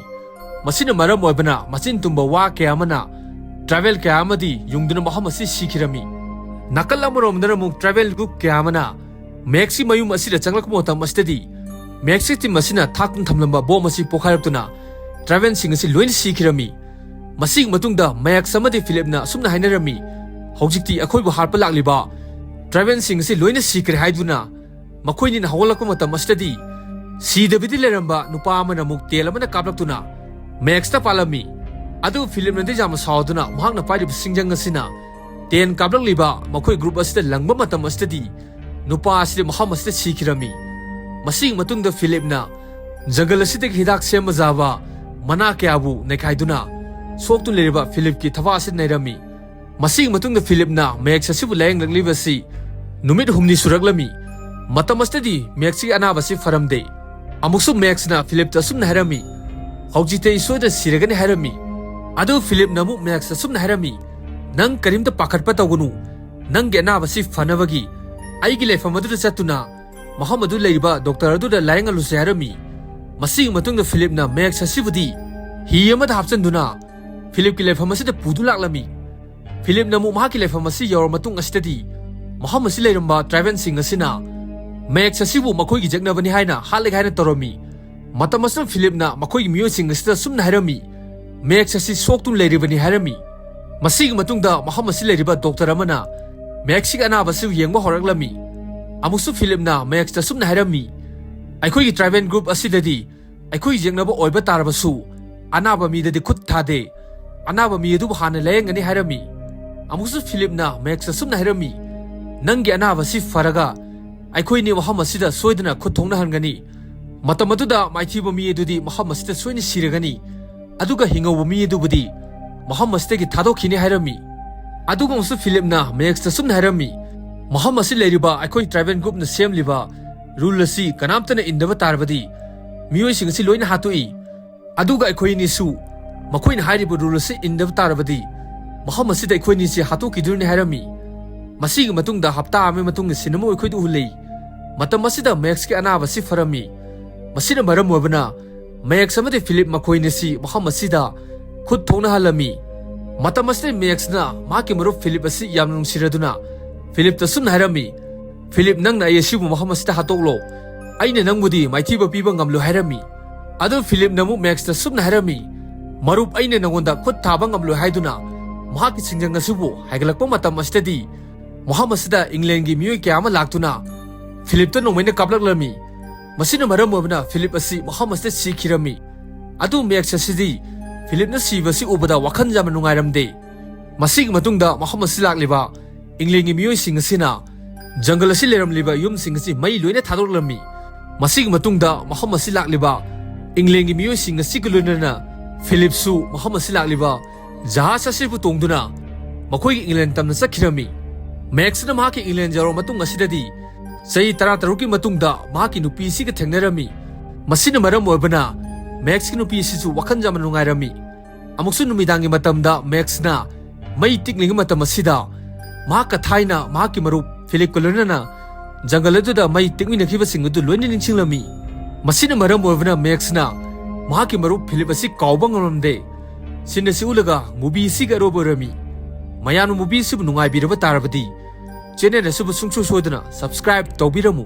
ꯃꯁꯤꯅ ꯃꯔꯝ ꯑꯣꯏꯕꯅ ꯃꯆꯤꯟ ꯇꯨꯝꯕ ꯋꯥ ꯀꯌꯥ ꯑꯃꯅ ꯇ꯭ꯔꯥꯏꯕꯦꯜ ꯀꯌꯥ ꯑꯃꯗꯤ ꯌꯨꯡꯗꯨꯅ ꯃꯐꯝ ꯑꯁꯤ ꯁꯤꯈꯤꯔꯝꯃꯤ꯫ ꯅꯥꯀꯜ ꯑꯃꯔꯣꯝꯗꯅ ꯑꯃꯨꯛ ꯇ꯭ꯔꯥꯏꯕꯦꯜ ꯒ꯭ꯔꯨꯞ ꯀꯌꯥ ꯑꯃꯅ ꯃꯦꯛꯁꯀꯤ ꯃꯌꯨꯝ ꯑꯁꯤꯗ ꯆꯪꯂꯛꯄ ꯃꯇꯝ ꯑꯁꯤꯗꯗꯤ ꯃꯦꯛꯁꯀꯤ ꯇꯤꯝ ꯑꯁꯤꯅ ꯊꯥꯛꯇꯨꯅ ꯊꯝꯂꯝꯕ ꯕꯣꯝ ꯑꯁꯤ ꯄꯣꯈꯥꯏꯔꯛꯇꯨꯅ ꯇ꯭ꯔꯥꯏꯕꯦꯜꯁꯤꯡ ꯑꯁꯤ ꯂꯣꯏꯅ ꯁꯤꯈꯤꯔꯝꯃꯤ꯫ ꯃꯁꯤꯒꯤ ꯃꯇꯨꯡꯗ ꯃꯦꯛꯁ ꯑꯃꯗꯤ ꯐꯤꯂꯤꯞꯅ ꯑꯁꯨꯝꯅ ꯍꯥꯏꯅꯔꯝꯃꯤ, "ꯍꯧꯖꯤꯛꯇꯤ ꯑꯩꯈꯣꯏꯕꯨ ꯍꯥꯠꯄ ꯂꯥꯛꯂꯤꯕ ꯇ꯭ꯔꯥꯏꯕꯦꯜꯁꯤꯡ ꯑꯁꯤ ꯂꯣꯏꯅ ꯁꯤꯈ꯭ꯔꯦ" ꯍꯥꯏꯗꯨꯅ ꯃꯈꯣꯏꯅꯤꯅ ꯍꯧꯒꯠꯂꯛꯄ ꯃꯇꯝ ꯑꯁꯤꯗꯗꯤ ꯁꯤꯗꯕꯤꯗ ꯂꯩꯔꯝꯕ ꯅꯨꯄꯥ ꯑꯃꯅ ꯑꯃꯨꯛ ꯇꯦꯟ ꯑꯃꯅ ꯀꯥꯞꯂꯛꯇꯨꯅ ꯃꯦꯛꯁꯇ ꯄꯥꯜꯂꯝꯃꯤ꯫ ꯑꯗꯨꯕꯨ ꯐꯤꯂꯤꯞꯅꯗꯤ ꯌꯥꯝꯅ ꯁꯥꯎꯗꯨꯅ ꯃꯍꯥꯛꯅ ꯄꯥꯏꯔꯤꯕ ꯁꯤꯡꯖꯪ ꯑꯁꯤꯅ ꯇꯦꯟ ꯀꯥꯞꯂꯛꯂꯤꯕ ꯃꯈꯣꯏ ꯒ꯭ꯔꯨꯞ ꯑꯁꯤꯗ ꯂꯪꯕ ꯃꯇꯝ ꯑꯁꯤꯗꯗꯤ ꯅꯨꯄꯥ ꯑꯁꯤꯗꯤ ꯃꯐꯝ ꯑꯁꯤꯗ ꯁꯤꯈꯤꯔꯝꯃꯤ꯫ ꯃꯁꯤꯒꯤ ꯃꯇꯨꯡꯗ ꯐꯤꯂꯤꯞꯅ ꯖꯪꯒꯜ ꯑꯁꯤꯗꯒꯤ ꯍꯤꯗꯥꯛ ꯁꯦꯝꯕ ꯌꯥꯕ ꯃꯅꯥ ꯀꯌꯥꯕꯨ ꯅꯩꯈꯥꯏꯗꯨꯅ ꯁꯣꯛꯇꯨꯅ ꯂꯩꯔꯤꯕ ꯐꯤꯂꯤꯞꯀꯤ ꯊꯋꯥ ꯑꯁꯤ ꯅꯩꯔꯝꯃꯤ꯫ ꯃꯁꯤꯒꯤ ꯃꯇꯨꯡꯗ ꯐꯤꯂꯤꯞꯅ ꯃꯦꯛꯁ ꯑꯁꯤꯕꯨ ꯂꯥꯌꯦꯡꯂꯛꯂꯤꯕꯁꯤ ꯅꯨꯃꯤꯠ ꯍꯨꯝꯅꯤ ꯁꯨꯔꯛꯂꯝꯃꯤ꯫ ꯃꯇꯝ ꯑꯁꯤꯗꯗꯤ ꯃꯦꯛꯁꯀꯤ ꯑꯅꯥꯕ ꯑꯁꯤ ꯐꯔꯝꯗꯦ꯫ ꯑꯃꯨꯛꯁꯨ ꯃꯦꯛꯁꯅ ꯐꯤꯂꯤꯞꯇ ꯑꯁꯨꯝꯅ ꯍꯥꯏꯔꯝꯃꯤ, "ꯍꯧꯖꯤꯛꯇꯤ ꯑꯩ ꯁꯣꯏꯗꯅ ꯁꯤꯔꯒꯅꯤ" ꯍꯥꯏꯔꯝꯃꯤ꯫ ꯑꯗꯨ ꯐꯤꯂꯤꯞꯅ ꯑꯃꯨꯛ ꯃꯦꯛꯁꯇ ꯑꯁꯨꯝꯅ ꯍꯥꯏꯔꯝꯃꯤ, "ꯅꯪ ꯀꯔꯤꯝꯇ ꯄꯥꯈꯠꯄ ꯇꯧꯒꯅꯨ꯫ ꯅꯪꯒꯤ ꯑꯅꯥꯕ ꯑꯁꯤ ꯐꯅꯕꯒꯤ ꯑꯩꯒꯤ ꯂꯩꯐꯝ ꯑꯗꯨꯗ ꯆꯠꯇꯨꯅ ꯃꯐꯝ ꯑꯗꯨ ꯂꯩꯔꯤꯕ ꯗꯣꯛꯇꯔ ꯑꯗꯨꯗ ꯂꯥꯌꯦꯡꯍꯜꯂꯨꯁꯦ" ꯍꯥꯏꯔꯝꯃꯤ꯫ ꯃꯁꯤꯒꯤ ꯃꯇꯨꯡꯗ ꯐꯤꯂꯤꯞꯅ ꯃꯦꯛꯁ ꯑꯁꯤꯕꯨꯗꯤ ꯍꯤ ꯑꯃꯗ ꯍꯥꯞꯆꯤꯟꯗꯨꯅ ꯐꯤꯂꯤꯞꯀꯤ ꯂꯩꯐꯝ ꯑꯁꯤꯗ ꯄꯨꯗꯨ ꯂꯥꯛꯂꯝꯃꯤ꯫ ꯐꯤꯂꯤꯞꯅ ꯑꯃꯨꯛ ꯃꯍꯥꯛꯀꯤ ꯂꯩꯐꯝ ꯑꯁꯤ ꯌꯧꯔꯕ ꯃꯇꯨꯡ ꯑꯁꯤꯗꯗꯤ ꯃꯐꯝ ꯑꯁꯤ ꯂꯩꯔꯝꯕ ꯇ꯭ꯔꯥꯏꯕꯦꯜꯁꯤꯡ ꯑꯁꯤꯅ ꯃꯦꯛꯁ ꯑꯁꯤꯕꯨ ꯃꯈꯣꯏꯒꯤ ꯌꯦꯛꯅꯕꯅꯤ ꯍꯥꯏꯅ ꯍꯥꯠꯂꯒꯦ ꯍꯥꯏꯅ ꯇꯧꯔꯝꯃꯤ꯫ ꯃꯇꯝ ꯑꯁꯤꯗ ꯐꯤꯂꯤꯞꯅ ꯃꯈꯣꯏꯒꯤ ꯃꯤꯑꯣꯏꯁꯤꯡ ꯑꯁꯤꯗ ꯁꯨꯝꯅ ꯍꯥꯏꯔꯝꯃꯤ, ꯃꯦꯛꯁ ꯑꯁꯤ ꯁꯣꯛꯇꯨꯅ ꯂꯩꯔꯤꯕꯅꯤ ꯍꯥꯏꯔꯝꯃꯤ꯫ ꯃꯁꯤꯒꯤ ꯃꯇꯨꯡꯗ ꯃꯐꯝ ꯑꯁꯤ ꯂꯩꯔꯤꯕ ꯗꯣꯛꯇꯔ ꯑꯃꯅ ꯃꯦꯛꯁꯀꯤ ꯑꯅꯥꯕ ꯑꯁꯤ ꯌꯦꯡꯕ ꯍꯧꯔꯛꯂꯝꯃꯤ꯫ ꯑꯃꯨꯛꯁꯨ ꯐꯤꯂꯤꯞꯅ ꯃꯦꯛꯁꯇ ꯑꯁꯨꯝꯅ ꯍꯥꯏꯔꯝꯃꯤ, "ꯑꯩꯈꯣꯏꯒꯤ ꯇ꯭ꯔꯥꯏꯕꯦꯜ ꯒ꯭ꯔꯨꯞ ꯑꯁꯤꯗꯗꯤ ꯑꯩꯈꯣꯏ ꯌꯦꯡꯅꯕ ꯑꯣꯏꯕ ꯇꯥꯔꯕꯁꯨ ꯑꯅꯥꯕ ꯃꯤꯗꯗꯤ ꯈꯨꯠ ꯊꯥꯗꯦ꯫ ꯑꯅꯥꯕ ꯃꯤ ꯑꯗꯨꯕꯨ ꯍꯥꯟꯅ ꯂꯥꯌꯦꯡꯒꯅꯤ" ꯍꯥꯏꯔꯝꯃꯤ꯫ ꯑꯃꯨꯛꯁꯨ ꯐꯤꯂꯤꯞꯅ ꯃꯦꯛꯁꯇ ꯑꯁꯨꯝꯅ ꯍꯥꯏꯔꯝꯃꯤ, "ꯅꯪꯒꯤ ꯑꯅꯥꯕ ꯑꯁꯤ ꯐꯔꯒ ꯑꯩꯈꯣꯏꯅꯤ ꯃꯐꯝ ꯑꯁꯤꯗ ꯁꯣꯏꯗꯅ ꯈꯨꯠ ꯊꯣꯡꯅꯍꯟꯒꯅꯤ꯫ ꯃꯇꯝ ꯑꯗꯨꯗ ꯃꯥꯏꯊꯤꯕ ꯃꯤ ꯑꯗꯨꯗꯤ ꯃꯐꯝ ꯑꯁꯤꯗ ꯁꯣꯏꯅ ꯁꯤꯔꯒꯅꯤ, ꯑꯗꯨꯒ ꯍꯤꯡꯍꯧꯕ ꯃꯤ ꯑꯗꯨꯕꯨꯗꯤ ꯃꯐꯝ ꯑꯁꯤꯗꯒꯤ ꯊꯥꯗꯣꯛꯈꯤꯅꯤ" ꯍꯥꯏꯔꯝꯃꯤ꯫ ꯑꯗꯨꯒ ꯑꯃꯨꯛꯁꯨ ꯐꯤꯂꯤꯞꯅ ꯃꯦꯛꯁꯇ ꯑꯁꯨꯝꯅ ꯍꯥꯏꯔꯝꯃꯤ, "ꯃꯐꯝ ꯑꯁꯤ ꯂꯩꯔꯤꯕ ꯑꯩꯈꯣꯏ ꯇ꯭ꯔꯥꯏꯕꯦꯜ ꯒ꯭ꯔꯨꯞꯅ ꯁꯦꯝꯂꯤꯕ ꯔꯨꯜ ꯑꯁꯤ ꯀꯅꯥꯝꯇꯅ ꯏꯟꯗꯕ ꯇꯥꯔꯕꯗꯤ ꯃꯤꯑꯣꯏꯁꯤꯡ ꯑꯁꯤ ꯂꯣꯏꯅ ꯍꯥꯠꯇꯣꯛꯏ꯫ ꯑꯗꯨꯒ ꯑꯩꯈꯣꯏ ꯑꯅꯤꯁꯨ ꯃꯈꯣꯏꯅ ꯍꯥꯏꯔꯤꯕ ꯔꯨꯜ ꯑꯁꯤ ꯏꯟꯗꯕ ꯇꯥꯔꯕꯗꯤ ꯃꯐꯝ ꯑꯁꯤꯗ ꯑꯩꯈꯣꯏ ꯑꯅꯤꯁꯤ ꯍꯥꯠꯇꯣꯛꯈꯤꯗꯣꯏꯅꯤ" ꯍꯥꯏꯔꯝꯃꯤ꯫ ꯃꯁꯤꯒꯤ ꯃꯇꯨꯡꯗ ꯍꯞꯇꯥ ꯑꯃꯒꯤ ꯃꯇꯨꯡꯗ ꯁꯤꯟ ꯑꯃ ꯑꯩꯈꯣꯏꯗ ꯎꯍꯜꯂꯤ꯫ ꯃꯇꯝ ꯑꯁꯤꯗ ꯃꯦꯛꯁꯀꯤ ꯑꯅꯥꯕ ꯑꯁꯤ ꯐꯔꯝꯃꯤ꯫ ꯃꯁꯤꯅ ꯃꯔꯝ ꯑꯣꯏꯕꯅ ꯃꯦꯛꯁ ꯑꯃꯗꯤ ꯐꯤꯂꯤꯞ ꯃꯈꯣꯏ ꯑꯅꯤꯁꯤ ꯃꯐꯝ ꯑꯁꯤꯗ ꯈꯨꯠ ꯊꯣꯡꯅꯍꯜꯂꯝꯃꯤ꯫ ꯃꯇꯝ ꯑꯁꯤꯗ ꯃꯦꯛꯁꯅ ꯃꯍꯥꯛꯀꯤ ꯃꯔꯨꯞ ꯐꯤꯂꯤꯞ ꯑꯁꯤ ꯌꯥꯝꯅ ꯅꯨꯡꯁꯤꯔꯗꯨꯅ ꯐꯤꯂꯤꯞꯇ ꯑꯁꯨꯝꯅ ꯍꯥꯏꯔꯝꯃꯤ, "ꯐꯤꯂꯤꯞ, ꯅꯪꯅ ꯑꯩ ꯑꯁꯤꯕꯨ ꯃꯐꯝ ꯑꯁꯤꯗ ꯍꯥꯠꯇꯣꯛꯂꯣ꯫ ꯑꯩꯅ ꯅꯪꯕꯨꯗꯤ ꯃꯥꯏꯊꯤꯕ ꯄꯤꯕ ꯉꯝꯂꯣꯏ" ꯍꯥꯏꯔꯝꯃꯤ꯫ ꯑꯗꯨ ꯐꯤꯂꯤꯞꯅ ꯑꯃꯨꯛ ꯃꯦꯛꯁꯇ ꯑꯁꯨꯝꯅ ꯍꯥꯏꯔꯝꯃꯤ, "ꯃꯔꯨꯞ, ꯑꯩꯅ ꯅꯉꯣꯟꯗ ꯈꯨꯠ ꯊꯥꯕ ꯉꯝꯂꯣꯏ" ꯍꯥꯏꯗꯨꯅ ꯃꯍꯥꯛꯀꯤ ꯁꯤꯡꯖꯪ ꯑꯁꯤꯕꯨ ꯍꯥꯏꯒꯠꯂꯛꯄ ꯃꯇꯝ ꯑꯁꯤꯗꯗꯤ ꯃꯐꯝ ꯑꯁꯤꯗ ꯏꯪꯂꯦꯟꯒꯤ ꯃꯤꯑꯣꯏ ꯀꯌꯥ ꯑꯃ ꯂꯥꯛꯇꯨꯅ ꯐꯤꯂꯤꯞꯇ ꯅꯣꯡꯃꯩꯅ ꯀꯥꯞꯂꯛꯂꯝꯃꯤ꯫ ꯃꯁꯤꯅ ꯃꯔꯝ ꯑꯣꯏꯕꯅ ꯐꯤꯂꯤꯞ ꯑꯁꯤ ꯃꯐꯝ ꯑꯁꯤꯗ ꯁꯤꯈꯤꯔꯝꯃꯤ꯫ ꯑꯗꯨ ꯃꯦꯛꯁ ꯑꯁꯤꯗꯤ ꯐꯤꯂꯤꯞꯅ ꯁꯤꯕ ꯑꯁꯤ ꯎꯕꯗ ꯋꯥꯈꯜ ꯌꯥꯝꯅ ꯅꯨꯡꯉꯥꯏꯔꯝꯗꯦ꯫ ꯃꯁꯤꯒꯤ ꯃꯇꯨꯡꯗ ꯃꯐꯝ ꯑꯁꯤ ꯂꯥꯛꯂꯤꯕ ꯏꯪꯂꯦꯟꯒꯤ ꯃꯤꯑꯣꯏꯁꯤꯡ ꯑꯁꯤꯅ ꯖꯪꯒꯜ ꯑꯁꯤ ꯂꯩꯔꯝꯂꯤꯕ ꯌꯨꯝꯁꯤꯡ ꯑꯁꯤ ꯃꯩ ꯂꯣꯏꯅ ꯊꯥꯗꯣꯛꯂꯝꯃꯤ꯫ ꯃꯁꯤꯒꯤ ꯃꯇꯨꯡꯗ ꯃꯐꯝ ꯑꯁꯤ ꯂꯥꯛꯂꯤꯕ ꯏꯪꯂꯦꯟꯒꯤ ꯃꯤꯑꯣꯏꯁꯤꯡ ꯑꯁꯤꯒ ꯂꯣꯏꯅꯅ ꯐꯤꯂꯤꯞꯁꯨ ꯃꯐꯝ ꯑꯁꯤ ꯂꯥꯛꯂꯤꯕ ꯖꯍꯥꯖ ꯑꯁꯤꯕꯨ ꯇꯣꯡꯗꯨꯅ ꯃꯈꯣꯏꯒꯤ ꯏꯪꯂꯦꯟ ꯇꯝꯅ ꯆꯠꯈꯤꯔꯝꯃꯤ꯫ ꯃꯦꯛꯁꯅ ꯃꯍꯥꯛꯀꯤ ꯏꯪꯂꯦꯟ ꯌꯧꯔꯕ ꯃꯇꯨꯡ ꯑꯁꯤꯗꯗꯤ ꯆꯍꯤ ꯇꯔꯥꯇꯔꯨꯛꯀꯤ ꯃꯇꯨꯡꯗ ꯃꯍꯥꯛꯀꯤ ꯅꯨꯄꯤ ꯑꯁꯤꯒ ꯊꯦꯡꯅꯔꯝꯃꯤ꯫ ꯃꯁꯤꯅ ꯃꯔꯝ ꯑꯣꯏꯕꯅ ꯃꯦꯛꯁꯀꯤ ꯅꯨꯄꯤ ꯑꯁꯤꯁꯨ ꯋꯥꯈꯜ ꯌꯥꯝꯅ ꯅꯨꯡꯉꯥꯏꯔꯝꯃꯤ꯫ ꯑꯃꯨꯛꯁꯨ ꯅꯨꯃꯤꯗꯥꯡꯒꯤ ꯃꯇꯝꯗ ꯃꯦꯛꯁꯅ ꯃꯩ ꯇꯤꯛꯂꯤꯉꯩ ꯃꯇꯝ ꯑꯁꯤꯗ ꯃꯍꯥꯛꯀ ꯊꯥꯏꯅ ꯃꯍꯥꯛꯀꯤ ꯃꯔꯨꯞ ꯐꯤꯂꯤꯞꯀ ꯂꯣꯏꯅꯅ ꯖꯪꯒꯜ ꯑꯗꯨꯗ ꯃꯩ ꯇꯤꯛꯃꯤꯟꯅꯈꯤꯕꯁꯤꯡ ꯑꯗꯨ ꯂꯣꯏꯅ ꯅꯤꯡꯁꯤꯡꯂꯝꯃꯤ꯫ ꯃꯁꯤꯅ ꯃꯔꯝ ꯑꯣꯏꯕꯅ ꯃꯦꯛꯁꯅ ꯃꯍꯥꯛꯀꯤ ꯃꯔꯨꯞ ꯐꯤꯂꯤꯞ ꯑꯁꯤ ꯀꯥꯎꯕ ꯉꯝꯂꯝꯗꯦ꯫ ꯁꯤꯟ ꯑꯁꯤ ꯎꯠꯂꯒ movie ꯑꯁꯤꯒꯤ ꯑꯔꯣꯏꯕ ꯑꯣꯏꯔꯝꯃꯤ꯫ ꯃꯌꯥꯝꯅ movie ꯑꯁꯤꯕꯨ ꯅꯨꯡꯉꯥꯏꯕꯤꯔꯕ ꯇꯥꯔꯕꯗꯤ channel ꯑꯁꯤꯕꯨ ꯁꯨꯡꯁꯣꯏ ꯁꯣꯏꯗꯅ subscribe ꯇꯧꯕꯤꯔꯝꯃꯨ꯫